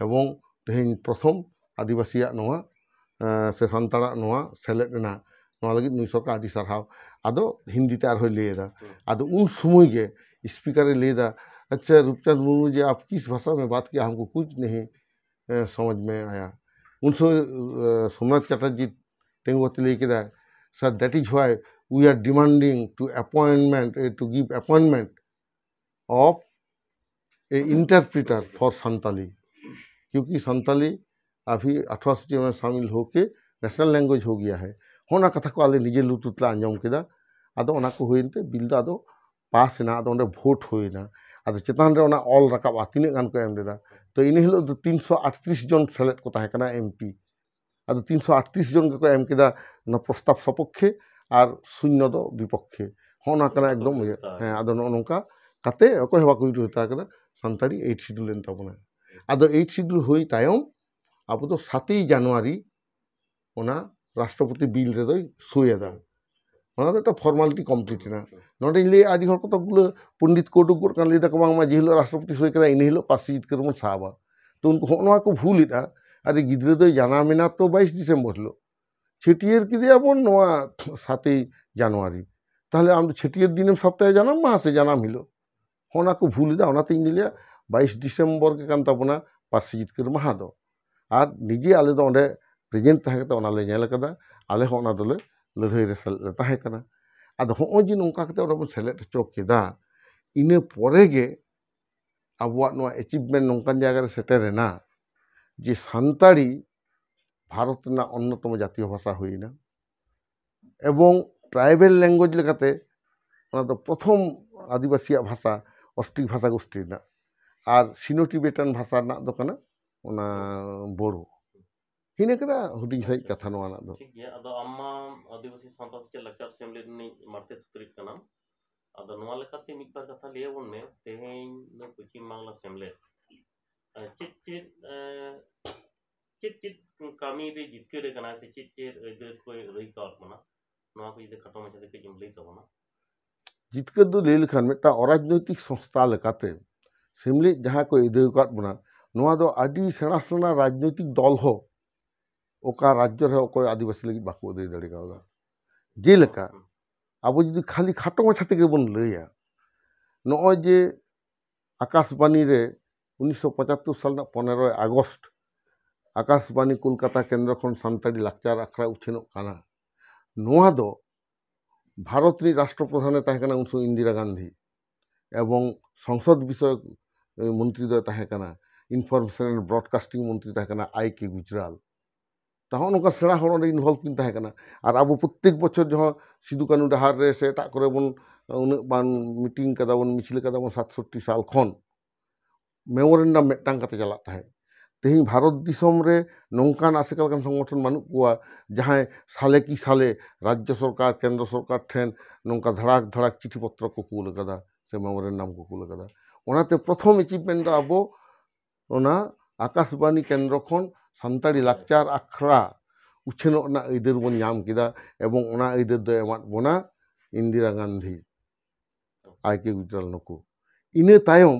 ᱮᱵᱚᱝ ᱛᱮᱦᱮᱧ ᱯᱨᱚᱛᱷᱚᱢ ᱟᱹᱫᱤᱵᱟᱹᱥᱤᱭᱟᱜ ᱱᱚᱣᱟ, ᱮ, ᱥᱮ ᱥᱟᱱᱛᱟᱲᱟᱜ ᱱᱚᱣᱟ ᱥᱮᱞᱮᱫ ᱮᱱᱟ, ᱱᱚᱣᱟ ᱞᱟᱹᱜᱤᱫ ᱱᱩᱭ ᱥᱚᱨᱠᱟᱨ ᱟᱹᱰᱤ ᱥᱟᱨᱦᱟᱣ᱾ ᱟᱫᱚ ᱦᱤᱱᱫᱤ ᱛᱮ ᱟᱨᱦᱚᱸᱭ ᱞᱟᱹᱭ ᱮᱫᱟ᱾ ᱦᱩᱸ᱾ ᱟᱫᱚ ᱩᱱ ᱥᱚᱢᱚᱭ ᱜᱮ ᱥᱯᱤᱠᱟᱨ ᱮ ᱞᱟᱹᱭ ᱮᱫᱟ, "ᱟᱪᱪᱷᱟ ᱨᱩᱯᱪᱟᱸᱫᱽ ᱢᱩᱨᱢᱩ ᱡᱤ, ᱟᱯ ᱠᱤᱥ ᱵᱷᱟᱥᱟ ᱢᱮ ᱵᱟᱛ ᱠᱤᱭᱟ, ᱦᱟᱢᱠᱳ ᱠᱩᱪ ᱱᱟᱦᱤ, ᱮ, ᱥᱚᱢᱚᱡᱽ ᱢᱮ ᱟᱭᱟ᱾" ᱩᱱ ᱥᱚᱢᱚᱭ, ᱮ, ᱥᱳᱢᱱᱟᱛᱷ ᱪᱟᱴᱟᱨᱡᱤ ᱛᱤᱸᱜᱩ ᱠᱟᱛᱮ ᱞᱟᱹᱭ ᱠᱮᱫᱟ, "Sir, that is why we are demanding to appointment, eh, to give appointment of a interpreter for Santali, क्योंकि संताली अभी अठारह सूची में शामिल होके नेशनल लैंग्वेज हो गया है।" ᱦᱚᱸ, ᱚᱱᱟ ᱠᱟᱛᱷᱟ ᱠᱚ ᱟᱞᱮ ᱱᱤᱡᱮ ᱞᱩᱛᱩᱨ ᱛᱮᱞᱮ ᱟᱸᱡᱚᱢ ᱠᱮᱫᱟ᱾ ᱟᱫᱚ ᱚᱱᱟ ᱠᱚ ᱦᱩᱭᱮᱱ ᱛᱮ ᱵᱤᱞ ᱫᱚ ᱟᱫᱚ ᱯᱟᱥ ᱮᱱᱟ᱾ ᱟᱫᱚ ᱚᱸᱰᱮ ᱵᱷᱳᱴ ᱦᱩᱭᱮᱱᱟ᱾ ᱟᱫᱚ ᱪᱮᱛᱟᱱ ᱨᱮ ᱚᱱᱟ ᱚᱞ ᱨᱟᱠᱟᱵᱼᱟ, ᱛᱤᱱᱟᱹᱜ ᱜᱟᱱ ᱠᱚ ᱮᱢ ᱞᱮᱫᱟ᱾ ᱛᱚ ᱤᱱᱟᱹ ᱦᱤᱞᱳᱜ ᱫᱚ ᱛᱤᱱᱥᱚ ᱟᱴᱛᱨᱤᱥ ᱡᱚᱱ ᱥᱮᱞᱮᱫ ᱠᱚ ᱛᱟᱦᱮᱸ ᱠᱟᱱᱟ, ᱮᱢᱯᱤ᱾ ᱟᱫᱚ ᱛᱤᱱᱥᱚ ᱟᱴᱛᱨᱤᱥ ᱡᱚᱱ ᱜᱮᱠᱚ ᱮᱢ ᱠᱮᱫᱟ ᱚᱱᱟ ᱯᱨᱚᱥᱛᱟᱵ ᱥᱚᱯᱚᱠᱠᱷᱮ, ᱟᱨ ᱥᱩᱱᱱᱚ ᱫᱚ ᱵᱤᱯᱚᱠᱠᱷᱮ᱾ ᱦᱚᱸ, ᱚᱱᱟ ᱠᱟᱱᱟ ᱮᱠᱫᱚᱢ ᱤᱭᱟᱹ᱾ ᱦᱮᱸ, ᱟᱫᱚ ᱱᱚᱜᱼᱚ ᱱᱚᱝᱠᱟ ᱠᱟᱛᱮ ᱚᱠᱚᱭ ᱦᱚᱸ ᱵᱟᱠᱚ ᱵᱤᱨᱳᱫᱷ ᱦᱟᱛᱟᱣ ᱠᱟᱫᱟ, ᱥᱟᱱᱛᱟᱲᱤ ᱮᱭᱤᱴ ᱥᱤᱰᱩᱞ ᱮᱱ ᱛᱟᱵᱚᱱᱟ᱾ ᱟᱫᱚ ᱮᱭᱤᱴ ᱥᱤᱰᱩᱞ ᱦᱩᱭ ᱛᱟᱭᱚᱢ ᱟᱵᱚ ᱫᱚ ᱥᱟᱛᱮᱭ ᱡᱟᱱᱩᱣᱟᱨᱤ ᱚᱱᱟ ᱨᱟᱥᱴᱨᱚᱯᱚᱛᱤ ᱵᱤᱞ ᱨᱮᱫᱚᱭ ᱥᱳᱭ ᱟᱫᱟ᱾ ᱚᱱᱟ ᱫᱚ ᱢᱤᱫᱴᱟᱝ ᱯᱷᱚᱨᱢᱟᱞᱤᱴᱤ ᱠᱚᱢᱯᱞᱤᱴ ᱮᱱᱟ᱾ ᱱᱚᱰᱮᱧ ᱞᱟᱹᱭᱟ, ᱟᱹᱰᱤ ᱦᱚᱲ ᱠᱚᱛᱚ ᱜᱩᱞᱟᱹ ᱯᱚᱱᱰᱤᱛ ᱠᱚ ᱩᱰᱩᱠ ᱜᱚᱫ ᱠᱟᱱᱟ, ᱞᱟᱹᱭ ᱫᱟᱠᱚ, "ᱵᱟᱝᱢᱟ ᱡᱮ ᱦᱤᱞᱳᱜ ᱨᱟᱥᱴᱨᱚᱯᱚᱛᱤ ᱥᱳᱭ ᱠᱟᱫᱟ, ᱤᱱᱟᱹ ᱦᱤᱞᱳᱜ ᱯᱟᱹᱨᱥᱤ ᱡᱤᱛᱠᱟᱹᱨ ᱵᱚᱱ ᱥᱟᱵᱟ᱾" ᱛᱚ ᱩᱱᱠᱩ ᱦᱚᱸᱜᱼᱚ ᱱᱚᱣᱟ ᱠᱚ ᱵᱷᱩᱞ ᱮᱫᱟ᱾ ᱟᱨᱮ, ᱜᱤᱫᱽᱨᱟᱹ ᱫᱚᱭ ᱡᱟᱱᱟᱢ ᱮᱱᱟ ᱛᱚ ᱵᱟᱭᱤᱥ ᱰᱤᱥᱮᱢᱵᱚᱨ ᱦᱤᱞᱳᱜ, ᱪᱷᱟᱹᱴᱭᱟᱹᱨ ᱠᱮᱫᱮᱭᱟ ᱵᱚᱱ ᱱᱚᱣᱟ ᱥᱟᱛᱮᱭ ᱡᱟᱱᱩᱣᱟᱨᱤ, ᱛᱟᱦᱞᱮ ᱟᱢ ᱫᱚ ᱪᱷᱟᱹᱴᱭᱟᱹᱨ ᱫᱤᱱᱮᱢ ᱥᱟᱵ ᱛᱟᱭᱟ ᱡᱟᱱᱟᱢ ᱢᱟᱦᱟ ᱥᱮ ᱡᱟᱱᱟᱢ ᱦᱤᱞᱳᱜ? ᱦᱚᱸᱜᱼᱚ ᱱᱟ ᱠᱚ ᱵᱷᱩᱞ ᱮᱫᱟ᱾ ᱚᱱᱟᱛᱮ ᱤᱧ ᱫᱚᱧ ᱞᱟᱹᱭᱟ, ᱵᱟᱭᱤᱥ ᱰᱤᱥᱮᱢᱵᱚᱨ ᱜᱮ ᱠᱟᱱ ᱛᱟᱵᱚᱱᱟ ᱯᱟᱹᱨᱥᱤ ᱡᱤᱛᱠᱟᱹᱨ ᱢᱟᱦᱟ ᱫᱚ᱾ ᱟᱨ ᱱᱤᱡᱮ ᱟᱞᱮ ᱫᱚ ᱚᱸᱰᱮ ᱯᱨᱮᱡᱮᱱᱴ ᱛᱟᱦᱮᱸ ᱠᱟᱛᱮ ᱚᱱᱟ ᱞᱮ ᱧᱮᱞ ᱟᱠᱟᱫᱟ᱾ ᱟᱞᱮ ᱦᱚᱸ ᱚᱱᱟ ᱫᱚᱞᱮ ᱞᱟᱹᱲᱦᱟᱹᱭ ᱨᱮ ᱥᱮᱞᱮᱫ ᱞᱮ ᱛᱟᱦᱮᱸ ᱠᱟᱱᱟ᱾ ᱟᱫᱚ ᱦᱚᱸᱜᱼᱚᱭ ᱡᱮ ᱱᱚᱝᱠᱟ ᱠᱟᱛᱮ ᱚᱸᱰᱮ ᱵᱚᱱ ᱥᱮᱞᱮᱫ ᱦᱚᱪᱚ ᱠᱮᱫᱟ, ᱤᱱᱟᱹ ᱯᱚᱨᱮ ᱜᱮ ᱟᱵᱚᱣᱟᱜ ᱱᱚᱣᱟ ᱮᱪᱤᱵᱷᱢᱮᱱᱴ ᱱᱚᱝᱠᱟᱱ ᱡᱟᱭᱜᱟ ᱨᱮ ᱥᱮᱴᱮᱨ ᱮᱱᱟ ᱡᱮ ᱥᱟᱱᱛᱟᱲᱤ ᱵᱷᱟᱨᱚᱛ ᱨᱮᱱᱟᱜ ᱚᱱᱱᱚᱛᱚᱢᱚ ᱡᱟᱛᱤᱭᱚ ᱵᱷᱟᱥᱟ ᱦᱩᱭᱮᱱᱟ᱾ ᱮᱵᱚᱝ ᱴᱨᱟᱭᱵᱮᱞ ᱞᱮᱝᱜᱩᱭᱮᱡᱽ ᱞᱮᱠᱟᱛᱮ ᱚᱱᱟ ᱫᱚ ᱯᱨᱚᱛᱷᱚᱢ ᱟᱹᱫᱤᱵᱟᱹᱥᱤᱭᱟᱜ ᱵᱷᱟᱥᱟ, ᱚᱥᱴᱨᱤᱠ ᱵᱷᱟᱥᱟ ᱜᱳᱥᱴᱤ ᱨᱮᱱᱟᱜ᱾ ᱟᱨ ᱥᱤᱱᱳ ᱴᱤᱵᱮᱴᱟᱱ ᱵᱷᱟᱥᱟ ᱨᱮᱱᱟᱜ ᱫᱚ ᱠᱟᱱᱟ ᱚᱱᱟ ᱵᱳᱲᱳ᱾ ᱤᱱᱟᱹ ᱠᱟᱱᱟ ᱦᱩᱰᱤᱧ ᱥᱟᱺᱦᱤᱡ ᱟᱪᱪᱷᱟ, ᱠᱟᱛᱷᱟ ᱱᱚᱣᱟ ᱨᱮᱱᱟᱜ ᱫᱚ᱾ ᱴᱷᱤᱠ ᱜᱮᱭᱟ᱾ ᱟᱫᱚ ᱟᱢ ᱢᱟ ᱟᱹᱫᱤᱵᱟᱹᱥᱤ ᱥᱟᱶᱛᱟ ᱥᱮᱪᱮᱫ ᱞᱟᱠᱪᱟᱨ ᱥᱮᱢᱞᱮᱫ ᱨᱤᱱᱤᱡ ᱢᱟᱲᱛᱮ ᱥᱩᱛᱨᱮᱫ ᱠᱟᱱᱟᱢ᱾ ᱟᱫᱚ ᱱᱚᱣᱟ ᱞᱮᱠᱟᱛᱮ ᱢᱤᱫ ᱵᱟᱨ ᱠᱟᱛᱷᱟ ᱞᱟᱹᱭ ᱟᱵᱚᱱ ᱢᱮ, ᱛᱮᱦᱮᱧ ᱱᱚᱣᱟ ᱯᱚᱪᱷᱤᱢ ᱵᱟᱝᱞᱟ ᱥᱮᱢᱞᱮᱫ, ᱮ, ᱪᱮᱫ ᱪᱮᱫ, ᱮ, ᱪᱮᱫ ᱪᱮᱫ ᱠᱟᱹᱢᱤ ᱨᱮ ᱡᱤᱛᱠᱟᱹᱨ ᱟᱠᱟᱱᱟ ᱥᱮ ᱪᱮᱫ ᱪᱮᱫ ᱟᱹᱭᱫᱟᱹᱨ ᱠᱚᱭ ᱟᱹᱫᱟᱹᱭ ᱠᱟᱣᱟᱫ ᱵᱚᱱᱟ? ᱱᱚᱣᱟ ᱠᱚ ᱡᱩᱫᱤ ᱠᱷᱟᱴᱚ ᱢᱟᱪᱷᱟ ᱛᱮ ᱠᱟᱹᱡ ᱮᱢ ᱞᱟᱹᱭ ᱛᱟᱵᱚᱱᱟ᱾ ᱡᱤᱛᱠᱟᱹᱨ ᱫᱚ ᱞᱟᱹᱭ ᱞᱮᱠᱷᱟᱱ ᱢᱤᱫᱴᱟᱝ ᱚᱨᱟᱡᱽᱱᱳᱭᱛᱤᱠ ᱥᱚᱝᱥᱛᱷᱟ ᱞᱮᱠᱟᱛᱮ ᱥᱮᱢᱞᱮᱫ ᱡᱟᱦᱟᱸ ᱠᱚ ᱟᱹᱭᱫᱟᱹᱣ ᱟᱠᱟᱫ ᱵᱚᱱᱟ, ᱱᱚᱣᱟ ᱫᱚ ᱟᱹᱰᱤ ᱥᱮᱬᱟ ᱥᱮᱬᱟ ᱨᱟᱡᱽᱱᱳᱭᱛᱤᱠ ᱫᱚᱞ ᱦᱚᱸ ᱚᱠᱟ ᱨᱟᱡᱽᱡᱚ ᱨᱮᱦᱚᱸ ᱚᱠᱚᱭ ᱟᱹᱫᱤᱵᱟᱹᱥᱤ ᱞᱟᱹᱜᱤᱫ ᱵᱟᱠᱚ ᱟᱹᱫᱟᱹᱭ ᱫᱟᱲᱮ ᱠᱟᱣᱫᱟ᱾ ᱡᱮᱞᱮᱠᱟ, ᱟᱵᱚ ᱡᱩᱫᱤ ᱠᱷᱟᱹᱞᱤ ᱠᱷᱟᱴᱚ ᱢᱟᱪᱷᱟ ᱛᱮᱜᱮ ᱵᱚᱱ ᱞᱟᱹᱭᱟ, ᱱᱚᱜᱼᱚᱭ ᱡᱮ ᱟᱠᱟᱥᱵᱟᱱᱤ ᱨᱮ ᱩᱱᱤᱥᱥᱚ ᱯᱚᱸᱪᱟᱛᱛᱳᱨ ᱥᱟᱞ ᱨᱮᱱᱟᱜ ᱯᱚᱱᱮᱨᱚᱭ ᱟᱜᱚᱥᱴ ᱟᱠᱟᱥᱵᱟᱱᱤ ᱠᱳᱞᱠᱟᱛᱟ ᱠᱮᱱᱫᱨᱚ ᱠᱷᱚᱱ ᱥᱟᱱᱛᱟᱲᱤ ᱞᱟᱠᱪᱟᱨ ᱟᱠᱷᱲᱟ ᱩᱪᱷᱟᱹᱱᱚᱜ ᱠᱟᱱᱟ, ᱱᱚᱣᱟ ᱫᱚ ᱵᱷᱟᱨᱚᱛ ᱨᱤᱱᱤᱡ ᱨᱟᱥᱴᱨᱚ ᱯᱨᱚᱫᱷᱟᱱᱮ ᱛᱟᱦᱮᱸ ᱠᱟᱱᱟ ᱩᱱ ᱥᱚᱢᱚᱭ ᱤᱱᱫᱤᱨᱟ ᱜᱟᱱᱫᱷᱤ, ᱮᱵᱚᱝ ᱥᱚᱝᱥᱚᱫ ᱵᱤᱥᱚᱭᱚᱠ, ᱮ, ᱢᱚᱱᱛᱨᱤ ᱫᱚᱭ ᱛᱟᱦᱮᱸ ᱠᱟᱱᱟ, ᱤᱱᱯᱷᱚᱨᱢᱮᱥᱚᱱ ᱮᱱᱰ ᱵᱨᱚᱰᱠᱟᱥᱴᱤᱝ ᱢᱚᱱᱛᱨᱤ ᱛᱟᱦᱮᱸ ᱠᱟᱱᱟ ᱟᱭ ᱠᱮ ᱜᱩᱡᱽᱨᱟᱞ᱾ ᱛᱟᱦᱚᱸ ᱱᱚᱝᱠᱟ ᱥᱮᱬᱟ ᱦᱚᱲ ᱚᱸᱰᱮ ᱤᱱᱵᱷᱚᱞᱵᱷ ᱠᱤᱱ ᱛᱟᱦᱮᱸ ᱠᱟᱱᱟ᱾ ᱟᱨ ᱟᱵᱚ ᱯᱨᱚᱛᱛᱮᱠ ᱵᱚᱪᱷᱚᱨ ᱡᱚᱠᱷᱚᱱ ᱥᱤᱫᱩ ᱠᱟᱹᱱᱩ ᱰᱟᱦᱟᱨ ᱨᱮ ᱥᱮ ᱮᱴᱟᱜ ᱠᱚᱨᱮ ᱵᱚᱱ ᱩᱱᱟᱹᱜ ᱵᱟᱝ ᱢᱤᱴᱤᱝ ᱠᱟᱫᱟ ᱵᱚᱱ, ᱢᱤᱪᱷᱤᱞ ᱠᱟᱫᱟ ᱵᱚᱱ ᱥᱟᱛᱥᱚᱴᱴᱤ ᱥᱟᱞ ᱠᱷᱚᱱ, ᱢᱮᱢᱳᱨᱮᱱᱰᱟᱢ ᱢᱤᱫᱴᱟᱝ ᱠᱟᱛᱮ ᱪᱟᱞᱟᱜ ᱛᱟᱦᱮᱸᱫ᱾ ᱛᱮᱦᱮᱧ ᱵᱷᱟᱨᱚᱛ ᱫᱤᱥᱚᱢ ᱨᱮ ᱱᱚᱝᱠᱟᱱ ᱟᱥᱮᱠᱟ ᱞᱮᱠᱟᱱ ᱥᱚᱝᱜᱚᱴᱷᱚᱱ ᱵᱟᱹᱱᱩᱜ ᱠᱚᱣᱟ, ᱡᱟᱦᱟᱸᱭ ᱥᱟᱞᱮ ᱠᱤ ᱥᱟᱞᱮ ᱨᱟᱡᱽᱡᱚ ᱥᱚᱨᱠᱟᱨ, ᱠᱮᱱᱫᱨᱚ ᱥᱚᱨᱠᱟᱨ ᱴᱷᱮᱱ ᱱᱚᱝᱠᱟ ᱫᱷᱟᱲᱟᱠ ᱫᱷᱟᱲᱟᱠ ᱪᱤᱴᱷᱤ ᱯᱚᱛᱨᱚ ᱠᱚ ᱠᱩᱞ ᱟᱠᱟᱫᱟ ᱥᱮ ᱢᱮᱢᱳᱨᱮᱱᱰᱟᱢ ᱠᱚ ᱠᱩᱞ ᱟᱠᱟᱫᱟ᱾ ᱚᱱᱟᱛᱮ ᱯᱨᱚᱛᱷᱚᱢ ᱮᱪᱤᱵᱷᱢᱮᱱᱴ ᱫᱚ ᱟᱵᱚ ᱚᱱᱟ ᱟᱠᱟᱥᱵᱟᱱᱤ ᱠᱮᱱᱫᱨᱚ ᱠᱷᱚᱱ ᱥᱟᱱᱛᱟᱲᱤ ᱞᱟᱠᱪᱟᱨ ᱟᱠᱷᱲᱟ ᱩᱪᱷᱟᱹᱱᱚᱜ ᱨᱮᱱᱟᱜ ᱟᱹᱭᱫᱟᱹᱨ ᱵᱚᱱ ᱧᱟᱢ ᱠᱮᱫᱟ, ᱮᱵᱚᱝ ᱚᱱᱟ ᱟᱹᱭᱫᱟᱹᱨ ᱫᱚ ᱮᱢᱟᱫ ᱵᱚᱱᱟ ᱤᱱᱫᱤᱨᱟ ᱜᱟᱱᱫᱷᱤ, ᱟᱭ ᱠᱮ ᱜᱩᱡᱽᱨᱟᱞ ᱱᱩᱠᱩ᱾ ᱤᱱᱟᱹ ᱛᱟᱭᱚᱢ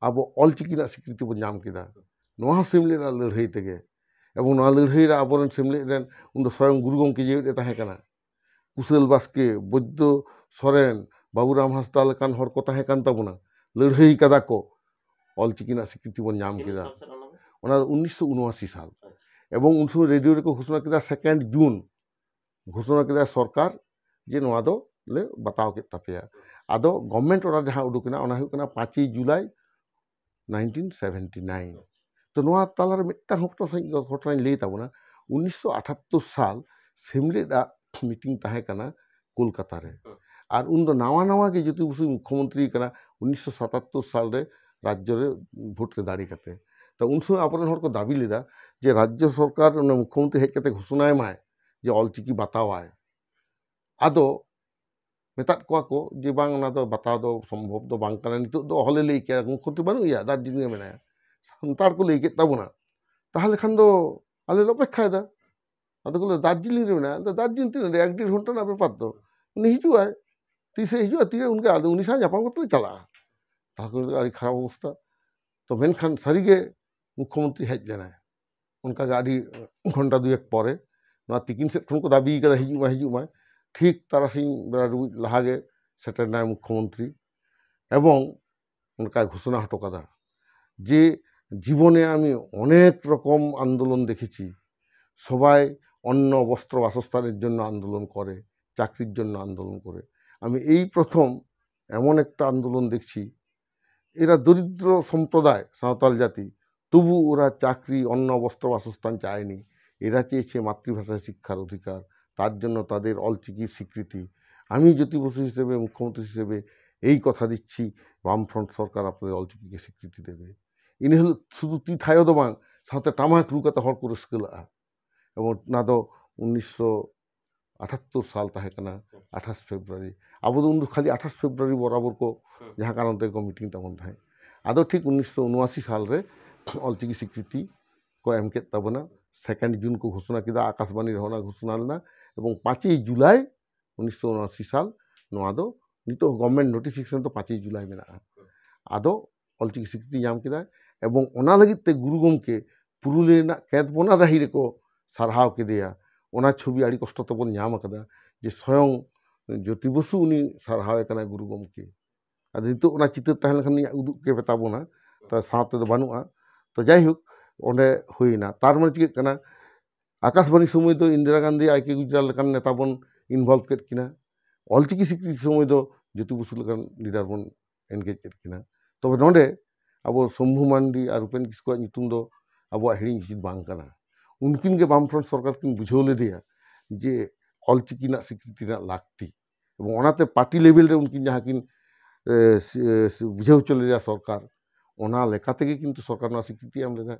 ᱟᱵᱚ ᱚᱞᱪᱤᱠᱤ ᱨᱮᱱᱟᱜ ᱥᱤᱠᱨᱤᱛᱤ ᱵᱚᱱ ᱧᱟᱢ ᱠᱮᱫᱟ, ᱱᱚᱣᱟ ᱦᱚᱸ ᱥᱮᱢᱞᱮᱫ ᱨᱮᱱᱟᱜ ᱞᱟᱹᱲᱦᱟᱹᱭ ᱛᱮᱜᱮ᱾ ᱮᱵᱚᱝ ᱱᱚᱣᱟ ᱞᱟᱹᱲᱦᱟᱹᱭ ᱨᱮ ᱟᱵᱚᱨᱮᱱ ᱥᱮᱢᱞᱮᱫ ᱨᱮᱱ ᱩᱱᱫᱚ ᱥᱚᱭᱚᱝ ᱜᱩᱨᱩ ᱜᱚᱢᱠᱮ ᱡᱮᱣᱮᱫ ᱮ ᱛᱟᱦᱮᱸ ᱠᱟᱱᱟ, ᱠᱩᱥᱟᱹᱞ ᱵᱟᱥᱠᱮ, ᱵᱳᱫᱽᱫᱚ ᱥᱚᱨᱮᱱ, ᱵᱟᱵᱩᱨᱟᱢ ᱦᱟᱸᱥᱫᱟ ᱞᱮᱠᱟᱱ ᱦᱚᱲ ᱠᱚ ᱛᱟᱦᱮᱸ ᱠᱟᱱ ᱛᱟᱵᱚᱱᱟ, ᱞᱟᱹᱲᱦᱟᱹᱭ ᱠᱟᱫᱟ ᱠᱚ, ᱚᱞᱪᱤᱠᱤ ᱨᱮᱱᱟᱜ ᱥᱤᱠᱨᱤᱛᱤ ᱵᱚᱱ ᱧᱟᱢ ᱛᱤᱱ ᱠᱮᱫᱟ᱾ ᱥᱟᱞ ᱥᱮᱫ ᱚᱱᱟ ᱫᱚ? ᱚᱱᱟ ᱫᱚ ᱩᱱᱤᱥᱥᱚ ᱩᱱᱚᱟᱥᱤ ᱥᱟᱞ᱾ ᱟᱪᱪᱷᱟ᱾ ᱮᱵᱚᱝ ᱩᱱ ᱥᱚᱢᱚᱭ ᱨᱮᱰᱤᱭᱳ ᱨᱮᱠᱚ ᱜᱷᱳᱥᱚᱱᱟ ᱠᱮᱫᱟ ᱥᱮᱠᱮᱱᱰ ᱡᱩᱱ, ᱜᱷᱳᱥᱚᱱᱟ ᱠᱮᱫᱟ ᱥᱚᱨᱠᱟᱨ ᱡᱮ ᱱᱚᱣᱟ ᱫᱚ ᱞᱮ ᱵᱟᱛᱟᱣ ᱠᱮᱫ ᱛᱟᱯᱮᱭᱟ᱾ ᱟᱫᱚ ᱜᱚᱵᱷᱢᱮᱱᱴ ᱚᱰᱟᱨ ᱡᱟᱦᱟᱸ ᱩᱰᱩᱠ ᱮᱱᱟ, ᱚᱱᱟ ᱦᱩᱭᱩᱜ ᱠᱟᱱᱟ ᱯᱟᱸᱪᱮᱭ ᱡᱩᱞᱟᱭ ᱱᱟᱭᱤᱱᱴᱤᱱ ᱥᱮᱵᱷᱮᱱᱴᱤ ᱱᱟᱭᱤᱱ᱾ ᱛᱚ ᱱᱚᱣᱟ ᱛᱟᱞᱟᱨᱮ ᱢᱤᱫᱴᱟᱝ ᱜᱷᱚᱴᱚᱱᱟ ᱥᱟᱺᱦᱤᱡ ᱜᱷᱚᱴᱚᱱᱟᱧ ᱞᱟᱹᱭ ᱛᱟᱵᱚᱱᱟ᱾ ᱩᱱᱤᱥᱥᱚ ᱟᱴᱷᱟᱛᱛᱳᱨ ᱥᱟᱞ ᱥᱤᱢᱞᱮᱫ ᱟᱜ ᱢᱤᱴᱤᱝ ᱛᱟᱦᱮᱸ ᱠᱟᱱᱟ ᱠᱳᱞᱠᱟᱛᱟ ᱨᱮ᱾ ᱦᱩᱸ᱾ ᱟᱨ ᱩᱱᱫᱚ ᱱᱟᱣᱟ ᱱᱟᱣᱟ ᱜᱮ ᱡᱳᱛᱤ ᱵᱚᱥᱩ ᱢᱩᱠᱠᱷᱚᱢᱚᱱᱛᱨᱤ ᱠᱟᱱᱟ ᱩᱱᱤᱥᱥᱚ ᱥᱟᱛᱟᱛᱛᱳᱨ ᱥᱟᱞ ᱨᱮ ᱨᱟᱡᱽᱡᱚ ᱨᱮ ᱵᱷᱳᱴ ᱨᱮ ᱫᱟᱲᱮ ᱠᱟᱛᱮ᱾ ᱛᱚ ᱩᱱ ᱥᱚᱢᱚᱭ ᱟᱵᱚᱨᱮᱱ ᱦᱚᱲ ᱠᱚ ᱫᱟᱹᱵᱤ ᱞᱮᱫᱟ ᱡᱮ ᱨᱟᱡᱽᱡᱚ ᱥᱚᱨᱠᱟᱨ ᱚᱱᱟ ᱢᱩᱠᱠᱷᱚᱢᱚᱱᱛᱨᱤ ᱦᱮᱡ ᱠᱟᱛᱮ ᱜᱷᱳᱥᱚᱱᱟᱭ ᱢᱟᱭ ᱡᱮ ᱚᱞᱪᱤᱠᱤ ᱵᱟᱛᱟᱣᱟᱭ᱾ ᱟᱫᱚ ᱢᱮᱛᱟᱫ ᱠᱚᱣᱟ ᱠᱚ ᱡᱮ ᱵᱟᱝ, ᱚᱱᱟ ᱫᱚ ᱵᱟᱛᱟᱣ ᱫᱚ ᱥᱚᱢᱵᱷᱚᱵ ᱫᱚ ᱵᱟᱝ ᱠᱟᱱᱟ, ᱱᱤᱛᱚᱜ ᱫᱚ ᱚᱦᱚᱞᱮ ᱞᱟᱹᱭ ᱠᱮᱭᱟ, ᱢᱩᱠᱠᱷᱚᱢᱚᱱᱛᱨᱤ ᱵᱟᱹᱱᱩᱜ ᱮᱭᱟ, ᱫᱟᱨᱡᱤᱞᱤᱝ ᱨᱮ ᱢᱮᱱᱟᱭᱟ, ᱥᱟᱱᱛᱟᱲ ᱠᱚ ᱞᱟᱹᱭ ᱠᱮᱫ ᱛᱟᱵᱚᱱᱟ᱾ ᱛᱟᱦᱚᱞᱮ ᱠᱷᱟᱱ ᱫᱚ ᱟᱞᱮ ᱞᱮ ᱚᱯᱮᱠᱷᱟᱭᱮᱫᱟ᱾ ᱟᱫᱚ ᱠᱚ ᱞᱟᱹᱭᱟ, "ᱫᱟᱨᱡᱤᱞᱤᱝ ᱨᱮ ᱢᱮᱱᱟᱭᱟ?" ᱟᱫᱚ ᱫᱟᱨᱡᱤᱞᱤᱝ ᱛᱤᱱᱟᱹᱜ ᱨᱮ? ᱮᱠ ᱰᱮᱲ ᱜᱷᱚᱱᱴᱟ ᱨᱮᱱᱟᱜ ᱵᱮᱯᱟᱨ ᱫᱚ᱾ ᱩᱱᱤ ᱦᱤᱡᱩᱜᱼᱟᱭ, ᱛᱤᱥᱮ ᱦᱤᱡᱩᱜᱼᱟ, ᱛᱤᱨᱮ ᱩᱱᱤ ᱟᱫᱚ ᱩᱱᱤ ᱥᱟᱶ ᱧᱟᱯᱟᱢ ᱠᱟᱛᱮ ᱞᱮ ᱪᱟᱞᱟᱜᱼᱟ᱾ ᱛᱟᱦᱚᱞᱮ ᱠᱚ ᱞᱟᱹᱭᱟ, "ᱟᱹᱰᱤ ᱠᱷᱟᱨᱟᱯ ᱚᱵᱚᱥᱛᱟ᱾" ᱛᱚ ᱢᱮᱱᱠᱷᱟᱱ ᱥᱟᱹᱨᱤᱜᱮ ᱢᱩᱠᱠᱷᱚᱢᱚᱱᱛᱨᱤ ᱦᱮᱡ ᱞᱮᱱᱟᱭ, ᱚᱱᱠᱟᱜᱮ ᱟᱹᱰᱤ ᱜᱷᱚᱱᱴᱟ ᱫᱩᱭᱮᱠ ᱯᱚᱨᱮ᱾ ᱱᱚᱣᱟ ᱛᱤᱠᱤᱱ ᱥᱮᱫ ᱠᱷᱚᱱ ᱠᱚ ᱫᱟᱹᱵᱤ ᱠᱟᱫᱟ, "ᱦᱤᱡᱩᱜ ᱢᱟᱭ, ᱦᱤᱡᱩᱜ ᱢᱟᱭ᱾" ᱴᱷᱤᱠ ᱛᱟᱨᱟᱥᱤᱧ ᱵᱮᱲᱟ ᱰᱩᱵᱩᱡ ᱞᱟᱦᱟᱜᱮ ᱥᱮᱴᱮᱨ ᱮᱱᱟᱭ ᱢᱩᱠᱠᱷᱚᱢᱚᱱᱛᱨᱤ ᱮᱵᱚᱝ ᱚᱱᱠᱟᱭ ᱜᱷᱳᱥᱚᱱᱟ ᱦᱚᱴᱚ ᱠᱟᱫᱟ ᱡᱮ, "জীবনে আমি অনেক রকম আন্দোলন দেখেছি, সবাই অন্ন, বস্ত্র, বাসস্থানের জন্য আন্দোলন করে, চাকরির জন্য আন্দোলন করে। আমি এই প্রথম এমন একটা আন্দোলন দেখছি, এরা দরিদ্র সম্প্রদায়, সাঁওতাল জাতি, তবু ওরা চাকরি, অন্ন, বস্ত্র, বাসস্থান চায়নি। এরা চেয়েছে মাতৃভাষায় শিক্ষার অধিকার, তার জন্য তাদের অলচিকি স্বীকৃতি। আমি জ্যোতি বসু হিসেবে, মুখ্যমন্ত্রী হিসেবে এই কথা দিচ্ছি, বামফ্রন্ট সরকার আপনাদের অলচিকিকে স্বীকৃতি দেবে।" ᱤᱱᱟᱹ ᱦᱤᱞᱳᱜ ᱥᱩᱫᱷᱩ ᱛᱤ ᱛᱷᱟᱭᱚ ᱫᱚ ᱵᱟᱝ, ᱥᱟᱶᱛᱮ ᱴᱟᱢᱟᱠ ᱨᱩ ᱠᱟᱛᱮ ᱦᱚᱲ ᱠᱚ ᱨᱟᱹᱥᱠᱟᱹ ᱞᱟᱜᱼᱟ᱾ ᱮᱵᱚᱝ ᱚᱱᱟ ᱫᱚ ᱩᱱᱤᱥᱥᱚ ᱟᱴᱷᱟᱛᱛᱳᱨ ᱥᱟᱞ ᱛᱟᱦᱮᱸ ᱠᱟᱱᱟ, ᱟᱴᱷᱟᱥ ᱯᱷᱮᱵᱽᱨᱩᱣᱟᱨᱤ᱾ ᱟᱵᱚ ᱫᱚ ᱩᱱ ᱫᱚ ᱠᱷᱟᱹᱞᱤ ᱟᱴᱷᱟᱥ ᱯᱷᱮᱵᱽᱨᱩᱣᱟᱨᱤ ᱵᱚᱨᱟᱵᱚᱨ ᱠᱚ ᱦᱩᱸ᱾ ᱡᱟᱦᱟᱸ ᱠᱟᱨᱚᱱ ᱛᱮᱠᱚ ᱢᱤᱴᱤᱝ ᱛᱟᱵᱚᱱ ᱛᱟᱦᱮᱸᱫ᱾ ᱟᱫᱚ ᱴᱷᱤᱠ ᱩᱱᱤᱥᱥᱚ ᱩᱱᱩᱟᱥᱤ ᱥᱟᱞ ᱨᱮ ᱚᱞᱪᱤᱠᱤ ᱥᱤᱠᱨᱤᱛᱤ ᱠᱚ ᱮᱢ ᱠᱮᱫ ᱛᱟᱵᱚᱱᱟ, ᱥᱮᱠᱮᱱᱰ ᱡᱩᱱ ᱠᱚ ᱜᱷᱳᱥᱚᱱᱟ ᱠᱮᱫᱟ, ᱟᱠᱟᱥᱵᱟᱱᱤ ᱨᱮᱦᱚᱸ ᱚᱱᱟ ᱜᱷᱳᱥᱚᱱᱟ ᱞᱮᱱᱟ, ᱮᱵᱚᱝ ᱯᱟᱸᱪᱮᱭ ᱡᱩᱞᱟᱭ ᱩᱱᱤᱥᱥᱚ ᱩᱱᱩᱟᱥᱤ ᱥᱟᱞ ᱱᱚᱣᱟ ᱫᱚ ᱱᱤᱛᱚᱜ ᱜᱚᱵᱷᱢᱮᱱᱴ ᱱᱳᱴᱤᱯᱷᱤᱠᱮᱥᱚᱱ ᱫᱚ ᱯᱟᱸᱪᱮᱭ ᱡᱩᱞᱟᱭ ᱢᱮᱱᱟᱜᱼᱟ᱾ ᱟᱫᱚ ᱚᱞᱪᱤᱠᱤ ᱥᱤᱠᱨᱤᱛᱤ ᱧᱟᱢ ᱠᱮᱫᱟᱭ ᱮᱵᱚᱝ ᱚᱱᱟ ᱞᱟᱹᱜᱤᱫ ᱛᱮ ᱜᱩᱨᱩ ᱜᱚᱢᱠᱮ ᱯᱩᱨᱩᱞᱤᱭᱟᱹ ᱨᱮᱱᱟᱜ ᱠᱮᱸᱫᱽᱵᱚᱱᱟ ᱰᱟᱹᱦᱤ ᱨᱮᱠᱚ ᱥᱟᱨᱦᱟᱣ ᱠᱮᱫᱮᱭᱟ᱾ ᱚᱱᱟ ᱪᱷᱚᱵᱤ ᱟᱹᱰᱤ ᱠᱚᱥᱴᱚ ᱛᱮᱵᱚᱱ ᱧᱟᱢ ᱟᱠᱟᱫᱟ ᱡᱮ ᱥᱚᱭᱚᱝ ᱡᱳᱛᱤ ᱵᱚᱥᱩ ᱩᱱᱤ ᱥᱟᱨᱦᱟᱣᱮ ᱠᱟᱱᱟᱭ ᱜᱩᱨᱩ ᱜᱚᱢᱠᱮ᱾ ᱟᱫᱚ ᱱᱤᱛᱚᱜ ᱚᱱᱟ ᱪᱤᱛᱟᱹᱨ ᱛᱟᱦᱮᱸ ᱞᱮᱱᱠᱷᱟᱱ ᱤᱧ ᱩᱫᱩᱜ ᱠᱮ ᱯᱮ ᱛᱟᱵᱚᱱᱟ, ᱛᱚ ᱥᱟᱶ ᱛᱮᱫᱚ ᱵᱟᱹᱱᱩᱜᱼᱟ᱾ ᱛᱚ ᱡᱟᱭᱦᱳᱠ, ᱚᱸᱰᱮ ᱦᱩᱭᱱᱟ᱾ ᱛᱟᱨ ᱢᱟᱱᱮ ᱪᱤᱠᱟᱹᱜ ᱠᱟᱱᱟ, ᱟᱠᱟᱥᱵᱟᱬᱤ ᱥᱚᱢᱚᱭ ᱫᱚ ᱤᱱᱫᱤᱨᱟ ᱜᱟᱱᱫᱷᱤ, ᱟᱭ ᱠᱮ ᱜᱩᱡᱽᱨᱟᱞ ᱞᱮᱠᱟᱱ ᱱᱮᱛᱟ ᱵᱚᱱ ᱤᱱᱵᱷᱚᱞᱵᱷ ᱠᱮᱫ ᱠᱤᱱᱟ᱾ ᱚᱞᱪᱤᱠᱤ ᱥᱤᱠᱨᱤᱛᱤ ᱥᱚᱢᱚᱭ ᱫᱚ ᱡᱳᱛᱤ ᱵᱚᱥᱩ ᱞᱮᱠᱟᱱ ᱞᱤᱰᱟᱨ ᱵᱚᱱ ᱮᱱᱜᱮᱡ ᱠᱮᱫ ᱠᱤᱱᱟ᱾ ᱛᱚᱵᱮ ᱱᱚᱰᱮ ᱟᱵᱚ ᱥᱚᱢᱵᱷᱩ ᱢᱟᱱᱰᱤ ᱟᱨ ᱩᱯᱮᱱ ᱠᱤᱥᱠᱩᱣᱟᱜ ᱧᱩᱛᱩᱢ ᱫᱚ ᱟᱵᱚᱣᱟᱜ ᱦᱤᱲᱤᱧ ᱩᱪᱤᱛ ᱵᱟᱝ ᱠᱟᱱᱟ᱾ ᱩᱱᱠᱤᱱ ᱜᱮ ᱵᱟᱢᱯᱷᱨᱚᱱᱴ ᱥᱚᱨᱠᱟᱨ ᱠᱤᱱ ᱵᱩᱡᱷᱟᱹᱣ ᱞᱮᱫᱮᱭᱟ ᱡᱮ ᱚᱞᱪᱤᱠᱤ ᱨᱮᱱᱟᱜ ᱥᱤᱠᱨᱤᱛᱤ ᱨᱮᱱᱟᱜ ᱞᱟᱹᱠᱛᱤ, ᱮᱵᱚᱝ ᱚᱱᱟᱛᱮ ᱯᱟᱨᱴᱤ ᱞᱮᱵᱮᱞ ᱨᱮ ᱩᱱᱠᱤᱱ ᱡᱟᱦᱟᱸ ᱠᱤᱱ, ᱮ, ᱥᱤ-, ᱮ, ᱥᱤ-, ᱵᱩᱡᱷᱟᱹᱣ ᱦᱚᱪᱚ ᱞᱮᱫᱮᱭᱟ ᱥᱚᱨᱠᱟᱨ, ᱚᱱᱟ ᱞᱮᱠᱟ ᱛᱮᱜᱮ ᱠᱤᱱᱛᱩ ᱥᱚᱨᱠᱟᱨ ᱱᱚᱣᱟ ᱥᱤᱠᱨᱤᱛᱤ ᱮᱢ ᱞᱮᱫᱟ᱾